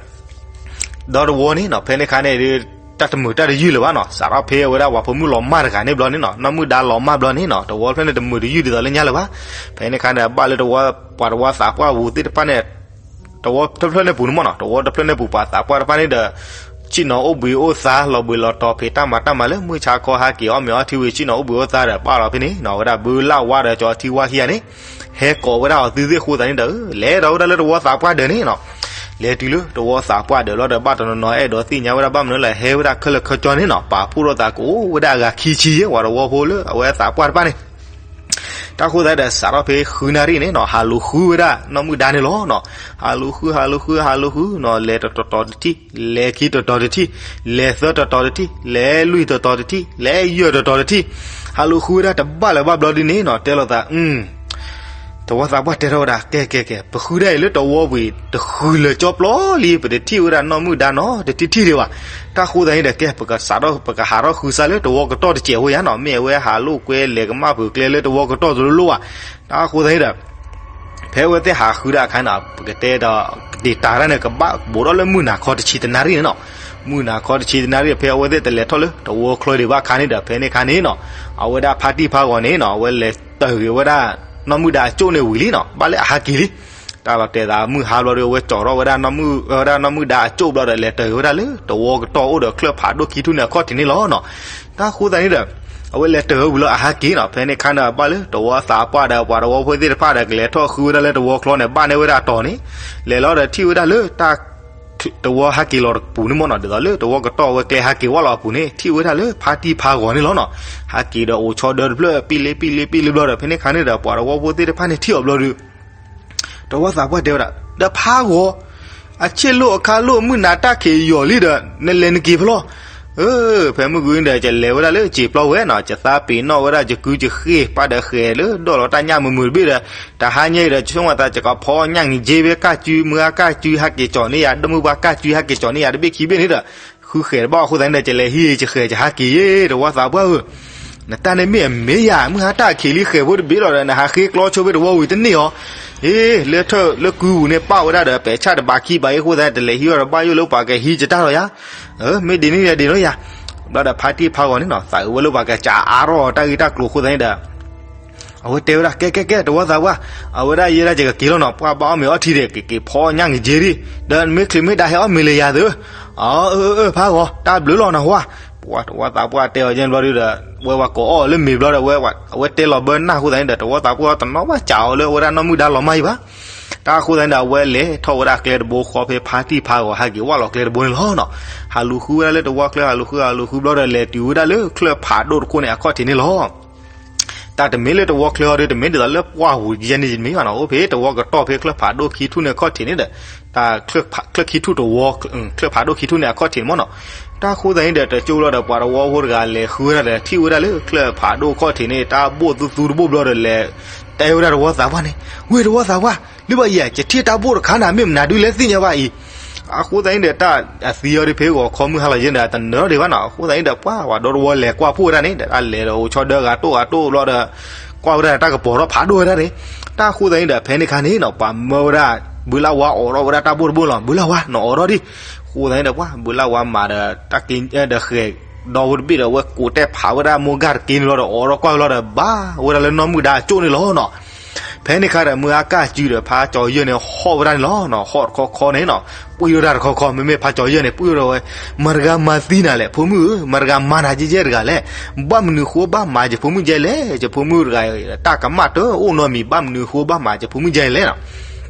ဒီတဝီန့ၣ်နီၤ, ဖဲန့ၣ်ခါန့ၣ်ဒီး တၢ်တမုာ်တၢ်တယုၢ်လၢၤဘၣ်နီၤ, စးထီၣ်ဖဲအဝဲဒၣ်ပှၤဖိမုၣ်လီၤမၢ်တဂၤန့ၣ်ဘျီန့ၣ်နီၤ, နီၢ်မုၣ်ဒါလီၤမၢ်ဘျီန့ၣ်နီၤ, တဝီတဖျၢၣ်န့ၣ် တမုာ်တယုၢ်ဒ်သိးလၢညါလၢၤဘၣ်. ဖဲန့ၣ်ခါန့ၣ် ဘၣ်လၢတဝီ, ပှၤတဝီသးပှၢ်ပူၤသ့ၣ်တဖၣ်န့ၣ်, တဝီတဖျၢၣ်န့ၣ်ပူၤန့ၣ်မ့ၢ်နီၤ, တဝီတဖျၢၣ်န့ၣ်ပူၤ ပှၤသးပှၢ်တဖၣ်န့ၣ်ဒီး ဆ့ၣ်နီၤအိၣ်ဘှံးအိၣ်သါ လီၤဘှံးလီၤတီၤ ဖံးတၢ်မၤတၢ်မၤလၢ မုၢ်ဆါခီဟးက့ၤအီၣ်မ့ၤအီထံဝံၤ ဆ့ၣ်နီၤအိၣ်ဘှံးအိၣ်သါဒီး ဘၣ်လီၤဖဲန့ၣ်နီၤ, အဝဲဒၣ်ဘုလၣ်ဝါဒီးစီၤထံဝါခံဂၤန့ၣ် ဟဲကိးဝဲဒၣ်အီၤသုသ့ၣ်ဃိသတးန့ၣ်ဒီး လဲၤဒီးဝဲဒၣ်လၢတဝီသးပှၢ်ဒၢးန့ၣ်နီၤ. လဲၤတုၤလၢတဝီသးပှၢ်ဒၢးလီၤဒီး ဘၣ်တနီၤနီၤအဲၣ်ဒိးသ့ၣ်ညါဝဲဒၣ်ဘၣ်မနုၤလဲၣ် ဟဲဝဲဒၣ်ခဲလၢာ်ခဲဆ့န့ၣ်နီၤ, ပာ်ဖှိၣ်ထီၣ်သးကအိၣ်ဝဲဒၣ်အဂၤခံဆံယဲၢ် ပှၤတဝီဖိလၢအဝဲသးပှၢ်တဖၣ်န့ၣ်. တၢ်ဃိသတးဒီး စးထီၣ်ဖဲဃုနၣ်ရံၣ်န့ၣ်နီၤ ဟးလူၤဃုဝဲဒၣ်နီၢ်မုၣ်ဒါန့ၣ်လီၤနီၤ. ဟးလူၤဃု ဟးလူၤဃု ဟးလူၤဃုနီၤ, လဲၤတတီၤတထံၣ်, လဲၤခံတတီၤတထံၣ်, လဲၤသၢတတီၤတထံၣ်, လဲၤလွံၢ်တတီၤတထံၣ်, လဲၤယဲၢ်တတီၤတထံၣ်, ဟးလူၤဃုဝဲဒၣ်တဘၣ်လၢၤဘၣ်ဘျီဒ်န့ၣ်နီၤ, တဲလိာ်သး တဝီသးပှၢ်တဲထီၣ်ဝဲဒၣ် ကဲကဲကဲ, ပဃုဒၣ်အံၤလၢတဝီဝံၤ တဃုလၢၤကၠီပျီလံ, ပတထံၣ်ဝဲဒၣ်နီၢ်မုၣ်ဒါနီၤ တထံၣ်ထံၣ်ဒံးဘၣ်. တၢ်ဃိသတးန့ၣ်ဒီး ကဲ ပကစးထီၣ် ပကဟးထီၣ်ဃုစါလၢတဝီကတီၢ်တစဲးဖိယါနီၤ, မ့ၢ်အဝဲဟးလိာ်ကွဲလဲၤကမၣ်ဖုးကျဲလၢတဝီကတီၢ်တလိၤလိၤဘၣ်. တၢ်ဃိသတးန့ၣ်ဒီး ဖဲအဝဲသ့ၣ်ဟးဃုဒၣ်အခါန့ၣ် ပကတဲဒီး ကတ့ၢ်တၢ်တၢ်န့ၣ် ကဘၣ်ဘူးထီၣ်လၢမုၢ်နၤခီတဆံတနၣ်ရံၣ်န့ၣ်နီၤ. မုၢ်နၤခီတဆံတနၣ်ရံၣ် ဖဲအဝဲသ့ၣ်တလဲၤထီၣ်လၢတဝီချီဒံးဘၣ်အခါန့ၣ်ဒီး ဖဲန့ၣ်အခါန့ၣ်နီၤ အဝဲဒၣ်ဖါတံၢ်ဖါဂီၤန့ၣ်နီၤ အဝဲလဲၤတၢၢ်ဂ့ၤဝဲဒၣ် နီၢ်မုၣ်ဒါအကၠိၣ်န့ၣ်ဝံၤလံနီၤ, ဘၣ်လၢအဟးက့ၤလံ. တၢ်လီၤတဲာ်သးမုၢ်ဟါဘျီဒီး အဝဲကၠီထီၣ်ဝဲဒၣ် ဝဲဒၣ်နီၢ်မုၣ်ဒါအကၠိၣ်ဘျီဒီး လဲၤတၢၢ်ဂ့ၤဝဲဒၣ်လၢတဝီကတီၢ်အိၣ်ဒီးချၢၣ်ဖးဒိၣ်ခံထူၣ်န့ၣ်အခီၣ်ထံးန့ၣ်လီၤနီၤ. တၢ်ဃိသတးန့ၣ်ဒီး အဝဲလဲၤတၢၢ်ဝံၤလီၤအဟးက့ၤနီၤ, ဖဲန့ၣ်အခါန့ၣ် ဘၣ်လၢတဝီသးပှၢ်ဒီးပှၤတဝီဖိသ့ၣ်တဖၣ်ဒီး ကလဲၤထီၣ်ဃုဝဲဒၣ်လၢတဝီချီန့ၣ် ဘၣ်န့ၢ်ဝဲဒၣ်တီၤန့ၣ် လဲၤလီၤဒီးထံၣ်ဝဲဒၣ်လၢတၢ် တဝီဟးက့ၤလီၤတပူၤန့ၣ်မ့ၢ်နီၤ, ဒ်သိးလၢတဝီကတီၢ်ဝဲကျဲဟးက့ၤဝဲလီၤအပူၤန့ၣ် ထံၣ်ဝဲဒၣ်လၢဖါတံၢ်ဖါဂီၤန့ၣ်လီၤနီၤ. ဟးက့ၤဒီးအိၣ်ဆီဒၢတဖျၢၣ် ပံၣ်လ့ပံၣ်လ့ပံၣ်လ့ဘျီဒီး ဖဲန့ၣ်အခါန့ၣ်ဒီး ပှၤတဝီဖိသ့ၣ်တဖၣ်န့ၣ်ထံၣ်အီၤဘျီဒီး တဝီသးပှၢ်တဲဝဲဒၣ် ဒီးဖါဂီၤ အဆ့ၣ်လိၣ်အခါလိၣ် မုၢ်နၤတၢ်ခံးယီၤလံဒီး နလဲၤနက့ၤဖဲလဲၣ်. အၢ ဖဲမုၢ်ဂီၤန့ၣ်ဒီး ယလဲၤဝဲဒၣ်လၢစံာ်ပျီဝဲနီၤ, ယသးပ့ၤနီၣ်ဝဲဒၣ်ယကုယဃ့ၢ် ပၢ်ဒီးဃဲၤလၢဒီၣ်လီၤတၢ်ညၣ်မုာ်မုာ်တဘ့ၣ်ဒီး တဟါညါအံၤဒီး ဆိကမိၣ်သး ယကဖီညၣ်ငံၤက့ဖဲကၢ်စု မုၢ်အါကၢ်စုဟဲက့ၤကၠီၤန့ၢ်ယၤ ဒီမုၢ်ပှၢ်ကၢ်စုဟဲက့ၤကၠီၤန့ၢ်ယၤတဘ့ၣ်ခံဘ့ၣ်န့ၣ်ဒီး ဃုဃဲၤတဘၣ်အဃိသတးန့ၣ်ဒီး ယလဲၤဟံးယဃဲၤယဟးက့ၤယဲ တဝီသးပှၢ်ဧၢ. နတၢ်န့ၣ်မ့ၢ်အမ့ၢ်ယၤ မုၢ်ဟါတၢ်ခံးလံဃဲၤဖိတဘ့ၣ်လီၤဒီး နဟးဃ့ကျီဆိဖဲတဝီဝံၤတန့ၢ်အီၤ, အ့ လၢထၢၣ်လၢကုပူၤန့ၣ် ပာ်ဝဲဒၣ်ဒီး ပဲာ်ဆၣ်တဘးခံဘးအံၤအဃိသတးန့ၣ် တလဲၤဟံးအီၤဒီးဘၣ်ယိၣ်လၢပှၤကဟံးကတၢ်ဒီးယၤ, မ့ၢ်ဒ်န့ၣ်ယၤဒ်နီၤယၤ, ဘျီဒီးဖါတံၢ်ဖါဂီၤန့ၣ်နီၤ သးအုးဝဲလၢပှၤကစးအါထီၣ်တၢ်ဂ့ၢ်တၢ်ကျိၤအဃိသတးန့ၣ်ဒီး အဝဲတဲဝဲဒၣ် ကဲ ကဲ ကဲ တဝီသးပှၢ်, အဝဲဒၣ်ယဲဒၣ်ယကက့ၤလီၤနီၤ, ပှၢ်ဘၣ်အီၣ်မ့ၤအီထံဒီး ကက့ၤဖီညၣ်က့ၤက့ၤဒံး, ဒီးမ့ၢ်ချံးမ့ၢ်ဒါဟဲအီၣ်မ့ၤလၢယၤသု, အၢ အၢ အၢ ဖါဂီၤ တၢ်ဘျုးလီၤနဟါ, ပှၢ်တဝီသးပှၢ်တဲအီၤယဲၢ်ဘျီဒုဒီး ဝဲပှၤကိးအီၣ်လၢမ့ၤဘျီဒီး အဝဲတဲလီၤဘၢနၢ်အဃိသတးန့ၣ်ဒီး တဝီသးပှၢ်တနီၤဘၣ်စးအီၤလၢအဝဲဒၣ်နီၢ်မုၣ်ဒါလီၤမၢ်အံၤဘၣ်, တၢ်အဃိသတးန့ၣ်ဒီး အဝဲလဲၤထီၣ်ဝဲဒၣ်ကျဲတဘိဃီဖဲဖါတံၢ်ဖါဂီၤ ဟဲက့ၤဝၢ်လီၤကျဲတဘိန့ၣ်လီၤနီၤ, ဟးလူၤဃုဝဲဒၣ်လၢတဝီချၢ ဟးလူၤဃု ဟးလူၤဃုဘျီဒီး လဲၤတုၤဝဲဒၣ်လၢချၢၣ်ဖးဒိၣ်တခိၣ်န့ၣ် အခီၣ်ထံးန့ၣ်လီၤ. တၢ်တမ့ၢ်လၢတဝီချၢအီၤဒီး တမ့ၢ်ဒ်သိးလၢပှၢ်ပူၤယဲန့ၣ်တမ့ၢ်ဘၣ်နီၤ, အိၣ်ဖဲတဝီကတီၢ်ဖဲချၢၣ်ဖးဒိၣ်ခံထူၣ်န့ၣ်အခီၣ်ထံးန့ၣ်ဒီး တၢ်ချၢၣ်ခံထူၣ်တဝီ ချၢၣ်ဖးဒိၣ်ခံထူၣ်န့ၣ်အခီၣ်ထံးန့ၣ်မ့ၢ်နီၤ, တၢ်အဃိသတးန့ၣ်ဒီး တကၠိလီၤဒီး ပှၤတဝီဖိတဂၤလဲၤဃုဝဲဒၣ်ဒီး ထံၣ်ဝဲဒၣ်လၢချၢၣ်ဖးဒိၣ်ခီၣ်ထံးန့ၣ် တၢ်ဘိၣ်သူသူတဘိၣ်ဘျီဒီး လဲၤတဲဝဲဒၣ်တဝီသးပှၢ်န့ၣ်, ဝ့ၢ်တဝီသးပှၢ်, လၢဘၣ်ယဲ ယထံၣ်တၢ်ဘိၣ်တခါနၤ မ့ၢ်မနုၤဒုလဲၣ်သ့ၣ်ညါဘၣ်အံၤ, အဃိသတးန့ၣ်ဒီး တၢ်အသံအီၤဒ်ဖဲဂီၤခီမုၢ်ဟါလီၤယဲန့ၣ်ဒီး တနၢၤဒံးဘၣ်နီၤ, အဃိသတးန့ၣ်ဒီး ပှၢ်ဝဲဒၣ်တဝီလဲၤကွၢ်ဖှိၣ်ဝဲဒၣ်န့ၣ်ဒီး တၢ်လဲၤဒီးအိၣ်ဆီဒၢဂၤတိၣ်ဂၤတိၣ်ဘျီဒီး ကွၢ်ဝဲဒၣ်တၢ်ကပီၤထီၣ်ဖးဒိၣ်ဝဲဒၣ်န့ၣ်, တၢ်အဃိသတးန့ၣ်ဒီး ဖဲန့ၣ်ခါန့ၣ်နီၤ ပှၤမၢဝဲဒၣ် ဘုလၢ်ဝါအိးထီၣ်ဝဲဒၣ်တၢ်ဘိၣ်တဘိၣ်လီၤ, ဘုလၢ်ဝါ နအိးထီၣ်ဒံး, အဃိသတးန့ၣ်ဒီး ပှၢ်ဘုလၢ်ဝါမၤဒီး တၢ်က့ဒီးဃဲၤဒီဝဲတဘ့ၣ်ဒီး အဝဲကိးတဲာ်ဖးဝဲဒၣ်မိၢ်ဂၢ်တက့န့ၣ်လီၤဒီး အိးထီၣ်ကွၢ်ဝဲလီၤဒီး ဘၣ်ဝဲဒၣ်လၢနီၢ်မုၣ်ဒါအကၠိၣ်န့ၣ်လီၤနီၤ, ဖဲန့ၣ်ခါဒီး မုၢ်အါကၢ်စုဒီး ဖါကၠီၤယဲၢ်န့ၣ် ဟီၣ်ဝဲဒၣ်န့ၣ်လီၤနီၤ, ဟီၣ်တခီခီန့ၣ်နီၤ, ပှံၢ်ထီၣ်တၢ်တခီခီ မ့မ့ၢ်ဖါကၠီၤယဲၢ်န့ၣ် ပှံၢ်ထီၣ်ဝဲ, မတၤတဂၤမၤသံနၤလဲၣ် ဖိမုၣ်ဧၢ, မတၤတဂၤမၤနၤကဲကဲတဂၤလဲၣ်, ဘၣ်မနုၤဃိဘၣ်မၤယဖိမုၣ်ကဲလဲၣ်, ယဖိမုၣ်တဂၤ တၢ်ကမၣ်တအိၣ်နီတမံၤ ဘၣ်မနုၤဃိဘၣ်မၤယဖိမုၣ်ကဲလဲၣ်နီၤ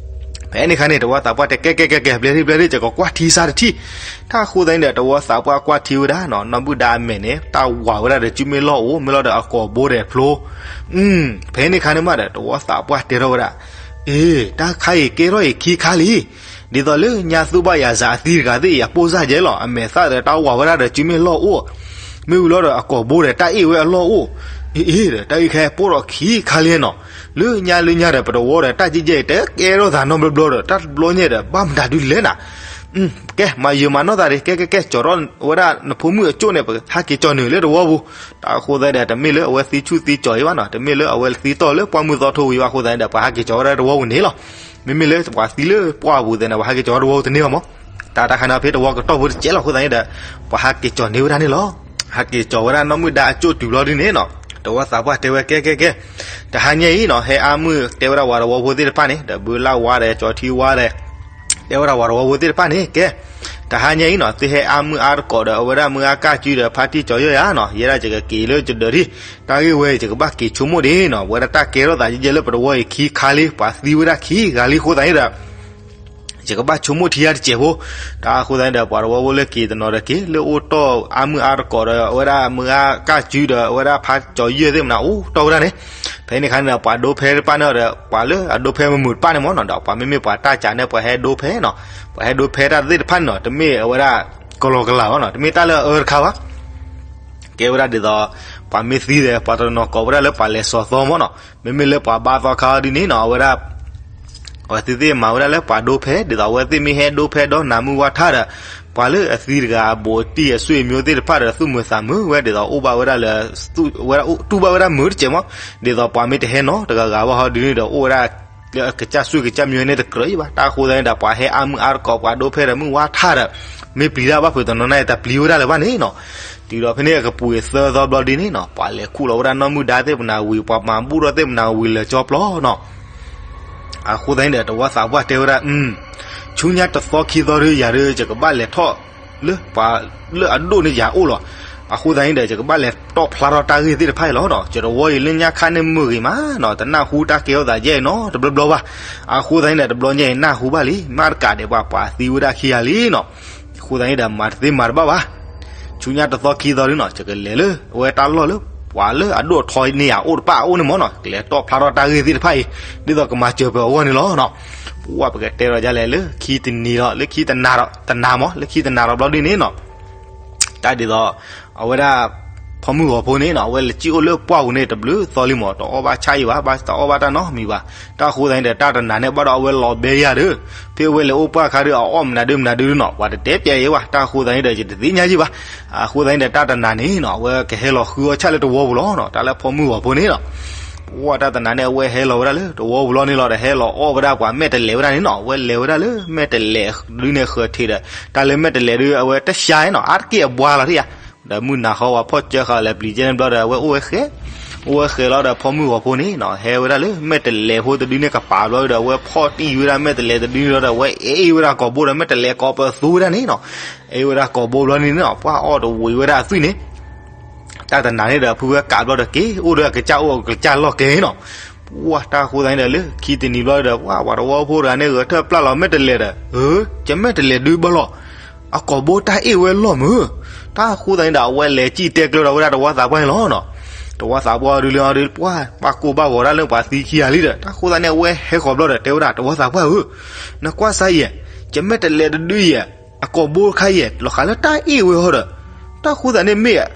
ဖဲန့ၣ်ခါန့ၣ် တဝီသးပှၢ်တဲ ကဲ ကဲ ကဲ ကဲ ဘျဲထံ ဘျဲထံ ယကကွၢ်ထံစၢ်တထံၣ်, တၢ်အဃိသတးန့ၣ်ဒီး တဝီသးပှၢ်ကွၢ်ထံဝဲဒၣ်နီၤ, နီၢ်မုၣ်ဒါအမဲာ်န့ၣ် တၢ်ဝးဝဲဒၣ်ဒီးစုမ့ၢ်လီၢ်အိၣ် မ့ၢ်လီၤဒီးအကိာ်ဘိဒဲးဖျိ, ဖဲန့ၣ်ခါန့ၣ်မးဒီး တဝီသးပှၢ်တဲထီၣ်ဝဲဒၣ်, အ့ တၢ်ခါအံၤကဲထီၣ်အံၤခံခါလံ, ဒ်သိးလၢညါသူၣ်ဘၣ်ယၤစးအသံတဂၤသ့ၣ်အံၤ အပိၢ်စၢ်ယဲလီၤ, အမဲာ်သၣ်ဒီးတၢ်ဝးဝဲဒၣ်ဒီးစုမ့ၢ်လီၢ်အိၣ်, မ့ၢ်ဝံၤလီၤဒီးအကိာ်ဘိဒီးတၢ်အ့ၣ်ဝဲအလီၢ်အိၣ်, အ့ အ့ ဒီးတၢ်အံၤခဲပိၢ်ဒီးခံခါလံနီၤ, လၢညါလၢညါဒီး ပတဝီဒီးတၢ်ကဲကဲအံၤ တကဲထီၣ်သးနီတဘျီဘျီဒီး တၢ်တဘျီညါဒီး ဘၣ်မတၤဒုလဲၣ်နၤ, ကဲ မၤယၢၤမၤနီၢ်သးဒံး ကဲ ကဲ ကဲ ကၠီၤထီၣ်ဝဲဒၣ်နဖိမုၣ်အကၠိၣ်န့ၣ် ပဟဲက့ၤကၠီၤနုာ်လၢတဝီပူၤ, တၢ်အဃိသတးဒီး တမ့ၢ်လၢအဝဲသံဆူၣ်သံကၠီၤအံၤဘၣ်နီၤ, တမ့ၢ်လၢအဝဲသံတီၢ်လၢပှၢ်မုၢ်သီထိဝံၤဘၣ်အဃိသတးဒီး ပှၤဟဲက့ၤကၠီၤဝဲဒၣ်တဝီပူၤန့ၣ်လီၤ, မ့မ့ၢ်လၢပှၤသံလၢပှၢ်ပူၤသ့ၣ်န့ၣ် ပှၤဟဲက့ၤကၠီၤဝဲဒၣ်တဝီပူၤတန့ၢ်ဘၣ်မး, တၢ်တၢ်ခါန့ၣ်ဖဲတဝီကတီၢ်ဖိတကဲလီၤအဃိသတးန့ၣ်ဒီး ပှၤဟဲက့ၤကၠီၤန့ၢ်ဝဲဒၣ်န့ၣ်လီၤ, ဟဲက့ၤကၠီၤဝဲဒၣ်နီၢ်မုၣ်ဒါအကၠိၣ်တုၤဘျီဒ်န့ၣ်နီၤ, တဝီသးပှၢ်တဲဝဲ ကဲ ကဲ ကဲ တဟါညါအံၤနီၤ ဟဲအါမုၢ်တဲဝဲဒၣ်ပှၤတဝီဖိသ့ၣ်တဖၣ်န့ၣ် ဒီးဘုလၢ်ဝါဒီးကၠီၤထံဝါဒီး တဲဝဲဒၣ်ပှၤတဝီဖိသ့ၣ်တဖၣ်န့ၣ် ကဲ, တဟါညါအံၤနီၤ သုဟဲအါမုၢ်အါတကိးဒီး အဝဲဒၣ်မုၢ်အါကၢ်စုဒီး ဖါတံၢ်ကၠီၤယဲၢ်ဧါနီၤ, ယဲဒၣ်ယကက့ၤလၢယဒၢးဒံး, တၢ်ဂ့ၢ်ဝဲအံၤ ယကဘၣ်က့ၤဆိကမိၣ်ဒံးနီၤ, အဝဲဒၣ်တၢ်ကဲထီၣ်သးယဲၢ်လၢပတဝီအံၤခံခါလံ, ပှၤသံဝဲဒၣ်ခံဂၤလံအဃိသတးန့ၣ်ဒီး ယကဘၣ်ဆိကမိၣ်ထံယါတစဲးဖိ, တၢ်အဃိသတးန့ၣ်ဒီး ပှၤတဝီဖိလၢက့ၤတနီၤဒီးက့ၤ လၢအိၣ်တီၢ်အါမုၢ်အါတကိးဒီး အဝဲဒၣ်မုၢ်အါကၢ်စုဒီး အဝဲဒၣ်ဖါကၠီၤယဲၢ်သ့ၣ်မနၤ အိၣ်တီၢ်ဝဲဒၣ်န့ၣ်, ဖဲန့ၣ်ခါန့ၣ်ဒီး ပှၤဒိဖဲတဖၣ်န့ၣ်ဒီး ပှၤလၢအဒိဖဲမုာ်မုာ်တဖၣ်န့ၣ်မ့ၢ်နီၤ, ဒီးပှၤမ့မ့ၢ်ပှၤတၢ်စးန့ၣ် ပှၤဟဲဒိဖဲနီၤ, ပှၤဟဲဒိဖဲတၢ်သ့ၣ်တဖၣ်န့ၣ်နီၤ, တမ့ၢ်အဝဲဒၣ်ကလီကလီဘၣ်နီၤ, တမ့ၢ်တၢ်လၢအအၢတခါဘၣ် ကဲဝဲဒၣ်ဒ်သိး ပှၤမ့ၢ်သံဒီး ပှၤတနီၤကိးဝဲဒၣ်လၢပှၤလဲၤစီၤသီမ့ၢ်နီၤ, မ့မ့ၢ်လၢပှၤဘါသီခါဒ်န့ၣ်နီၤ အဝဲဒၣ် အဝဲသ့ၣ်သ့ၣ်မၤဝဲဒၣ်လၢပှၤဒိဖဲ ဒ်သိးအဝဲသ့ၣ်မ့ၢ်ဟဲဒိဖဲဒီးနၤမုၢ်ဝါထါဒီး ပှၤလၢအသံတဂၤအဘူးအတံၢ်အဆွေမျိုးသ့ၣ်တဖၣ်ဒီး သူၣ်မုာ်သးမုာ်ဝဲ ဒ်သိးအိၣ်ဘၣ်ဝဲဒၣ်လၢ ဝဲဒၣ်တူၢ်ဘၣ်ဝဲဒၣ်မုာ်တစဲးမ့ၢ်, ဒ်သိးပှၤမ့ၢ်တဟဲနီတဂၤဂၤဘၣ်ဟီဒ်န့ၣ်ဒီး အိၣ်ဝဲဒၣ် လၢအကစၢ်ဆွေကစၢ်မျိုးန့ၣ်တကြၢးအံၤဘၣ်, တၢ်အဃိသတးန့ၣ်ဒီး ပှၤဟဲအါမုၢ်အါတကိး ပှၤဒိဖဲဒီးမုၢ်ဝါထါဒီး မ့ၢ်ပျံၤတၢ်ဘၣ်ဖုးတနီၤန့ၣ် တပျံၤဝဲဒၣ်လၢၤဘၣ်န့ၣ်နီၤ, တုၤဒီးဖဲန့ၣ်အကပူၤအသၢသီဘျီဒ်န့ၣ်နီၤ ပှၤလဲၤခူၣ်လီၤဝဲဒၣ်နီၢ်မုၢ်ဒါသ့ၣ်မနၤဝံၤ ပှၤမၤဘူၣ်ထီၣ်သ့ၣ်မနၤဝံၤလၢာ်ကၠီပျီနီၤ အဃိသတးန့ၣ်ဒီး တဝီသးပှၢ်တဲဝဲဒၣ်, ဆူညါတသီခံသီဒီး ယၤဒီး ယကဘၣ်လဲၤထီၣ်လၢပှၤလၢအဒိၣ်န့ၢ်ယၤအိၣ်လီၤ. အဃိသတးန့ၣ်ဒီး ယကဘၣ်လဲၤတီၣ်ဖျါထီၣ်တၢ်ဂ့ၢ်သ့ၣ်တဖၣ်အံၤလီၤနီၤ. ကၠီတဝီအံၤလၢညါခါန့ၣ်မုာ်ဂ့ၤမးနီၤ, တနၢ်ဟူတၢ်ကဲထီၣ်သးယဲၢ်နီတဘျီဘျီဘၣ်. အဃိသတးန့ၣ်ဒီး တဘျီညါအံၤနၢ်ဟူဘၣ်လံ, မ့ၢ်တကးဒံးဘၣ် ပှၤသံဝဲဒၣ်ခံဂၤလံနီၤ. အဃိသတးန့ၣ်ဒီး မၤတသ့မၤတဘၣ်ဘၣ်. ဆူညါတသီခံသီဒီးနီၤ ယကလဲၤလၢ အဝဲတၢ်လီၢ်လၢပှၤလၢအဒိၣ်ထီန့ၢ်ယၤအိၣ်တဖၣ်အအိၣ်န့ၣ်မ့ၢ်နီၤ, ကလဲၤတီၣ်ဖျါထီၣ်တၢ်ဂ့ၢ်သ့ၣ်တဖၣ်အံၤ ဒ်သိးကမၤစၢၤပှၤအဂီၢ်န့ၣ်လီၤနီၤ. ပဝဲပကတဲဒီးဒ်လဲၣ်လၢခံတနံၤဒီး လၢခံတနၤဒီး တနၤမ့ၢ် လၢခံတနၤဒီးဘျီဒ်န့ၣ်နီၤ တၢ်ဒ်သိး အဝဲဒၣ် ဖီမုၢ်ဂီၤဖိန့ၣ်နီၤ အဝဲလဲၤစံၣ်အိၣ်လၢပှၢ်ပူၤန့ၣ် တဘျုးသီလံမး တအီၣ်ဘၣ်ဆၣ်အံၤဘၣ်, ဘၣ်တအီၣ်ဘၣ်တၢ်နီတမံၤဘၣ်. တၢ်အဃိသတးန့ၣ်ဒီး တၢ်တနၤန့ၣ်ဘၣ်ဒီးအဝဲလီၤဘဲယၤဒီး ဖဲအဝဲလဲၤအိၣ်ပှၢ်အခါဒီး အအီၣ်မနုၤဒုမနုၤဒုနီၤ ပှၤတတဲပျဲယဲဘၣ်. တၢ်အဃိသတးန့ၣ်ဒီး ယတသ့ၣ်ညါယံၢ်ဘၣ်. အဃိသတးန့ၣ်ဒီး တၢ်တနၤန့ၣ်နီၤ အဝဲကဟဲလီၤဃုအီၣ်ဆၣ်လၢတဝီပူၤလီၤနီၤ. တၢ်လၢဖီမုၢ်ဂီၤဖိန့ၣ်နီၤ ပှၢ်တၢ်တနၤန့ၣ် အဝဲဟဲလီၤဝဲဒၣ်လၢတဝီပူၤလီၤန့ၣ်လီၤဒီး ဟဲလီၤအီၣ်ဝဲဒၣ်ပှၤမဲာ်တလဲးဝဲဒၣ်န့ၣ်နီၤ. အဝဲလဲၤဝဲဒၣ်လၢမဲာ်တလဲးဒုန့ၣ်ဃၢၤထံးဒီး တၢ်လၢမဲာ်တလဲးဒု အဝဲတၢ်ရှါနီၤ အါတက့ၢ်အဘှါလီၤတယၤ ဒီးမုၢ်နၤဃီဝဲဖီၣ်စၢဃာ်လဲၤပျံၤကဲန့ၣ်ဘျီဒီး အဝဲအိၣ်ဝဲဃဲ အိၣ်ဝဲဃဲလီၤဒီး ဖီမုၢ်ဂီၤဖိန့ၣ်နီၤ ဟဲဝဲဒၣ်လၢမဲာ်တလဲးဖိတဒုန့ၣ်ကပၤဘျီဒီး အဝဲဖီၣ်တံၢ်ဝဲဒၣ်မဲာ်တလဲးတဒုန့ၣ်လီၤဒီး အဝဲအဲၣ်ဝဲဒၣ်ကိာ်ဘိဒီးမဲာ်တလဲးကိးပသူဝဲဒၣ်န့ၣ်နီၤ. အဲၣ်ဝဲဒၣ်ကိာ်ဘိဘျီန့ၣ်နီၤ ပှၢ်အီၣ်တဝံၤဝဲဒၣ်အသွံၣ်န့ၣ် တၢ်တနၤန့ၣ်ဒီး ဖုဝဲကးဘျီဒီးက့ၤ အိၣ်ဒီးအကစၢ်အိၣ်အကစၢ်လီၢ်ကျဲနီၤ. ပှၢ်တၢ်အဃိသတးန့ၣ်ဒီး လၢခံတနံၤဘျီဒီး ပှၢ်ပှၤတဝီဖိတဂၤန့ၣ် ဂဲၤထၢၣ်ပျၢ်လီၤမဲာ်တလဲးဒီး အၢ ယမဲာ်တလဲးဒုဘၣ်လီၤ အကိာ်ဘိတၢ်အ့ၣ်ဝဲလီၢ်မုၢ်. တၢ်အဃိသတးန့ၣ်ဒီး အဝဲလဲၤစံၣ်တဲကျၢၤဒီးဝဲဒၣ်တဝီသးပှၢ်န့ၣ်လီၤနီၤ. တဝီသးပှၢ်ဒုလၢအီၤဒု ပှၢ်ပှၢ်ကိၢ်ဘၣ်ဂီၤဒၣ်လၢပှၤသံခံဂၤလံဒီး တၢ်အဃိသတးန့ၣ် အဝဲဟဲဃီၤဘျီဒီး တဲဝဲဒၣ်တဝီသးပှၢ်ဧၢ, နကွၢ်စါယဲၢ်, ယမဲာ်တလဲးတဒုယဲၢ် အကိာ်ဘိတခါယဲၢ် လီၤဃးလၢတၢ်အ့ၣ်ဝဲဟီဒီး တၢ်ဃိသတးန့ၣ်မ့ၢ်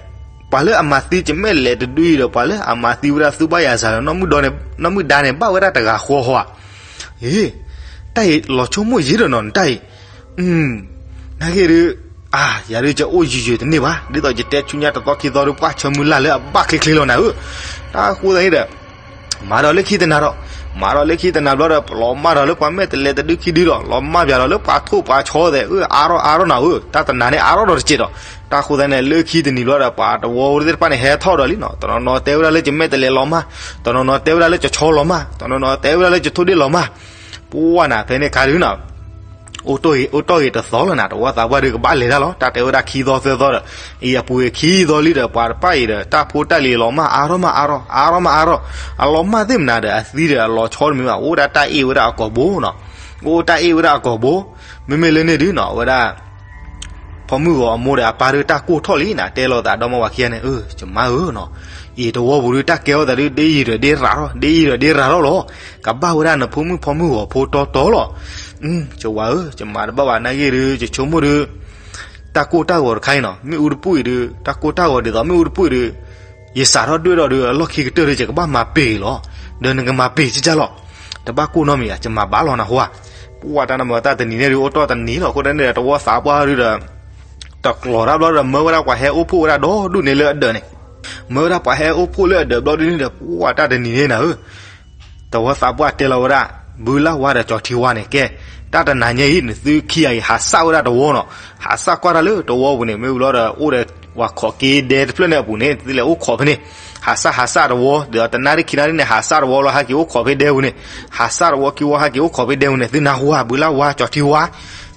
ပှၤလၢအမၤသံယမဲာ်တလဲးတဒုအံၤဒီး ပှၤလၢအမၤသံဝဲဒၣ်သူဘၣ်ယၤစၢ်ဒီး နီၢ်မုၢ်ဒါန့ၣ်ဘၣ်ဝဲဒၣ်တဂၤဃီဃီဧါ. အ့ တၢ်အံၤလီၤဆိကမိၣ်ယံာ်ဒီးနီၤ နတၢ်အံၤ နာ်က့ဒု အါ ယၤဒု ယအိၣ်ယုၢ်ယုၢ်တန့ၢ်ဘၣ် ဒ်သိးယတဲဆူညါတသီခံသီဒီး ပှၢ်ဆၢမုၢ်လၢ်လၢအဘၣ်ချ့ချ့လီၤနၤဧၢ. တၢ်အဃိသတးန့ၣ်ဒီး မၤဒီးလၢခံတနၤဒီး မၤဒီးလၢခံတနၤဘျီဒီး လီၤမၢ်ဒီးလၢပှၤမဲာ်တလဲးတဒုခံဒုလီၤ. လီၤမၢ်ပၠးဒီးလၢပှၤထိၣ်ပှၤဆီသဲး အါထီၣ်အါထီၣ်နၤဧၢ, တၢ်တနၤန့ၣ်အါထီၣ်ဒီးတစဲးဒီး တၢ်ဃိသတးန့ၣ် လၢခံတနံၤဘျီဒီး ပှၤတဝီသ့ၣ်တဖၣ်န့ၣ် ဟဲထီၣ်ဒီးလံနီၤ. တနီၤနီၤတဲဝဲဒၣ်လၢယမဲာ်တလဲးလီၤမၢ်, တနီၤနီၤတဲဝဲဒၣ်လၢယဆီလီၤမၢ်, တနီၤနီၤတဲဝဲဒၣ်လၢယထိၣ်ဒ့ၣ်လီၤမၢ်. ပှၢ်နၤဖဲန့ၣ်ခါဒုနီၤ အိၣ်တ့ၢ်ဂ့ၤတသီလီၤနၤ တဝီသးပှၢ်ဒုကဘၣ်လဲၤတၢ်လီၤ. တၢ်တဲဝဲဒၣ်ခံသီသၢသီဒီး အံၤအပူၤဂ့ၤခံသီလံဒီး ပှၤတဖၣ်အံၤဒီး တၢ်ဖိတၢ်လံၤလီၤမၢ်အါထီၣ်မၢ်အါထီၣ် အါထီၣ်မၢ်အါထီၣ်, အလီၤမၢ်သ့ၣ်မနၤဒီး အသံဒီးအလီၤဆီတမံၤဘၣ် အိၣ်ဒၣ်တၢ်အ့ၣ်ဝဲဒၣ်အကိာ်ဘိနီၤ. အိၣ်တၢ်အ့ၣ်ဝဲဒၣ်အကိာ်ဘိ, မ့မ့ၢ်လၢန့ၣ်ဒုနီၤ အဝဲဒၣ် ဖီမုၢ်ဂီၤအမိၢ်ဒီးအပၢ်ဒုတၢ်ကိၢ်ထီၣ်လံနၤ တဲလိာ်သးဒီမါဝၤခံဂၤန့ၣ် အၢ ယမါဧၢနီၤ, အံၤတဝီပူၤဒုတၢ်ကဲထီၣ်သးဒု ဒ့ယံာ်ဒီးဒ့ရၤထီၣ် ဒ့ယံာ်ဒီးဒ့ရၤထီၣ်လီၤ. ကဘၣ်ဝဲဒၣ်နဖိမုၣ်ဖီမုၢ်ဂီၤဖိတီတီလီၤ. ယဝၤဧၢ ယမၤတဘၣ်ဘၣ်နာ်က့ဒု ယဆိကမိၣ်ဒု တၢ်ကိၢ်တၢ်ဂီၤတခါအံၤနီၤ မ့ၣ်အူတပူၤအံၤဒု တၢ်ကိၢ်တၢ်ဂီၤဒ်သိးမ့ၣ်အူတပူၤအံၤဒု ယစးထီၣ်ဒွဲၣ်ဒီးဒု အလီၢ်ခံကတၢၢ်ဒု ယကဘၣ်မၤပ့ၤလီၤ. ဒီးနကမၤပ့ၤကကၢ်လီၤ. တဘၣ်ကိၢ်နီတမံၤဧါ ယမၤဘၣ်လီၤနဟူဧါ. ပှၢ်တၢ်နမၤတၢ်တနံၤန့ၣ်ဒု အိၣ်တီၢ်တနံၤလီၤ. အဃိန့ၣ်ဒီး တဝီသးပှၢ်ဒုဒီး တကျိၤတၢ်ဘျီဒီး မၢဝဲဒၣ်ပှၤဟဲအိၣ်ဖှိၣ်ဝဲဒၣ်ဒီဒူၣ်န့ၣ်လၢအဒၢးန့ၣ်, မၢဝဲဒၣ်ပှၤဟဲအိၣ်ဖှိၣ်လၢအဒၢးဘျီဒုန့ၣ်ဒီး ပှၢ်တၢ်တနံၤန့ၣ်နၤဧၢ တဝီသးပှၢ်တဲလီၤဝဲဒၣ် ဘုလၢ်ဝါဒီးကၠီၤထံဝါန့ၣ် ကဲ တၢ်တနၤညါအံၤ နသုခံဂၤအံၤ ဟးစၢ်ဝဲဒၣ်တဝီနီၤ, ဟးစၢ်ကွၢ်တၢ်လၢတဝီပူၤန့ၣ် မ့ၢ်ဝံၤလီၤဒီး အိၣ်ဒီးပှၤခိးက့ဒဲတဖျၢၣ်န့ၣ်အပူၤန့ၣ် သုလဲၤအိၣ်ခိးဖဲန့ၣ်, ဟးစၢ် ဟးစၢ်တဝီ ဒီးတနၣ်ရံၣ်ခံနၣ်ရံၣ်န့ၣ် ဟးစၢ်တဝီလီၤ ဟဲက့ၤအိၣ်ခိးဖဲဒဲပူၤန့ၣ်, ဟးစၢ်တဝီခံဝီ ဟဲက့ၤအိၣ်ခိးဖဲဒဲပူၤန့ၣ် သုနၢ်ဟူဧါ ဘုလၢ်ဝါ ကၠီၤထံဝါ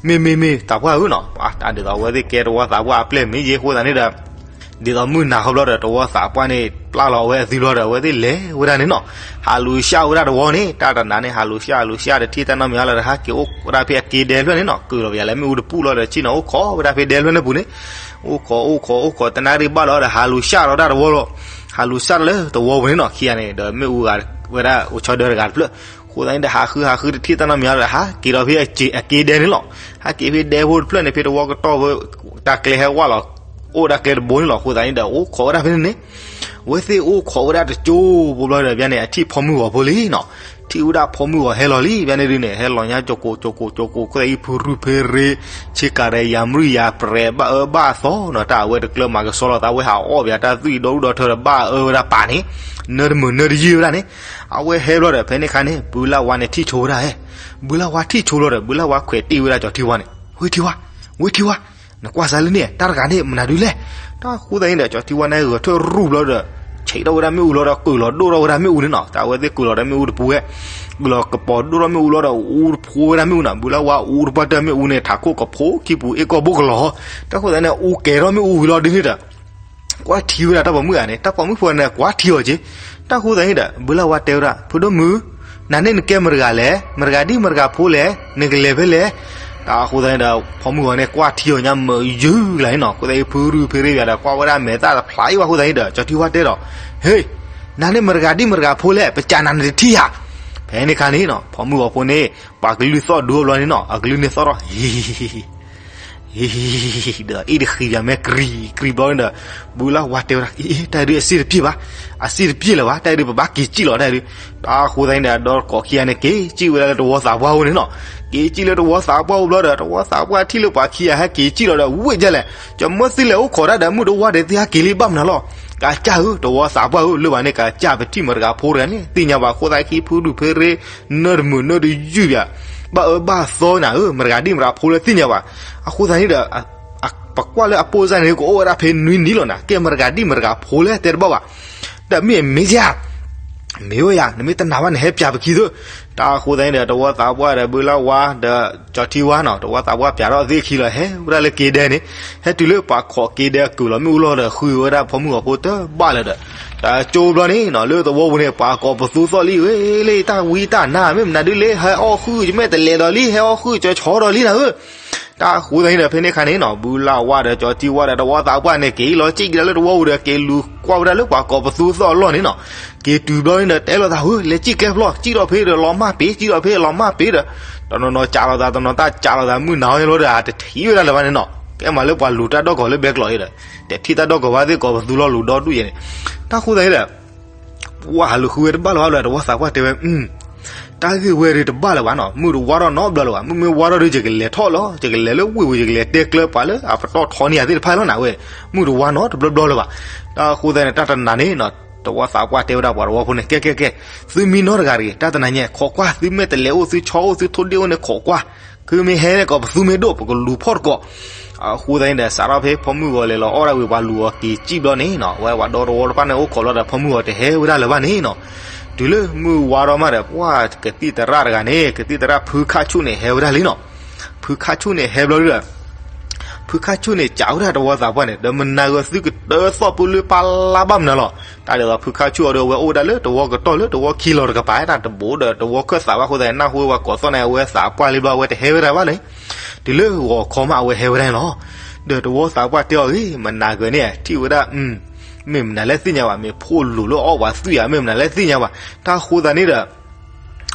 မ့ၢ်မ့ၢ်မ့ၢ် သးပှၢ်ဧၢနီၤ, တၢ်ဒ်သိးအဝဲသ့ၣ်ကဲတဝီသးပှၢ်အပျဲၢ်မ့ၢ်ယဲၢ်အဃိသတးန့ၣ်ဒီး ဒ်သိးမုၢ်နၤခီဘျီဒီး တဝီသးပှၢ်န့ၣ် ပျၢ်လီၤအဝဲအသုဘျီဒီး အဝဲသ့ၣ်လဲၤဝဲဒၣ်န့ၣ်နီၤ, ဟးလူၤစၢ်ဝဲဒၣ်တဝီန့ၣ် တၢ်တနၤန့ၣ် ဟးလူၤစၢ် ဟးလူၤစၢ်တထံၣ်တၢ်နီတမံၤလၢၤဒီး ဟဲက့ၤအိၣ်ဝဲဒၣ်ဖဲအက့ဒဲတဖျၢၣ်န့ၣ်နီၤ, ကုၢ်လီၤပယၤလၢမ့ၣ်အူတပူၤလီၤဒီး ဆ့ၣ်နီၤအိၣ်ခိးဝဲဒၣ်ဖဲဒဲတဖျၢၣ်န့ၣ်ပူၤန့ၣ်, အိၣ်ခိး အိၣ်ခိး အိၣ်ခိး တနၣ်ရံၣ်ဘၣ်လီၤဒီး ဟးလူၤစၢ်လီၤဒၣ်တဝီလီၤ, ဟးလူၤစၢ်လီၤလၢတဝီပူၤန့ၣ်နီၤ, ခံဂၤန့ၣ်ဒီး မ့ၣ်အူဂၤဝဲဒၣ်အိၣ်ဆီဒၢတဂၤတဖျၢၣ်, အဃိသတးန့ၣ်ဒီး ဟးဃုဟးဃုတထံၣ်တၢ်နီတမံၤလၢၤဒီး ဟးက့ၤဒီးဖဲအက့ဒဲန့ၣ်လီၤ, ဟဲက့ၤဖဲဒဲဖိတဖျၢၣ်န့ၣ် ဖဲတဝီကတီၢ်ဝဲ တၢ်ကျဲဟဲဝးလီၤ အိၣ်ဒၣ်ကျဲတဘိန့ၣ်လီၤ, အဃိသတးန့ၣ်ဒီး အိၣ်ခိးဝဲဒၣ်ဖဲန့ၣ်န့ၣ်, အဝဲသ့ၣ်အိၣ်ခိးဝဲဒၣ်တကၠိဖိဘျီဒီး ဘၣ်န့ၣ် အထံၣ်ဖီမုၢ်ဂီၤဖိလံနီၤ, ထံၣ်ဝဲဒၣ်ဖီမုၢ်ဂီၤဟဲလီၤလံ ဘၣ်န့ၣ်ဒုန့ၣ် ဟဲလီၤညါကၠိကိး ကၠိကိး ကၠိကိး အဃိသတးအံၤ ဖုရူၢ်ဖဲရ့ ဆ့ကၤဒီးယၤမုၢ်ယၤပြဲး ဘၣ်အၢဘၣ်သီနီၤ, တၢ်အဝဲတကျၢၤမၤကဆှီလီၤသး အဝဲဟးအီၣ်ပယၤတၢ်သွံၣ်ဒီဒူၣ်ဒီထၢဒီး ဘၣ်အၢဝဲဒၣ်ပာ်န့ၣ်, နၢတမုာ်နၢတယုၢ်ဝဲဒၣ်န့ၣ်, အဝဲဟဲဘျီဒီး ဖဲန့ၣ်ခါန့ၣ် ဘုလၢ်ဝါန့ၣ်ထံၣ်ဆိဝဲဒၣ်ဧဲ, ဘုလၢ်ဝါထံၣ်ဆိဘျီဒီး ဘုလၢ်ဝါခွဲးတ့ၢ်ဝဲဒၣ်ကၠီၤထံဝါန့ၣ်, ဝ့ထံဝါ, ဝ့ထံဝါ, နကွၢ်စၢ်လၢန့ၣ် တၢ်တဂၤန့ၣ် မနုၤဒုလဲၣ်, တၢ်အဃိသတးန့ၣ်ဒီး ကၠီၤထံဝါန့ၣ်ဂဲၤထၢၣ်ရူၢ်ဘျီဒီး ဆဲးထီၣ်ဝဲဒၣ်မ့ၣ်အူလီၤဒီး ကုၢ်လီၤဒိၣ်ထီၣ်ဝဲဒၣ်မ့ၣ်အူန့ၣ်နီၤ, တၢ်အဝဲသ့ၣ်ကုၢ်လီၤဒီးမ့ၣ်အူတပူၤဝဲ, ကုၢ်လီၤကပီၤဒိၣ်ထီၣ်မ့ၣ်အူလီၤဒီး အူတဖိဝဲဒၣ်မ့ၣ်အူနီၤ, ဘုလၢ်ဝါအူတပှၢ်တၢၢ်မ့ၣ်အူန့ၣ် ထးခိၣ်ကဖိခံပူၤအ့ၣ်ကီၢ်ဘိၣ်ကလီၤ, တၢ်အဃိသတးန့ၣ် အူကဲၤထီၣ်မ့ၣ်အူဝံၤလီၤဒုန့ၣ်ဒီး ကွၢ်ထံဝဲဒၣ်တၢ်ပိာ်မုၣ်ဂၤန့ၣ်, တၢ်ပိာ်မုၣ်ဖိန့ၣ် ကွၢ်ထံအီၤက့ၤ, တၢ်အဃိသတးန့ၣ်ဒီး ဘုလၢ်ဝါတဲဝဲဒၣ် ဖုဒိၣ်မုၢ်, နၤန့ၣ်နကဲမတၤတဂၤလဲၣ်, မတၤတဂၤဒ်မတၤတဂၤဖိလဲၣ်, နကလဲၤဖဲလဲၣ်, တၢ်အဃိသတးန့ၣ်ဒီး ဖီမုၢ်ဂီၤန့ၣ် ကွၢ်ထံအီၤညါမုာ်ယုၢ်လၢ်န့ၣ်နီၤ, အဃိသတးအံၤ ဖုရူၢ်ဖဲရ့ယၤဒီး ကွၢ်ဝဲဒၣ်မဲာ်သၣ်တဖျါအံၤဘၣ်အဃိသတးန့ၣ်ဒီး ကၠီၤထံဝါတဲဒီး, ဟ့, နၤန့ၣ်မတၤတဂၤဒ်မတၤတဂၤဖိလဲၣ်, ပစံးနၤနတထံၣ်ဧါ, ဖဲန့ၣ်ခါန့ၣ်နီၤ ဖီမုၢ်ဂီၤဖိန့ၣ် ပှၤကလုၢ်သီၣ်ဒိဘျီန့ၣ်နီၤ အကလုၢ်န့ၣ်သီၣ်ထီၣ်, ဟ့ ဟ့ၣ် ဒီးအ့ၣ်တဃံးပၠးမဲာ် ကြံၤကြံၤဘျီန့ၣ်ဒီး ဘုလၢ်ဝါတဲဝဲဒၣ် အ့ တၢ်ဒုးအစ့ၣ်တပျ့ၢ်ဘၣ်, အစ့ၣ်တပျ့ၢ်လၢၤဘၣ်, တၢ်ဒုးပဘၣ်က့ၤစံၣ်လီၤတၢ်ဒုး. တၢ်ဃိသတးန့ၣ်ဒီး ဒီးကိးခံဂၤန့ၣ် က့ၤစံၣ်ဝဲဒၣ်လၢတဝီသးပှၢ်အိၣ်န့ၣ်နီၤ. က့ၤစံၣ်လၢတဝီသးပှၢ်အိၣ်ဘျီဒီး တဝီသးပှၢ်ထံၣ်လၢပှၤခံဂၤဟဲက့ၤစံၣ်လီၤဒီး ဝ့ၢ်ဒ်လဲၣ်, ကမၢသုလဲၤအိၣ်ခိးတၢ်ဒီး မုၢ်တဝါဒီးသုဟဲက့ၤလံဘၣ်မနုၤလီၤ. ကစၢ်ဧၢ, တဝီသးပှၢ်ဧၢ, လၢဘၣ်န့ၣ် ကစၢ်ပထံၣ်မတၤတဂၤဖိတဂၤန့ၣ် သ့ၣ်ညါဘၣ်အဃိသတး ခံဖုဒူၣ်ဖဲရ့ နၢတမုာ်နၢတယုၢ်ပၠး ဘၣ်အၢဘၣ်သီနၤဧၢ, မတၤတဂၤဒ်မတၤဖိလၢသ့ၣ်ညါဘၣ်. အဃိသတးန့ၣ်ဒီး ပကွၢ်လၢအပိၢ်စၢ်န့ၣ် ကအိၣ်ဝဲဒၣ်ဖဲနွံနံၤလီၤနၤ, ကဲမတၤတဂၤဒ်မတၤတဂၤဖိလဲၣ်တဲတဘၣ်ဘၣ်. ဒီးမ့ၢ်အမ့ၢ်ယၤ မ့ၢ်ဝဲယၤ နမ့ၢ်တနာ်ဘၣ်န့ၣ် ဟဲပၠးပခံသ့. တၢ်ဃိသတးန့ၣ်ဒီး တဝီသးပှၢ်ဒီး ဘုလၢ်ဝါဒီး ကၠီၤထံဝါနီၤ, တဝီသးပှၢ်ပၠးထီၣ်သ့ၣ်ခံလီၤ ဟဲဝဲဒၣ်လၢက့ဒဲန့ၣ်, ဟဲတုၤလၢပှၤခိးက့ဒဲအကုာ်လီၤ မ့ၣ်အူလီၢ်ဒီး ဃုဝဲဒၣ်ဖီမုၢ်ဂီၤဖိတဘၣ်လၢၤဒီး တၢ်ကၠိဘျီန့ၣ်နီၤ လၢသဝီပူၤန့ၣ် ပှၤကိးပသူသီၣ်လံ ဝဲလၢတၢ်ဝံတၢ်နါ မ့ၢ်မနုၤဒ်လဲၣ် ဟဲအီၣ်ဃုာ်ယမဲာ်တလဲးဒီးလံ ဟဲအီၣ်ဃုာ်ကၠီၤဆီဒီးလံနၤဧၢ. တၢ်ဃိသတးန့ၣ်ဒီး ဖဲန့ၣ်အခါန့ၣ်နီၤ ဘုလၢ်ဝါဒီး ကၠီၤထံဝါဒီး တဝီသးပှၢ်န့ၣ် က့ၤလီၤစံၣ်ကဒါလၢတဝီပူၤဒီး က့ၤလူၤကွၢ်ဝဲဒၣ်လၢပှၤကိးပသူသီၣ်အလီၢ်န့ၣ်နီၤ. က့ၤတုၤဘျီန့ၣ်ဒီး တဲလိာ်သးဧၢ လဲၤစံၣ်ကျဲဖျီ စံၣ်ထီၣ်ဖဲဒီးလီၤမၢ်ပ့ၤ စံၣ်ထီၣ်ဖဲလီၤမၢ်ပ့ၤဒီး တနီၤနီၤကးလိာ်သး တနီၤတၢ်ကးလိာ်သး မုၢ်နၤဟီညါလီၤဒီး တထံၣ်ဝဲဒၣ်လၢၤဘၣ်န့ၣ်နီၤ. ကဲမးလၢပှၤလူၤတၢ်ဒီၣ်ကီၤလၢဘဲကျိးအံၤဒီး တထံၣ်တၢ်ဒီၣ်ကီၤဘၣ်သ့ၣ်ကိးပသူလီၤလူၤဒီဒူၣ်ယဲန့ၣ်. တၢ်ဃိသတးန့ၣ်ဒီး ပှၤဟးလူၤဃုဝဲတဘၣ်လၢၤဘၣ်လီၤ တဝီသးပှၢ်တဲဝဲ တၢ်ဂ့ၢ်ဝဲဒၣ်တဘၣ်လၢၤဘၣ်နီၤ, မုၢ်တဝါထီၣ်နီတဘျီလၢၤဘၣ်, မုၢ်မ့ၢ်ဝါထီၣ်ဒီး ယကလဲၤထီၣ်လီၤ, ယကလဲၤလၢဝ့ၢ်ပူၤ ယကလဲၤတဲကျၢၤပှၤလၢအပတီၢ်ထီန့ၢ်ယၤသ့ၣ်တဖၣ်လီၤနၤဝဲ, မုၢ်တဝါနီတဘျီဘျီလၢၤဘၣ်. တၢ်ဃိသတးန့ၣ် တၢ်တနၤန့ၣ်နီၤ တဝီသးပှၢ်တဲဝဲဒၣ်ပှၤတဝီဖိန့ၣ် ကဲကဲကဲ, သုမံနီတဂၤတဂ့ၤ, တၢ်တနၤညါ ခိးကွၢ် သုမဲာ်တလဲးအိၣ် သုဆီအိၣ် သုထိၣ်ဒ့ၣ်အိၣ်န့ၣ် ခိးကွၢ်, ခုမ့ၢ်ဟဲန့ၣ်ကိးပသူမ့ၢ်ဒိၣ် ပကလူၤဖီၣ်တကိး. အဃိသတးန့ၣ်ဒီး စးထီၣ်ဖဲဖီမုၢ်ဂီၤလဲၤလီၤအီၣ်ဒၣ်ဝံၤ ပှၤလူၤအီၤက့ၤစံၣ်ဘျီန့ၣ်နီၤ အဝဲပှၤဒီတဝီတဖၣ်န့ၣ် အိၣ်ခိးလီၤဒီး ဖီမုၢ်ဂီၤတဟဲဝဲဒၣ်လၢၤဘၣ်န့ၣ်နီၤ. တုၤလၢမုၢ်ဝါထီၣ်မးဒီး ပှၤကသံၣ်သရၣ်တဂၤန့ၣ် ကသံၣ်သရၣ်ဖုခါဆူၣ်န့ၣ် ဟဲဝဲဒၣ်လံနီၤ. ဖုခါဆူၣ်န့ၣ် ဟဲဘျီဒီး ဖုခါဆူၣ်န့ၣ် ကးဝဲဒၣ်တဝီသးပှၢ်န့ၣ် ဒီးမနၤဂ့ၤသုကတၢၣ်သီၣ်ပူၤလၢပၢ်လၢ်ဘၣ်မနုၤလီၤ. တၢ်ဒ်သိးဖုခါဆူၣ်အီၤဒီး အဝဲအိၣ်ဝဲဒၣ်လၢတဝီကတီၢ်လၢတဝီခံလီၤတကပၤ တၢ်တဘိဒီးတဝီခၢၣ်သးဘၣ်အဃိသတးန့ၣ် နၢ်ဟူဝဲပှၤကိးသီၣ်န့ၣ် အဝဲသးပှၢ်လံဘျီ အဝဲတဟဲဝဲဒၣ်ဘၣ်န့ၣ် တုၤလၢဂီၤခီမး အဝဲဟဲဝဲဒၣ်န့ၣ်လီၤ. ဒီးတဝီသးပှၢ်တဲအီၤဂ့ၤ မနၤဂ့ၤန့ၣ် ထံၣ်ဝဲဒၣ် မ့ၢ်မနုၤလဲၣ်သ့ၣ်ညါဘၣ် မ့ၢ်ဖိလူၤလၢအီၣ်ပှၤသွံၣ်ဧါ မ့ၢ်မနုၤလဲၣ်သ့ၣ်ညါဘၣ်. တၢ်ဃိသတးန့ၣ်ဒီး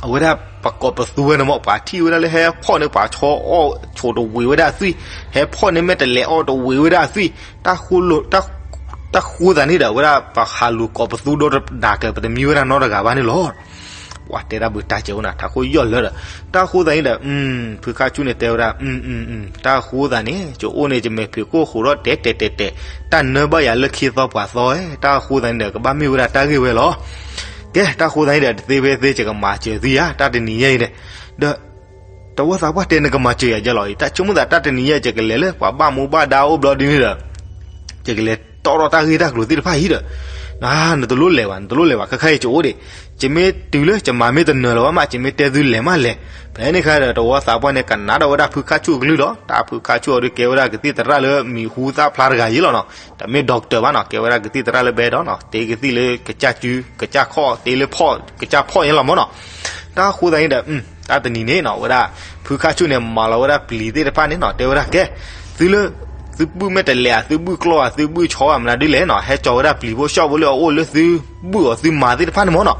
အဝဲဒၣ်ပှၤကိးပသူဝဲန့ၣ်မး ပှၤထံၣ်ဝဲဒၣ်လၢဟဲဖီၣ်န့ၣ် ပှၤဆီအီၣ်ဆိးတဝံၤဝဲဒၣ်အသွံၣ်, ဟဲဖီၣ်န့ၣ်မဲာ်တလဲးအီၣ်တဝံၤဝဲဒၣ်အသွံၣ်, တၢ်ဃိသတးန့ၣ်ဒီး အဝဲဒၣ်ပှၤဟးလူၤကိးပသူဒီတနၤကျၢၤ ပတမံဝဲဒၣ်နီတဂၤဘၣ်န့ၣ်လီၤ. ပှၤတဲဒၣ်ဘုတၢ်စဲးအိၣ်နၤ ထးခိၣ်ယီၢ်လၢဒီး တၢ်ဃိသတးန့ၣ်ဒီး ဖုခါဆူၣ်န့ၣ်တဲဝဲဒၣ် တၢ်ဃိသတးန့ၣ် ကအိၣ်န့ၣ် ယမဲာ်ဖံးခိၣ်ဃိးဒီးတဲတဲတဲတဲ, တၢ်နၢဘၣ်ယၤလၢခံသီပှၤသီဧၢ, တၢ်ဃိသတးန့ၣ်ဒီး ကဘၣ်မ့ၢ်ဝဲဒၣ်တၢ်ဂ့ၢ်ဝဲလီၤ. ကဲ တၢ်ဃိသတးန့ၣ်ဒီး တသ့ဖဲသ့ ယကမၤစၢၤသုယၤ တၢ်တနံၤညါအံၤန့ၣ်, ဒီး တဝီသးပှၢ်တဲနကမၤစၢၤယၤယဲလီၤအံၤ တၢ်ဆိကမိၣ်သးတၢ်တနံၤညါ ယကလဲၤလၢပှၤဘၣ်မူဘၣ်ဒါအိၣ်ဘျီဒ်န့ၣ်ဒီး ယကလဲၤတီၣ်ထီၣ်တၢ်ဂ့ၢ်တၢ်ကျိၤသ့ၣ်တဖၣ်အံၤဒီး နတလိၣ်လဲၤဘၣ် နတလိၣ်လဲၤဘၣ် ခဲခါအံၤကအိၣ်ဒံး, ယမ့ၢ်တုၤလၢယမၤမ့ၢ်တနၢၤလၢၤဘၣ်မး ယမ့ၢ်တဲသုလဲၤမးလဲၤ, ဖဲန့ၣ်ခါဒီး တဝီသးပှၢ်န့ၣ် ကနၣ်ဒီးဝဲဒၣ်ဖုခါဆူၣ်အကလုၢ်ဒီး တၢ်ဖုခါဆူၣ်အီၤဒုးကဲဝဲဒၣ်ကသံၣ်သရၣ်လၢမံၤဟူသၣ်ဖျါတဂၤယဲလီၤနီၤ, တမ့ၢ် doctor ဘၣ်နီၤ ကဲဝဲဒၣ်ကသံၣ်သရၣ်လၢဘဲဒီးနီၤ တ့ကသံၣ်လၢကစၢ်စု ကစၢ်ခီၣ် တ့လၢဖီၣ် ကစၢ်ဖီၣ်ယဲလီၤမးနီၤ. တၢ်ဃိသတးန့ၣ်ဒီး တၢ်တနံၤန့ၣ်နီၤ ဝဲဒၣ် ဖုခါဆူၣ်န့ၣ် မၤလီၤဝဲဒၣ်ပျံၤသ့ၣ်တဖၣ်န့ၣ်နီၤ တဲဝဲဒၣ်ကဲ သုလၢ သုဘုၣ်မဲာ်တလဲးဧါ သုဘုၣ်ကျီၢ်ဧါ သုဘုၣ်ဆီဧါ မနုၤဒ်လဲၣ်နီၤ ဟဲကၠီၤဝဲဒၣ်ပျံၤဖိ ရှီၣ်ဖိလၢအအိၣ်လၢသုဘုၣ်အီၤသုမၤသ့ၣ်တဖၣ်န့ၣ်မးနီၤ.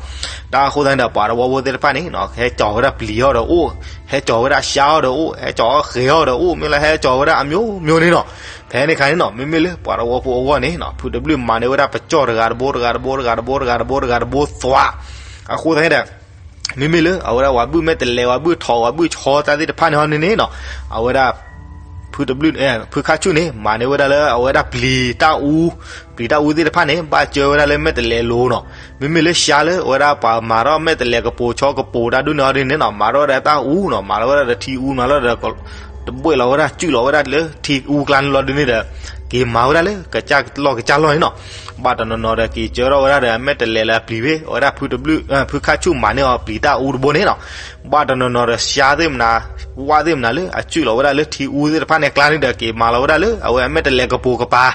တၢ်ဃိသတးန့ၣ်ဒီး ပှၤတဝီဖိသ့ၣ်တဖၣ်န့ၣ်နီၤ ဟဲကၠီၤဝဲဒၣ်ပျံၤအီၤဒီးအိၣ်, ဟဲကၠီၤဝဲဒၣ်ရှါအီၤဒီးအိၣ်, ဟဲကၠီၤအီၤဃဲၤအီၤဒီးအိၣ်, မ့ၢ်လၢဟဲကၠီၤဝဲဒၣ်အမျိုးမျိုးန့ၣ်နီၤ. ဖဲန့ၣ်ခါန့ၣ်နီၤ မ့မ့ၢ်လၢပှၤတဝီဖိအဂီၢ်န့ၣ်နီၤ ဖုတဘျုးမၤန့ၢ်ဝဲဒၣ်ပကၠီၣ်တဂၤတဘိ တဂၤတဘိ တဂၤတဘိ တဂၤတဘိ တဂၤတဘိသွး. အဃိသတးန့ၣ်ဒီး မ့မ့ၢ်လၢအဝဲဒၣ်ပှၤဘုၣ်မဲာ်တလဲး ပှၤဘုၣ်ထိး ပှၤဘုၣ်ဆီတၢ်သ့ၣ်တဖၣ်န့ၣ်ဟီန့ၣ်န့ၣ်နီၤ အဝဲဒၣ် ဖုတဘျုး ဖုခါဆူၣ်န့ၣ် မၤန့ၢ်ဝဲဒၣ်လၢအဝဲဒၣ်ပျံၤတၢ်အူ, ပျံၤတၢ်အူသ့ၣ်တဖၣ်န့ၣ် ဘၣ်စၢဝဲဒၣ်လၢမဲာ်တလဲးလိၤနီၤ. မ့မ့ၢ်လၢရှါလၢအဝဲဒၣ်ပှၤမၤထီၣ်မဲာ်တလဲးကပိၤ ဆီကပိၤတၢ်ဒ်န့ၣ်ဟီဒ်န့ၣ်နီၤ မၤထီၣ်ဝဲဒၣ်တၢ်အူနီၤ မၤထီၣ်ဝဲဒၣ်ဒီးထံအူ မၤထီၣ်ဒီး တဘှဲၣ်လီၤဝဲဒၣ် စုၣ်လီၤဝဲဒၣ်လၢထံအူကျါန့ၣ်လီၤဒ်န့ၣ်ဒီး က့ၤမၤဝဲဒၣ်လၢကစၢ်လီၢ်ကစၢ်လီၢ်န့ၣ်နီၤ. ဘၣ်တနီၤနီၤဒီးက့ၤစၢထီၣ်ဝဲဒၣ်ဒီး မဲာ်တလဲးလၢအပျံၤဖဲ အဝဲဒၣ်ဖုတဘျုး ဖုခါဆူၣ်မၤန့ၢ်အီၤပျံၤတၢ်အူတဘိန့ၣ်နီၤ. ဘၣ်တနီၤနီၤဒီး ရှါသ့ၣ်မနၤ ဝၣ်သ့ၣ်မနၤလၢအစုၣ်လီၤဝဲဒၣ်လၢထံအူသ့ၣ်တဖၣ်န့ၣ်ကျါန့ၣ်ဒီး က့ၤမၤလီၤဝဲဒၣ်လၢအဝဲအမဲာ်တလဲးကပိၤကပၤ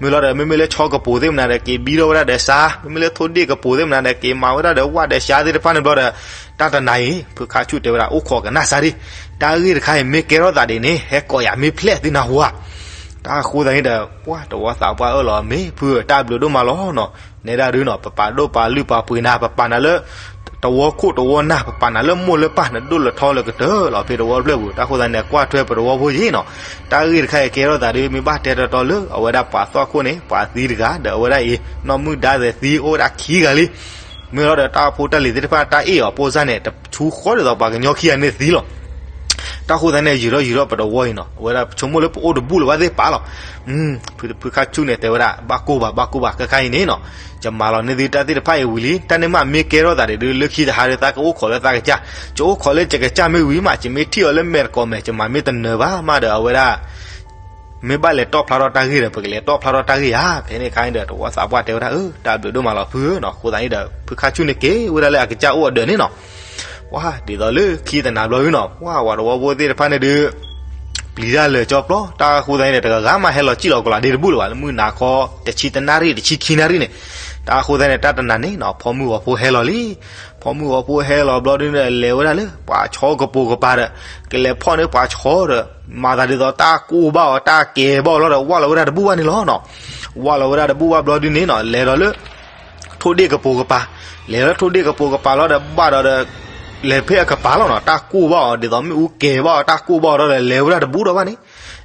မ့ၢ်လီၤဒီး မ့မ့ၢ်လၢဆီကပိၤသ့ၣ်မနၤဒီး က့ၤဘံထီၣ်ဝဲဒၣ်ဒီးရှါ, မ့မ့ၢ်လၢထိၣ်ဒ့ၣ်ကပိၤသ့ၣ်မနၤဒီး က့ၤမၤဝဲဒၣ်ဒီးဝၣ်ဒီးရှါသ့ၣ်တဖၣ်န့ၣ်ဘျီဒီး တၢ်တနၤအံၤ ဖုခါဆူၣ်တဲဝဲဒၣ် အိၣ်ခိးကနၣ်စၢ်ဒံး, တၢ်ဂ့ၢ်တခါအံၤ မ့ၢ်ကဲထီၣ်သးဒ်န့ၣ် ဟဲကိးယၤမ့ၢ်ဖျဲၣ်သုနၢ်ဟူဧါ. တၢ်ဃိသတးန့ၣ်ဒီး ပှၤတဝီသးပှၢ်အၢၣ်လီၤ မ့ၢ်ဖုတၢ်ဘျုးဒိၣ်မးလီၤနီၤ, နဲဒၣ်ဒုနီၤ ပပာ်ဒိၣ်ပာ်လုၢ်ပာ်ပှ့ၤနၤ ပပာ်နၤလၢ တဝီခိၣ်တဝီနၢ် ပပာ်နၤလၢမိၢ်လၢပၢ် နဒိၣ်လၢထီလၢကတၢၢ်လီၤ ဖဲတဝီဖျၢၣ်ပူၤ. တၢ်ဃိသတးန့ၣ် ကွၢ်ထွဲပတဝီဖိယ့ၣ်နီၤ. တၢ်ဂ့ၢ်တခါအံၤကဲထီၣ်သးဒ် မ့ၢ်ဘၣ်တဲတီတီလၢ အဝဲဒၣ်ပှၤသီၣ်ခိၣ်န့ၣ် ပှၤသံတဂၤ ဒီးအဝဲဒၣ်အံၤ နီၢ်မုၣ်ဒါသဲးသံအိၣ်ဝဲဒၣ်ခံဂၤလံ. မ့ၢ်လီၤဒီးတၢ်ဖိတၢ်လံၤသ့ၣ်တဖၣ် တၢ်အ့ၣ်အီၤပိၢ်စၢ်န့ၣ် တဆူဃီဒ်သိးပှၤကညီခံဂၤန့ၣ်သံလီၤ. တၢ်ဃိသတးန့ၣ် ယံာ်ထီၣ်ယံာ်ထီၣ်ပတဝီအံၤနီၤ အဝဲဒၣ်ဆိကမိၣ်လၢပအိၣ်တဘူၣ်လၢၤဘၣ်သ့ၣ်ပာ်လီၤ. ဖုခါဆူၣ်န့ၣ် တဲဝဲဒၣ် ဘၣ်ကိၢ်ဘၣ် ဘၣ်ကိၢ်ဘၣ် ခဲခါအံၤန့ၣ်နီၤ ယမၤလီၤန့ၢ်သုတၢ်သ့ၣ်တဖၣ်အံၤဝံၤလံ. တၢ်န့ၣ်မးမ့ၢ်ကဲထီၣ်သးဒ် လၢခံတဟါဒီး သးကအိၣ်ခိးလၢသးကစၢ်, ယအိၣ်ခိးလၢယကစၢ်မ့ၢ်ဝံၤမး ယမ့ၢ်ထံၣ်အီၤလၢမဲာ်တကိးမဲာ် ယမၤမ့ၢ်တနၢၤဘၣ်မးဒီး အဝဲဒၣ် မ့ၢ်ဘၣ်လဲၤတီၣ်ဖျါထီၣ်တၢ်ဂ့ၢ်ဒီး ပကလဲၤတီၣ်ဖျါထီၣ်တၢ်ဂ့ၢ်ဧါ. ဖဲန့ၣ်အခါန့ၣ်ဒီး တဝီသးပှၢ်တဲဝဲဒၣ် အၢ တၢ်ဘျုးဒိၣ်မးလီၤဖုဧၢနီၤ. အဃိသတးန့ၣ်ဒီး ဖုခါဆူၣ်န့ၣ်က့ၤဝဲဒၣ်လၢအကစၢ်အိၣ်အဒၢးန့ၣ်နီၤ ပှၤဒ်သိးလၢခံတနၤဘျီအံၤနီၤ ပှၤတဝီဖိသ့ၣ်တဖၣ်န့ၣ်ဒီး ပျံၤတၢ်လၢာ်ကၠီပျီ တၢ်ဃိသတးန့ၣ်ဒီး တဂၤဂၤမးဟဲလီၤစံၣ်လီၤကလၤဒ့တဘူၣ်လၢၤဘၣ် လၢမုၢ်နၤခီ တဆံတနၣ်ရံၣ် တဆံခံနၣ်ရံၣ်န့ၣ်. တၢ်ဃိသတးန့ၣ် တၢ်တနၤန့ၣ်နီၤ ဖီမုၢ်ဂီၤဖိဟဲလီၤလံ. ဖီမုၢ်ဂီၤဖိဟဲလီၤဘျီဒ်န့ၣ်ဒီး လဲၤဝဲဒၣ်လၢပှၤဆီကပိာ်ကပၤဒီး ကလဲၤဖီၣ်န့ၢ်ပှၤဆီဒီး မၤသးဒ်သိးတၢ်ကိၢ်ဘၣ်အီၤ တၢ်ကဲၤဘၣ်အီၤလီၤဒီး ဝၢ်လီၤဝဲဒၣ်တဘူၣ်ဘၣ်န့ၣ်လီၤနီၤ. ဝၢ်လီၤဝဲဒၣ်တဘူၣ်ဘၣ်ဘျီဒ်န့ၣ်နီၤ လဲၤဒီးလၢ ထိၣ်ဒ့ၣ်ကပိာ်ကပၤ, လဲၤလၢထိၣ်ဒ့ၣ်ကပိာ်ကပၤလီၤဒီး ဘၣ်ဒီးဒီး လဲၤဖဲအကပၤလီၤနီၤ တၢ်ကိၢ်ဘၣ်အီၤ ဒ်သိးမ့ၣ်အူကဲၤဘၣ်အီၤ တၢ်ကိၢ်ဘၣ်အီၤလီၤဒီး လဲၤဝဲဒၣ်တဘူၣ်ဒီးဘၣ်န့ၣ်.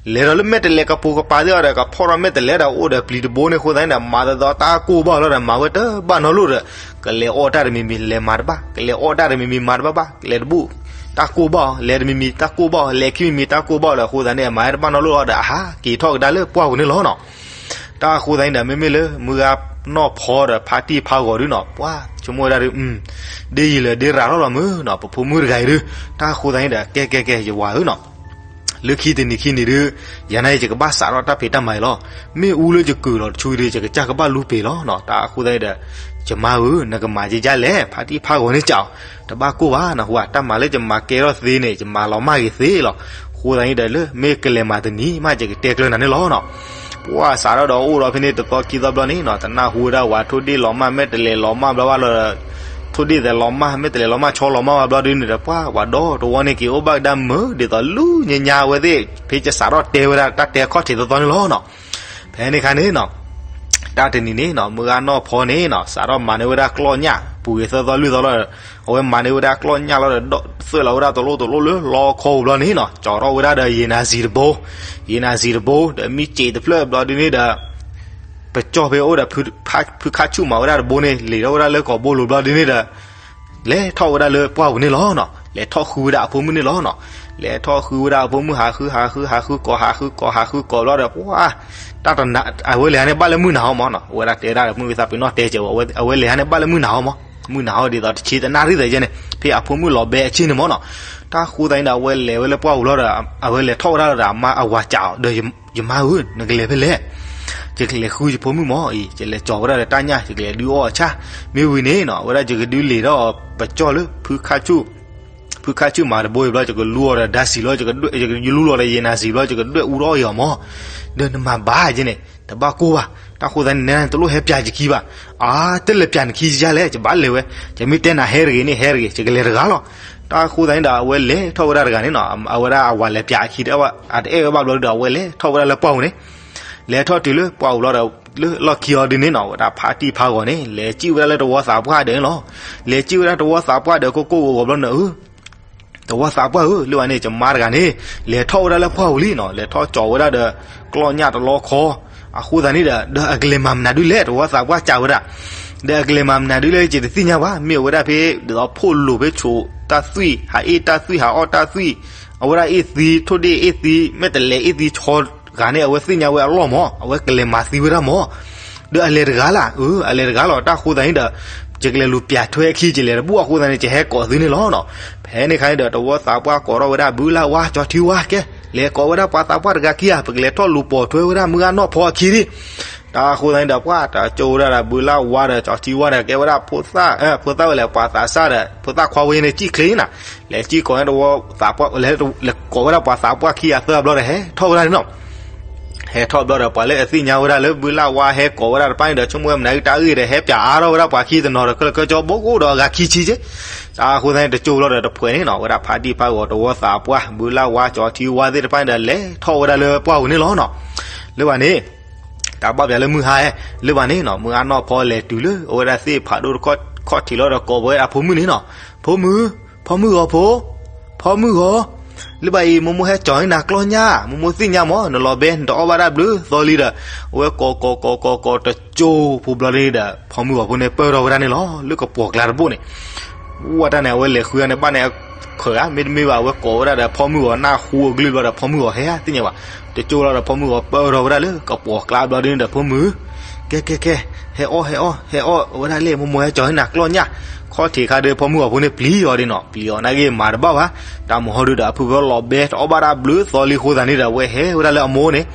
လဲၤဒီးလၢမဲာ်တဲးလဲးကပိာ်ကပၤသ့ၣ်အီၤဒီး ကဖီၣ်ထီၣ်မဲာ်တဲးလဲးဒီး အိၣ်ဒီးပျံၤတဘိန့ၣ်အဃိသတးန့ၣ်ဒီး မၤသးဒ်သိးတၢ်ကိၢ်ဘၣ်အီၤလီၤဒီး မၤဝဲတဘၣ်နီတလိၣ်ဒီး ကလဲၤအီၣ်တၢ်တမံၤမံၤ လဲၤမၤတဘၣ်, ကလဲၤအီၣ်တၢ်တမံၤမံၤ မၤတဘၣ်ဘၣ်, ကလဲၤတဘူၣ် တၢ်ကိၢ်ဘၣ်အီၤ, လဲၤတမံၤမံၤ တၢ်ကိၢ်ဘၣ်အီၤ, လဲၤခံမံၤမံၤ တၢ်ကိၢ်ဘၣ်အီၤဒီး အဃိသတးန့ၣ် မၤဝဲတဘၣ်နီတလိၣ်ဒီး အဟးက့ၤထီၣ်ကဒါလၢပှၢ်ပူၤန့ၣ်လီၤနီၤ. တၢ်အဃိသတးန့ၣ်ဒီး မ့မ့ၢ်လၢမုၢ်ဂၤနီၢ်ဖီဒီးဖါတံၢ်ဖးဂီၤဒုနီၤ ပှၤဆိကမိၣ်ဝဲဒၣ်ဒု ဒ်ယံာ်လၢဒ်ရၤထီၣ်လီၤမုၢ်နီၤ ပဖိမုၣ်တဂၤအံၤဒု. တၢ်အဃိသတးန့ၣ်ဒီး ကဲကဲကဲ ယဝၤဧၢနီၤ လၢခံတနံၤခံနံၤဒု ယၤန့ၣ် ယကဘၣ်စးထီၣ်တၢ်ဖံးတၢ်မၤအံၤလီၤ. မ့ၣ်အူလၢယကုၤလီၤတဆူဒု ယကစၢ်ကဘၣ်လူပ့ၤလီၤနီၤ. တၢ်အဃိသတးန့ၣ်ဒီး ယမါဧၢ နကမၤကကၢ်လဲၣ် ဖါတံၢ်ဖးဂီၤန့ၣ်စးအီၤ တဘၣ်ကိၢ်ဘၣ်နီၤ ဃိတၢ်မၤလၢယမၤကဲထီၣ်သ့န့ၣ် ယမၤလီၤမၢ်ဂ့ၤသ့လီၤ. အဃိသတးန့ၣ်ဒီး လၢမ့ၢ်ကလဲၤမၤတနံၤမး ယကတဲကျၢၤနၤန့ၣ်လီၤနီၤ. ပှၤစးထီၣ်ဒီးအိၣ်ဒီးဖဲန့ၣ် တသီခံသီဘျီန့ၣ်နီၤ တနၢ်ဟူဝဲဒၣ်ဝၤထိၣ်ဒ့ၣ်လီၤမၢ် မဲာ်တဲးလဲးလီၤမၢ်ဘျီဘၣ်လီၤဒီး ထိၣ်ဒ့ၣ်သဲးလီၤမၢ် မဲာ်တဲးလဲးလီၤမၢ် ဆီလီၤမၢ်ဝဲဘျီဒုန့ၣ်ဒီး ပှၤဝၤဒီတဝီန့ၣ်က့ၤအိၣ်ဘၣ်ကဒါမုာ် ဒ်သိးလူညါညါဝဲသ့ၣ် ဖဲယစးထီၣ်တဲဝဲဒၣ်တၢ်တဲခီၣ်ထံးသီသီန့ၣ်လီၤနီၤ. ဖဲန့ၣ်အခါန့ၣ်နီၤ တၢ်တနံၤန့ၣ်နီၤ မုၢ်ဂၤနီၢ်ဖီန့ၣ်နီၤ စးထီၣ်မၤန့ၢ်ဝဲဒၣ်ကျီၢ်ညၣ် ပူၤဂ့ၤသီသီလွံၢ်သီလီၤ. အဝဲမၤန့ၢ်ဝဲဒၣ်ကျီၢ်ညၣ်လီၤဒီး ဒီးသွဲၣ်လီၤဝဲဒၣ်တလိၣ်တလိၣ်လၢလီခီပူၤဘျီန့ၣ်နီၤ ကၠီထီၣ်ဝဲဒၣ်ဒီး ရေနံဆီတဘိ, ရေနံဆီတဘိ ဒီးမ့ၢ်စံးတဖျၢၣ်ဘျီဒုန့ၣ်ဒီး ပကၠီၣ်ဖဲအိၣ်ဒီး ဖုခါဆူၣ်မၤဝဲဒၣ်တဘိန့ၣ် လံာ်ထီၣ်ဝဲဒၣ်လၢကိာ်ဘိလိၤဘျီဒုန့ၣ်ဒီး လဲၤထီၣ်ဝဲဒၣ်လၢပှၢ်ပူၤန့ၣ်လီၤနီၤ. လဲၤထီၣ်ဃုဝဲဒၣ်အဖိမုၣ်န့ၣ်လီၤနီၤ. လဲၤထီၣ်ဃုဝဲဒၣ်အဖိမုၣ် ဟးဃု ဟးဃု ဟးဃုကိး ဟးဃုကိး ဟးဃုကိးဘျီဒီး ပှၤ တၢ်တနၤ အဝဲလဲၤဟါန့ၣ် ဘၣ်လၢမုၢ်နၤဟီမးနီၤ. အဝဲဒၣ်တဲဒၣ်ဒီး မုၢ်ဂၤသးပ့ၤနီၣ်တဲကဲးဝဲ အဝဲလဲၤဟါန့ၣ် ဘၣ်လၢမုၢ်နၤဟီမး. မုၢ်နၤဟီဒ်သိးတဆံတနၣ်ရံၣ်သဲးယဲန့ၣ် ဖဲအဖိမုၣ်လီၤဘဲအဆ့ၣ်န့ၣ်မးနီၤ. တၢ်ဃိသတးန့ၣ်ဒီး အဝဲလဲၤဝဲလၢပှၢ်ပူၤလီၤဒီး အဝဲလဲၤထီၣ်ဝဲဒၣ်ဒီးအမါအဝၤစးအီၤဒီး ယမါဧၢ, နကလဲၤဖဲလဲၣ်. ယကလဲၤဃုယဖိမုၣ်မးအံၤ ယလဲၤကၠီဝဲဒၣ်ဒီးတၢ်ညၣ် ယကလဲၤဒုးအီၣ်အဆၣ်. မ့ၢ်ဝံၤန့ၣ်နီၤ အဝဲဒၣ်ယကဒုးလံာ်ထီၣ်ပကၠီၣ်လၢ ဖုခါဆူၣ်မၤတဘိအံၤဘျီ ယကလူအီၤဒီးဒါစံးလီၤ ယကလူလီၤဒီးရေနံဆီဘျီ ယကဒွဲၣ်အူထီၣ်အီၤမး. ဒီးနမၤဘၣ်ယဲန့ၣ် တဘၣ်ကိၢ်ဘၣ်. တၢ်ဃိသတးန့ၣ် နတလိၣ်ဟဲပျးယခံဘၣ်. အါ တလဲၤပျးနခံယလဲၣ် ယဘၣ်လဲၤဝဲ. ယမ့ၢ်တဲနၤဟဲတဂ့ၤန့ၣ် ဟဲတဂ့ၤ ယကလဲၤတဂၤလီၤ. တၢ်ဃိသတးန့ၣ်ဒီး အဝဲလဲၤထီၣ်ဝဲဒၣ်တဂၤန့ၣ်နီၤ အဝဲဒၣ်အဝၤလဲၤပျးအခံ အတအဲၣ်ဝဲဘၣ်ဘျီဒီး အဝဲလဲၤထီၣ်ဝဲဒၣ်လၢပှၢ်ပူၤန့ၣ် လဲၤထီၣ်တုၤလၢပှၢ်ပူၤလီၤဒီး လၢလီၢ်ခံအီၤဒုန့ၣ်နီၤ ဝဲဒၣ်ဖါတံၢ်ဖးဂီၤန့ၣ် လဲၤစံၣ်ဝဲဒၣ်လၢတဝီသးပှၢ်ဒၢးန့ၣ်လီၤ. လဲၤစံၣ်ဝဲဒၣ်တဝီသးပှၢ်ဒၢးကိၢ်ကိၢ်ဂီၤဂီၤဘျီန့ၣ် အၢ တဝီသးပှၢ်ဧၢ လၢဝဲန့ၣ် ယမါတဂၤန့ၣ် လဲၤထီၣ်ဝဲဒၣ်လၢပှၢ်ပူၤလံနီၤ လဲၤထီၣ်ကၠီဝဲဒၣ်ဒီး ကျီၢ်ညၣ်တလီခီ အဃိသတးန့ၣ်ဒီး ဒီးအကလဲၤမၤမနုၤဒုလဲၣ် တဝီသးပှၢ်စံးဝဲဒၣ် ဒီးအကလဲၤမၤမနုၤဒုလဲၣ် ယတသ့ၣ်ညါဘၣ် မ့ၢ်အဝဲဒၣ်ဖဲဒ်သိးဖိးလိာ်ဖဲဆိးတၢ်သွံၣ် ဟးအ့ၣ်တၢ်သွံၣ် ဟးအီၣ်တၢ်သွံၣ် အဝဲဒၣ်အ့ၣ်သံ ထိၣ်ဒ့ၣ်အ့ၣ်သံ မဲာ်တဲးလဲးအ့ၣ်သံဆီတဂၤန့ၣ် အဝဲသ့ၣ်ညါဝဲအလီၢ်မး အဝဲကလဲၤမၤသံဝဲဒၣ်မး ဒီးအလဲၤတဂၤလၢ် အၢ အလဲၤတဂၤလီၤ တၢ်ဃိသတးန့ၣ်ဒီး ယကလဲၤလူၤပျးထွဲအခံ ယလဲၤတဘူၣ်အဃိသတးန့ၣ် ယဟဲကိးသုန့ၣ်လီၤနီၤ. ဖဲန့ၣ်အခါန့ၣ်ဒီး တဝီသးပှၢ်ကိးထီၣ်ဝဲဒၣ် ဘုလၢ်ဝါ ကၠီထံဝါ ကဲ လဲၤကိးဝဲဒၣ်ပှၤသးပှၢ်တဂၤခံဂၤ ပကလဲၤထီၣ်လူၤပိာ်ထွဲဝဲဒၣ်မုၢ်ဂၤနီၢ်ဖီအခံဒံး တၢ်ဃိသတးန့ၣ်ဒီး ပှၤတကၠိဝဲဒၣ်ဒီး ဘုလၢ်ဝါဒီး ကၠီထံဝါဒီး ကဲဝဲဒၣ်ဖိသၣ် ဖိသၣ်ဝဲလဲၣ် ပှၤသးစၢ်ဒီး ဖိသၣ်ခွါဝဲန့ၣ် စံၣ်ချ့နၤ လဲၤစံၣ်ကိးဝဲဒၣ်သးပှၢ် လဲၤကိးဝဲဒၣ်ပှၤသးပှၢ်ခံဂၤသၢဘျီဒီး ဟဲထီၣ်ဝဲဒၣ်န့ၣ်နီၤ. ဟဲထီၣ်ဘျီဒီး ပှၤလၢအသ့ၣ်ညါဝဲဒၣ်လၢဘုလၢ်ဝါဟဲကိးဝဲဒၣ်တဖၣ်န့ၣ်ဒီး ဆိကမိၣ်ဝဲမနုၤတၢ်ဂ့ၢ်ဒီး ဟဲပျးအါထီၣ်ဝဲဒၣ်ပှၤခံတနီၤဒီး ခဲလၢာ်ခဲဆ့ဘိကိးဒီးအဂၤခံဆံက့ တၢ်ဃိသတးန့ၣ် တကၠိဘျီဒီးတဖှဲးန့ၣ်နီၤ ဝဲဒၣ်ဖါတံၢ်ဖးဂီၤ တဝီသးပှၢ် ဘုလၢ်ဝါ ကၠီထံဝါသ့ၣ်တဖၣ်န့ၣ်ဒီး လဲၤထီၣ်ဝဲဒၣ်လၢပှၢ်ပူၤန့ၣ်လီၤနီၤ. လၢဘၣ်န့ၣ် တၢ်ဘၣ်ပျးလၢမုၢ်ဟါ လၢဘၣ်န့ၣ်နီၤ မုၢ်ဂၤနီၢ်ဖီလဲၤတုၤလၢအဝဲဒၣ်သ့ၣ်ဖးဒိၣ်တခီၣ် ခီၣ်ထံးလီၤဒီးကိးဝဲဒၣ်ဖိမုၣ်န့ၣ်နီၤ, ဖိမုၣ်, ဖီမုၢ်ဂီၤဖိ, ဖီမုၢ်ဂီၤ, လၢဘၣ်အံၤ မိၢ်မိၢ်ဟဲကၠီၤန့ၢ်နၤကျီၢ်ညၣ်, မိၢ်မိၢ်သ့ၣ်ညါမး နလီၤဘဲ နတအီၣ်ဘၣ်ဒၣ်ဘျုးသီလံဒီး, အဝဲကိးကိးကိးကိးကိးတကၠိဖိဘျီဒ်န့ၣ်ဒီး ဖီမုၢ်ဂီၤဖိန့ၣ်ပၢၢ်ထီၣ်ဝဲဒၣ်န့ၣ်လီၤ လၢကပီၤကျါတဘိန့ၣ် ဝဲတၢ်န့ၣ် အဝဲလဲၤဃုန့ၣ် ဘၣ်န့ၣ် အခိၣ်ဧါ မ့တမ့ၢ်ဘၣ် အဝဲကိးဝဲဒၣ်ဒီး ဖီမုၢ်ဂီၤနၢ်ဟူအကလုၢ်ဘျီဒီး ဖီမုၢ်ဂီၤဟဲသ့ၣ်ညါဘၣ်, တကၠိလီၤဒီး ဖီမုၢ်ဂီၤပၢၢ်ထီၣ်ဝဲဒၣ်လၢကပီၤကျါဘျီဒ်န့ၣ်ဒီး ဖိမုၣ်, ကဲ ကဲ ကဲ, ဟဲအီၣ် ဟဲအီၣ် ဟဲအီၣ်ဝဲဒၣ်လဲၣ်, မိၢ်မိၢ်ဟဲကၠီၤန့ၢ်နၤကျီၢ်ညၣ်, ခီၣ်ထံးခါဒီး ဖီမုၢ်ဂီၤဖိန့ၣ်ပျံၤအီၤဒ်နီၤ, ပျံၤအီၤနာ်က့မၤတဘၣ်ဘၣ်, တၢ်မုၢ်ဟီဒုဒီး အဖုဖီလီၤဘဲတအီၣ်ဘၣ်ဒၣ်ဘျုးသီလံအဃိသတးန့ၣ်ဒီး အဝဲဟဲဝဲဒၣ်လၢအမိၢ်န့ၣ်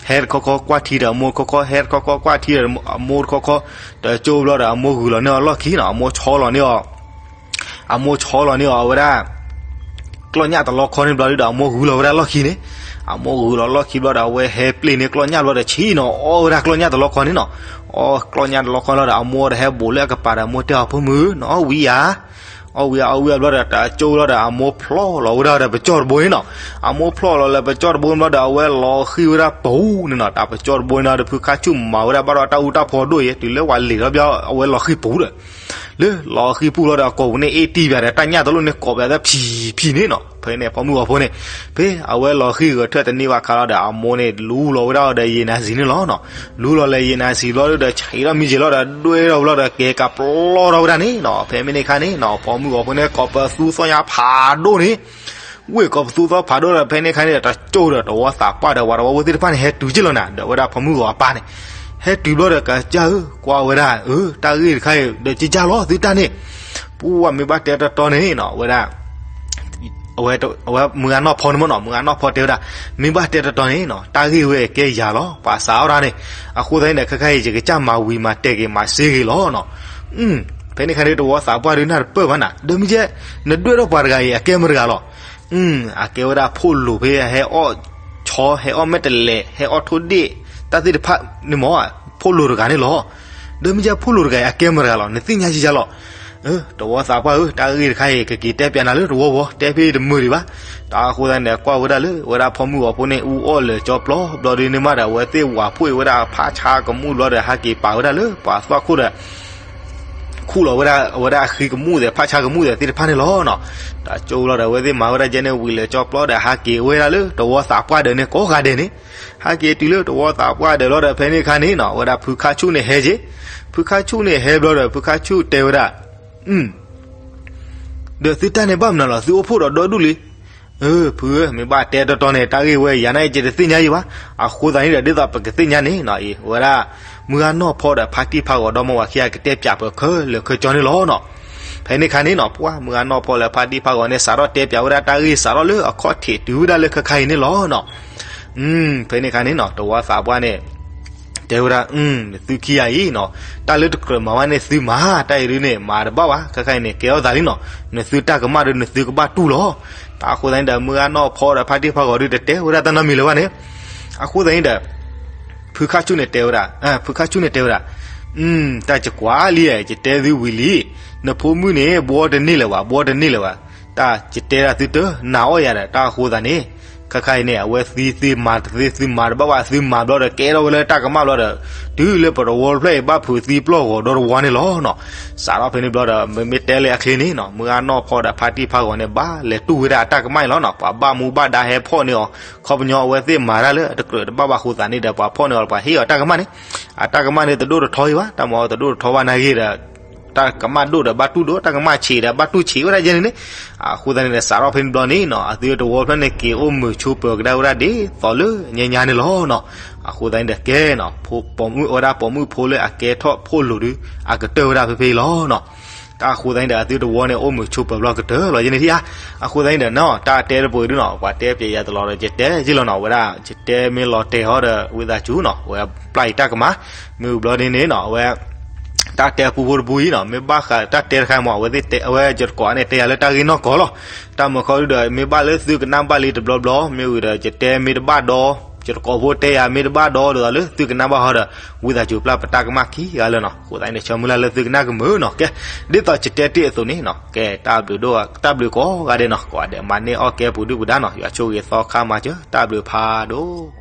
ဟဲတခီခီကွၢ်ထံဒီးအမိၢ်တခီခီ, ဟဲတခီခီကွၢ်ထံဒီးအမိၢ်တခီခီ, တကၠိဘျီဒီး အမိၢ်ဂုာ်လီၤန့ၢ်အီၤလီၢ်ခံနီၤ, အမိၢ်ဆီလီၤန့ၢ်အီၤ, အမိၢ်ဆီလီၤန့ၢ်အီၤဝဲဒၣ် ကျီၢ်ညၣ်တလီခီန့ၣ်ဘျီဒီး အမိၢ်ဂုာ်လီၤဝဲဒၣ်လီၢ်ခံန့ၣ်, အမိၢ်ဂုာ်လီၤလီၢ်ခံဘျီဒီး အဝဲဟဲပျ့ၤန့ၢ်ကျီၢ်ညၣ်ဘျီဒီး ဆံးနီၤ အီၣ်ဝဲဒၣ်ကျီၢ်ညၣ်တလီခီန့ၣ်နီၤ, အီၣ်ကျီၢ်ညၣ်တလီခီလီၤဒီး အမိၢ်ဒီးဟဲဘူးလၢအကပၤဒီး အမိၢ်တဲအီၤ ဖိမုၣ် နအီၣ်ဝံၤဧါ အီၣ်ဝံၤဧါ အီၣ်ဝံၤဧါဘျီဒီး တကၠိလီၤဒီး အမိၢ်ဖျီၣ်လီၤဝဲဒၣ်ဒီးပကၠီၣ်တဘိန့ၣ်နီၤ, အမိၢ်ဖျီၣ်လီၤလၢပကၠီၣ်တဘိဘျီဒီး အဝဲလီၤဃံၤဝဲဒၣ်ပူၤန့ၣ်နီၤ, တၢ်ပကၠီၣ်တဘိန့ၣ်ဒီး ဖုခါဆူၣ်မၤဝဲဒၣ်ဘၣ်ဒီးတၢ်အူတၢ်ဖီဒိၣ်ယဲ တုၤလၢပှၤလံၤထီၣ်ဘျီ အဝဲလီၤဃံၤပူၤဒီး လၢလီၤဃံၤပူၤလီၤဒီး အကိာ်ပူၤန့ၣ်အ့ၣ်တံၢ်ဘၣ်ဒီး တၢ်ညၣ်တလိၣ်န့ၣ်ကိးဘၣ်သးဖံးဖံးန့ၣ်နီၤ, ဖဲန့ၣ် ဖီမုၢ်ဂီၤဖိန့ၣ် ဖဲအဝဲလီၤဃံၤဂဲၤထၢၣ်တန့ၢ်ဘၣ်ခါလီၤဒီး အမိၢ်န့ၣ် လူလီၤဝဲဒၣ်အီၤဒီးယံာ်နၤစံၤန့ၣ်လီၤနီၤ, လူလီၤလၢယံာ်နၤစံၤဘျီဒီး ဆံးထီၣ်မံၤက့ၤလီၤဒီး ဒွဲၣ်ထီၣ်ဝဲလီၤဒီး ကဲကးပျီထီၣ်ဝဲဒၣ်န့ၣ်နီၤ, ဖဲမ့ၢ်န့ၣ်ခါန့ၣ်နီၤ ဖီမုၢ်ဂီၤဖိန့ၣ် ကိးပသူသီညါဖးဒိၣ်န့ၣ် ဝ့ၢ်ကိးပသူသီဖးဒိၣ်ဒီး ဖဲန့ၣ်ခါန့ၣ်ဒီး တကၠိဒီးတဝီသးပှၢ်ဒီး ပှၤတဝီဖိသ့ၣ်တဖၣ်န့ၣ် ဟဲတုၤက့ၤလီၤနၤ ဒီးဝဲဒၣ်ဖီမုၢ်ဂီၤအပၢ်န့ၣ် ဟဲတုၤဘျီဒီး ကစၢ်ဧၢ ကွၢ်ဝဲဒၣ် အၢ တၢ်ဂ့ၢ်တခါအံၤ ဒီးကစၢ်လီၤ သုတၢ်န့ၣ် ပူဝဲမ့ၢ်ဘၣ်တဲတီတီန့ၣ်နီၤ ဝဲဒၣ် အဝဲ အဝဲမုၢ်ဂၤနီၢ်ဖီန့ၣ်မ့ၢ်နီၤ မုၢ်ဂၤနီၢ်ဖီတဲဝဲဒၣ် မ့ၢ်ဘၣ်တဲတီတီန့ၣ်နီၤ တၢ်ဂ့ၢ်ဝဲကဲယၤလီၤ ပှၤစးထီၣ်တၢ်န့ၣ် အဃိသတးန့ၣ်ဒီး ခဲခါအံၤ ယကစၢ်မၤဝံၤမၤတဲာ်က့ၤမၤစ့က့ၤလီၤနီၤ ဖဲန့ၣ်ခါန့ၣ် တဝီသးပှၢ်ဒုးနၢ်တပၢၢ်ဘၣ်နၤ ဒီးမ့ၢ်ကဲ နဒွဲၣ်ထီၣ်ပှၤတဂၤအံၤ အကဲမတၤတဂၤလီၤ အကဲဝဲဒၣ်ဖိလိာ်ဖဲအဟဲအီၣ်ဆီ ဟဲအီၣ်မဲာ်တလဲး ဟဲအီၣ်ထိၣ်ဒ့ၣ် တၢ်သ့ၣ်တဖၣ်န့ၣ်မ့ၢ် ဖိလိာ်တဂၤန့ၣ်လီၤ ဒီးမ့ၢ်ကဲဖိလိာ်တဂၤအံၤ အကဲမတၤတဂၤလီၤ နသ့ၣ်ညါယယါလီၤ တဝီသးပှၢ်ဧၢ တၢ်ဂ့ၢ်တခါအံၤ ကက့ၤတဲပၠးနၤလၢတဝီဝီ တဲဖဲတမုာ်ဒံးဘၣ် တၢ်အဃိသတးန့ၣ်ဒီး ကွၢ်ဝဲဒၣ်လၢ ဝဲဒၣ်ဖီမုၢ်ဂီၤဖိန့ၣ် အူအီၣ်လၢာ်ကၠီပျီ ဘျီဒုးန့ၣ်မးဒီး အဝဲသ့ၣ်ဝၤဖှိၣ်အံၤဝဲဒၣ်ဖးဆါကမူၣ်ဘျီဒီး ဟးက့ၤပာ်ဝဲဒၣ်လၢပှၤသွၣ်ခိၣ်ဒီး ခူၣ်လီၤဝဲဒၣ် အဝဲဒၣ်အဃံကမူၣ်သဲး ဖးဆါကမူၣ်သဲးသ့ၣ်တဖၣ်န့ၣ်လီၤနီၤ. တၢ်ကၠိလီၤဒီး အဝဲသ့ၣ်မၤဝဲဒၣ်ကဲန့ၣ် ဝံၤလၢာ်ကၠီပျီဒီး ဟးက့ၤဝဲဒၣ်လၢတဝီသးပှၢ်ဒၢးန့ၣ် ကိးဂၤဒဲးန့ၣ်, ဟဲက့ၤတုၤလၢတဝီသးပှၢ်ဒၢးလီၤဒီး ဖဲန့ၣ်အခါန့ၣ်နီၤ အဝဲဒၣ်ဖုခါဆူၣ်န့ၣ်ဟဲက့ၤ, ဖုခါဆူၣ်န့ၣ်ဟဲဘျီဒီး ဖုခါဆူၣ်တဲဝဲဒၣ် ဒီးသုတၢ်န့ၣ်ဘၣ်မနုၤလီၤ သုအိၣ်ဖှိၣ်ဒီးဒီဒူၣ်လံ. ဖုဧၢ မ့ၢ်ဘၣ်တဲတီတီန့ၣ် တၢ်ဂ့ၢ်ဝဲယၤန့ၣ် ယတသ့ၣ်ညါယံၤဘၣ်. အဃိသတးန့ၣ်ဒီး ဒ်သိးပကသ့ၣ်ညါန့ၣ်နီၤ အံၤ အဝဲဒၣ် မုၢ်ဂၤနီၢ်ဖီဒီးဖါတံၢ်ဖးဂီၤဒီမါဝၤခံဂၤ ကတဲပၠးပၢၤခဲလၢာ်ခဲဆ့န့ၣ်လီၤနီၤ. ဖဲန့ၣ်ခါန့ၣ်နီၤ ပှၤမုၢ်ဂၤနီၢ်ဖီလၢဖါတံၢ်ဖးဂီၤန့ၣ် စးထီၣ်တဲပၠးဝဲဒၣ်တၢ်ဂ့ၢ်စးထီၣ်လၢအခီၣ်ထံးတုၤဝဲဒၣ်လၢခဲခါအံၤန့ၣ်လီၤနီၤ. ဖဲန့ၣ်ခါန့ၣ်နီၤ တဝီသးပှၢ်န့ၣ် တဲဝဲဒၣ် နသုခံဂၤအံၤနီၤ တၢ်လၢတကြၢးမၤဘၣ်န့ၣ်သုမၤ တၢ်အံၤဒုးန့ၣ် မၤတဘၣ်ဘၣ် ခဲခါအံၤန့ၣ် ကဲထီၣ်သးလံနီၤ နသုတၢ်ကမၣ်ဒီးနသုကဘၣ်တူၢ်လီၤ. တၢ်အဃိသတးန့ၣ်ဒီး မုၢ်ဂၤနီၢ်ဖီဒီးဖါတံၢ်ဖးဂီၤဒုးတတဲဝဲဒၣ်တၢ်နီတမံၤလၢၤဘၣ်န့ၣ် အဃိသတးန့ၣ်ဒီး ဖုခါဆူၣ်န့ၣ်တဲဝဲဒၣ် ဖုခါဆူၣ်န့ၣ်တဲဝဲဒၣ် တၢ်ယကွၢ်လံ ယတဲသုဝံၤလံ နဖိမုၣ်န့ၣ် ဘှီတန့ၢ်လၢၤဘၣ် ဘှီတန့ၢ်လၢၤဘၣ် တၢ်ယတဲဒၣ်သုတနာ်အီၣ်ယၤဒီး တၢ်အဃိသတးန့ၣ် ခဲခါအံၤန့ၣ် အဝဲသံသုမၤတသ့ သုမၤတဘၣ်ဘၣ် သုမၤဘျီဒီး ကဲထီၣ်ဝဲလၢတၢ်ကမၣ်ဘျီဒီး တုၤလၢပတဝီတဖျၢၣ်အံၤ ဘၣ်ဖုးသံပျီၢ်ဂီၤဒီတဝီန့ၣ်လီၤနီၤ. စးထီၣ်ဖဲန့ၣ်ဘျီဒီး မ့မ့ၢ်တဲလၢအချ့န့ၣ်နီၤ မုၢ်ဂၤနီၢ်ဖီဒီးဖါတံၢ်ဖးဂီၤန့ၣ် ဘၣ်လဲၤတူၢ်ဝဲဒၣ်အတၢ်ကမၣ်အံၤလီၤနီၤ. ပှၤဘၣ်မူဘၣ်ဒါဟဲဖီၣ်န့ၢ်အီၤ ခီပညီအဝဲသ့ၣ်မၤတၢ်လၢအတကြၢးတဘၣ်ဘၣ်အဃိသတးန့ၣ်ဒီး ပှၤဖီၣ်န့ၢ်အီၤ ပှၤဟ့ၣ်အီၤတၢ်ကမၣ်န့ၣ် အတၢ်ကမၣ်န့ၣ်တဒိၣ်တထီအံၤဘၣ် တၢ်မၤအီၤတဒိၣ်တထီဘၣ်နာ်ဂ့ၤဒီး တၢ်ကမၣ်ဒိၣ်ဒီးဘၣ်တူၢ်ဒိၣ် တၢ်ကမၣ်ဆံးဒီးဘၣ်တူၢ်ဆံးဝဲဒၣ်ယဲန့ၣ်န့ၣ် အဃိသတးန့ၣ်ဒီး စးထီၣ်ဖဲန့ၣ်ဘျီန့ၣ်နီၤ အသုတဝီဖျၢၣ်န့ၣ် က့ၤအိၣ်မုာ်ဆိးပၢၤကဒါဝဲဒၣ်ဒ်သိးလၢညါညါန့ၣ်လီၤနီၤ. အဃိသတးန့ၣ်ဒီးကဲနီၤ ဝဲဒၣ်ပိာ်မုၣ်ဖိလၢအကဲထီၣ်ဖိလိာ်ဒုး အကတၢၢ်ဝဲဒၣ်ဖဲဖဲအံၤလီၤနီၤ. တၢ်အဃိသတးန့ၣ်ဒီး အသုတဝီန့ၣ် အိၣ်မုာ်ဆိးပၢၤဘျီကတၢၢ်လီၤယဲန့ၣ်ဧါ. အဃိသတးန့ၣ်ဒီးနီၤ တၢ်တဲတပူၤအံၤဒုနီၤ ပှၤတဲပျဲယၤတလီၤဒီး ယတဲယ့ၢ်လီၤနီၤ ဝဲဒၣ် ယတဲမ့ၢ်လီၤတဲာ်ဟီဒီး ဝံသးစူၤနီၤ ဝဲပျၢ်ယတၢ်ကမၣ် မ့ၢ်ဝံၤဘျီန့ၣ်န့ၣ်နီၤ ဝဲ တၢ်တဲပူဖိတပူအံၤနီၤ မ့ၢ်ဘၣ်ဃးတၢ်တဲတခါမး အဝဲသ့ၣ်တဲ အဝဲယတကိးန့ၣ် တဲယၤလၢတၢ်ဂ့ၢ်နီၢ်ကီၢ်လီၤ. တၢ်မုာ်ခီဒုဒီး မ့ၢ်ဘၣ်လၢသုကနၣ်ဘၣ်လံတဘျီဘျီ မ့ၢ်ဝံၤဒီး ယတဲမ့ၢ်တဘၣ်ဒီး ယတကိးဖိတဲယၤမ့ၢ်တဘၣ်ဒီး ဒ်သိးလၢသုကနၣ်ဘၣ်ဟီဒီး ဝံသးစူၤပျၢ်ပတၢ်ကမၣ်ခံဂၤလၢနီၤ. အဃိသတးန့ၣ် ဆၢမုၢ်လၢ်လၢသုကနၣ်ကမုာ်နီၤ ကဲ ဒ်သိးယတဲတ့ၢ်အသိးန့ၣ်နီၤ ကဲ တၢ်ဘျုးဒိၣ် တၢ်ဘျုးကိးဂၤဒဲးနီၤ ကိးဂၤဒဲးမၤန့ၢ်အီၣ်ကဲပူၤဒုပူၤဒါနီၤ ယွၤဆိၣ်ဂ့ၤသီခါမၤစၢၤ တၢ်ဘျုးဖးဒိၣ်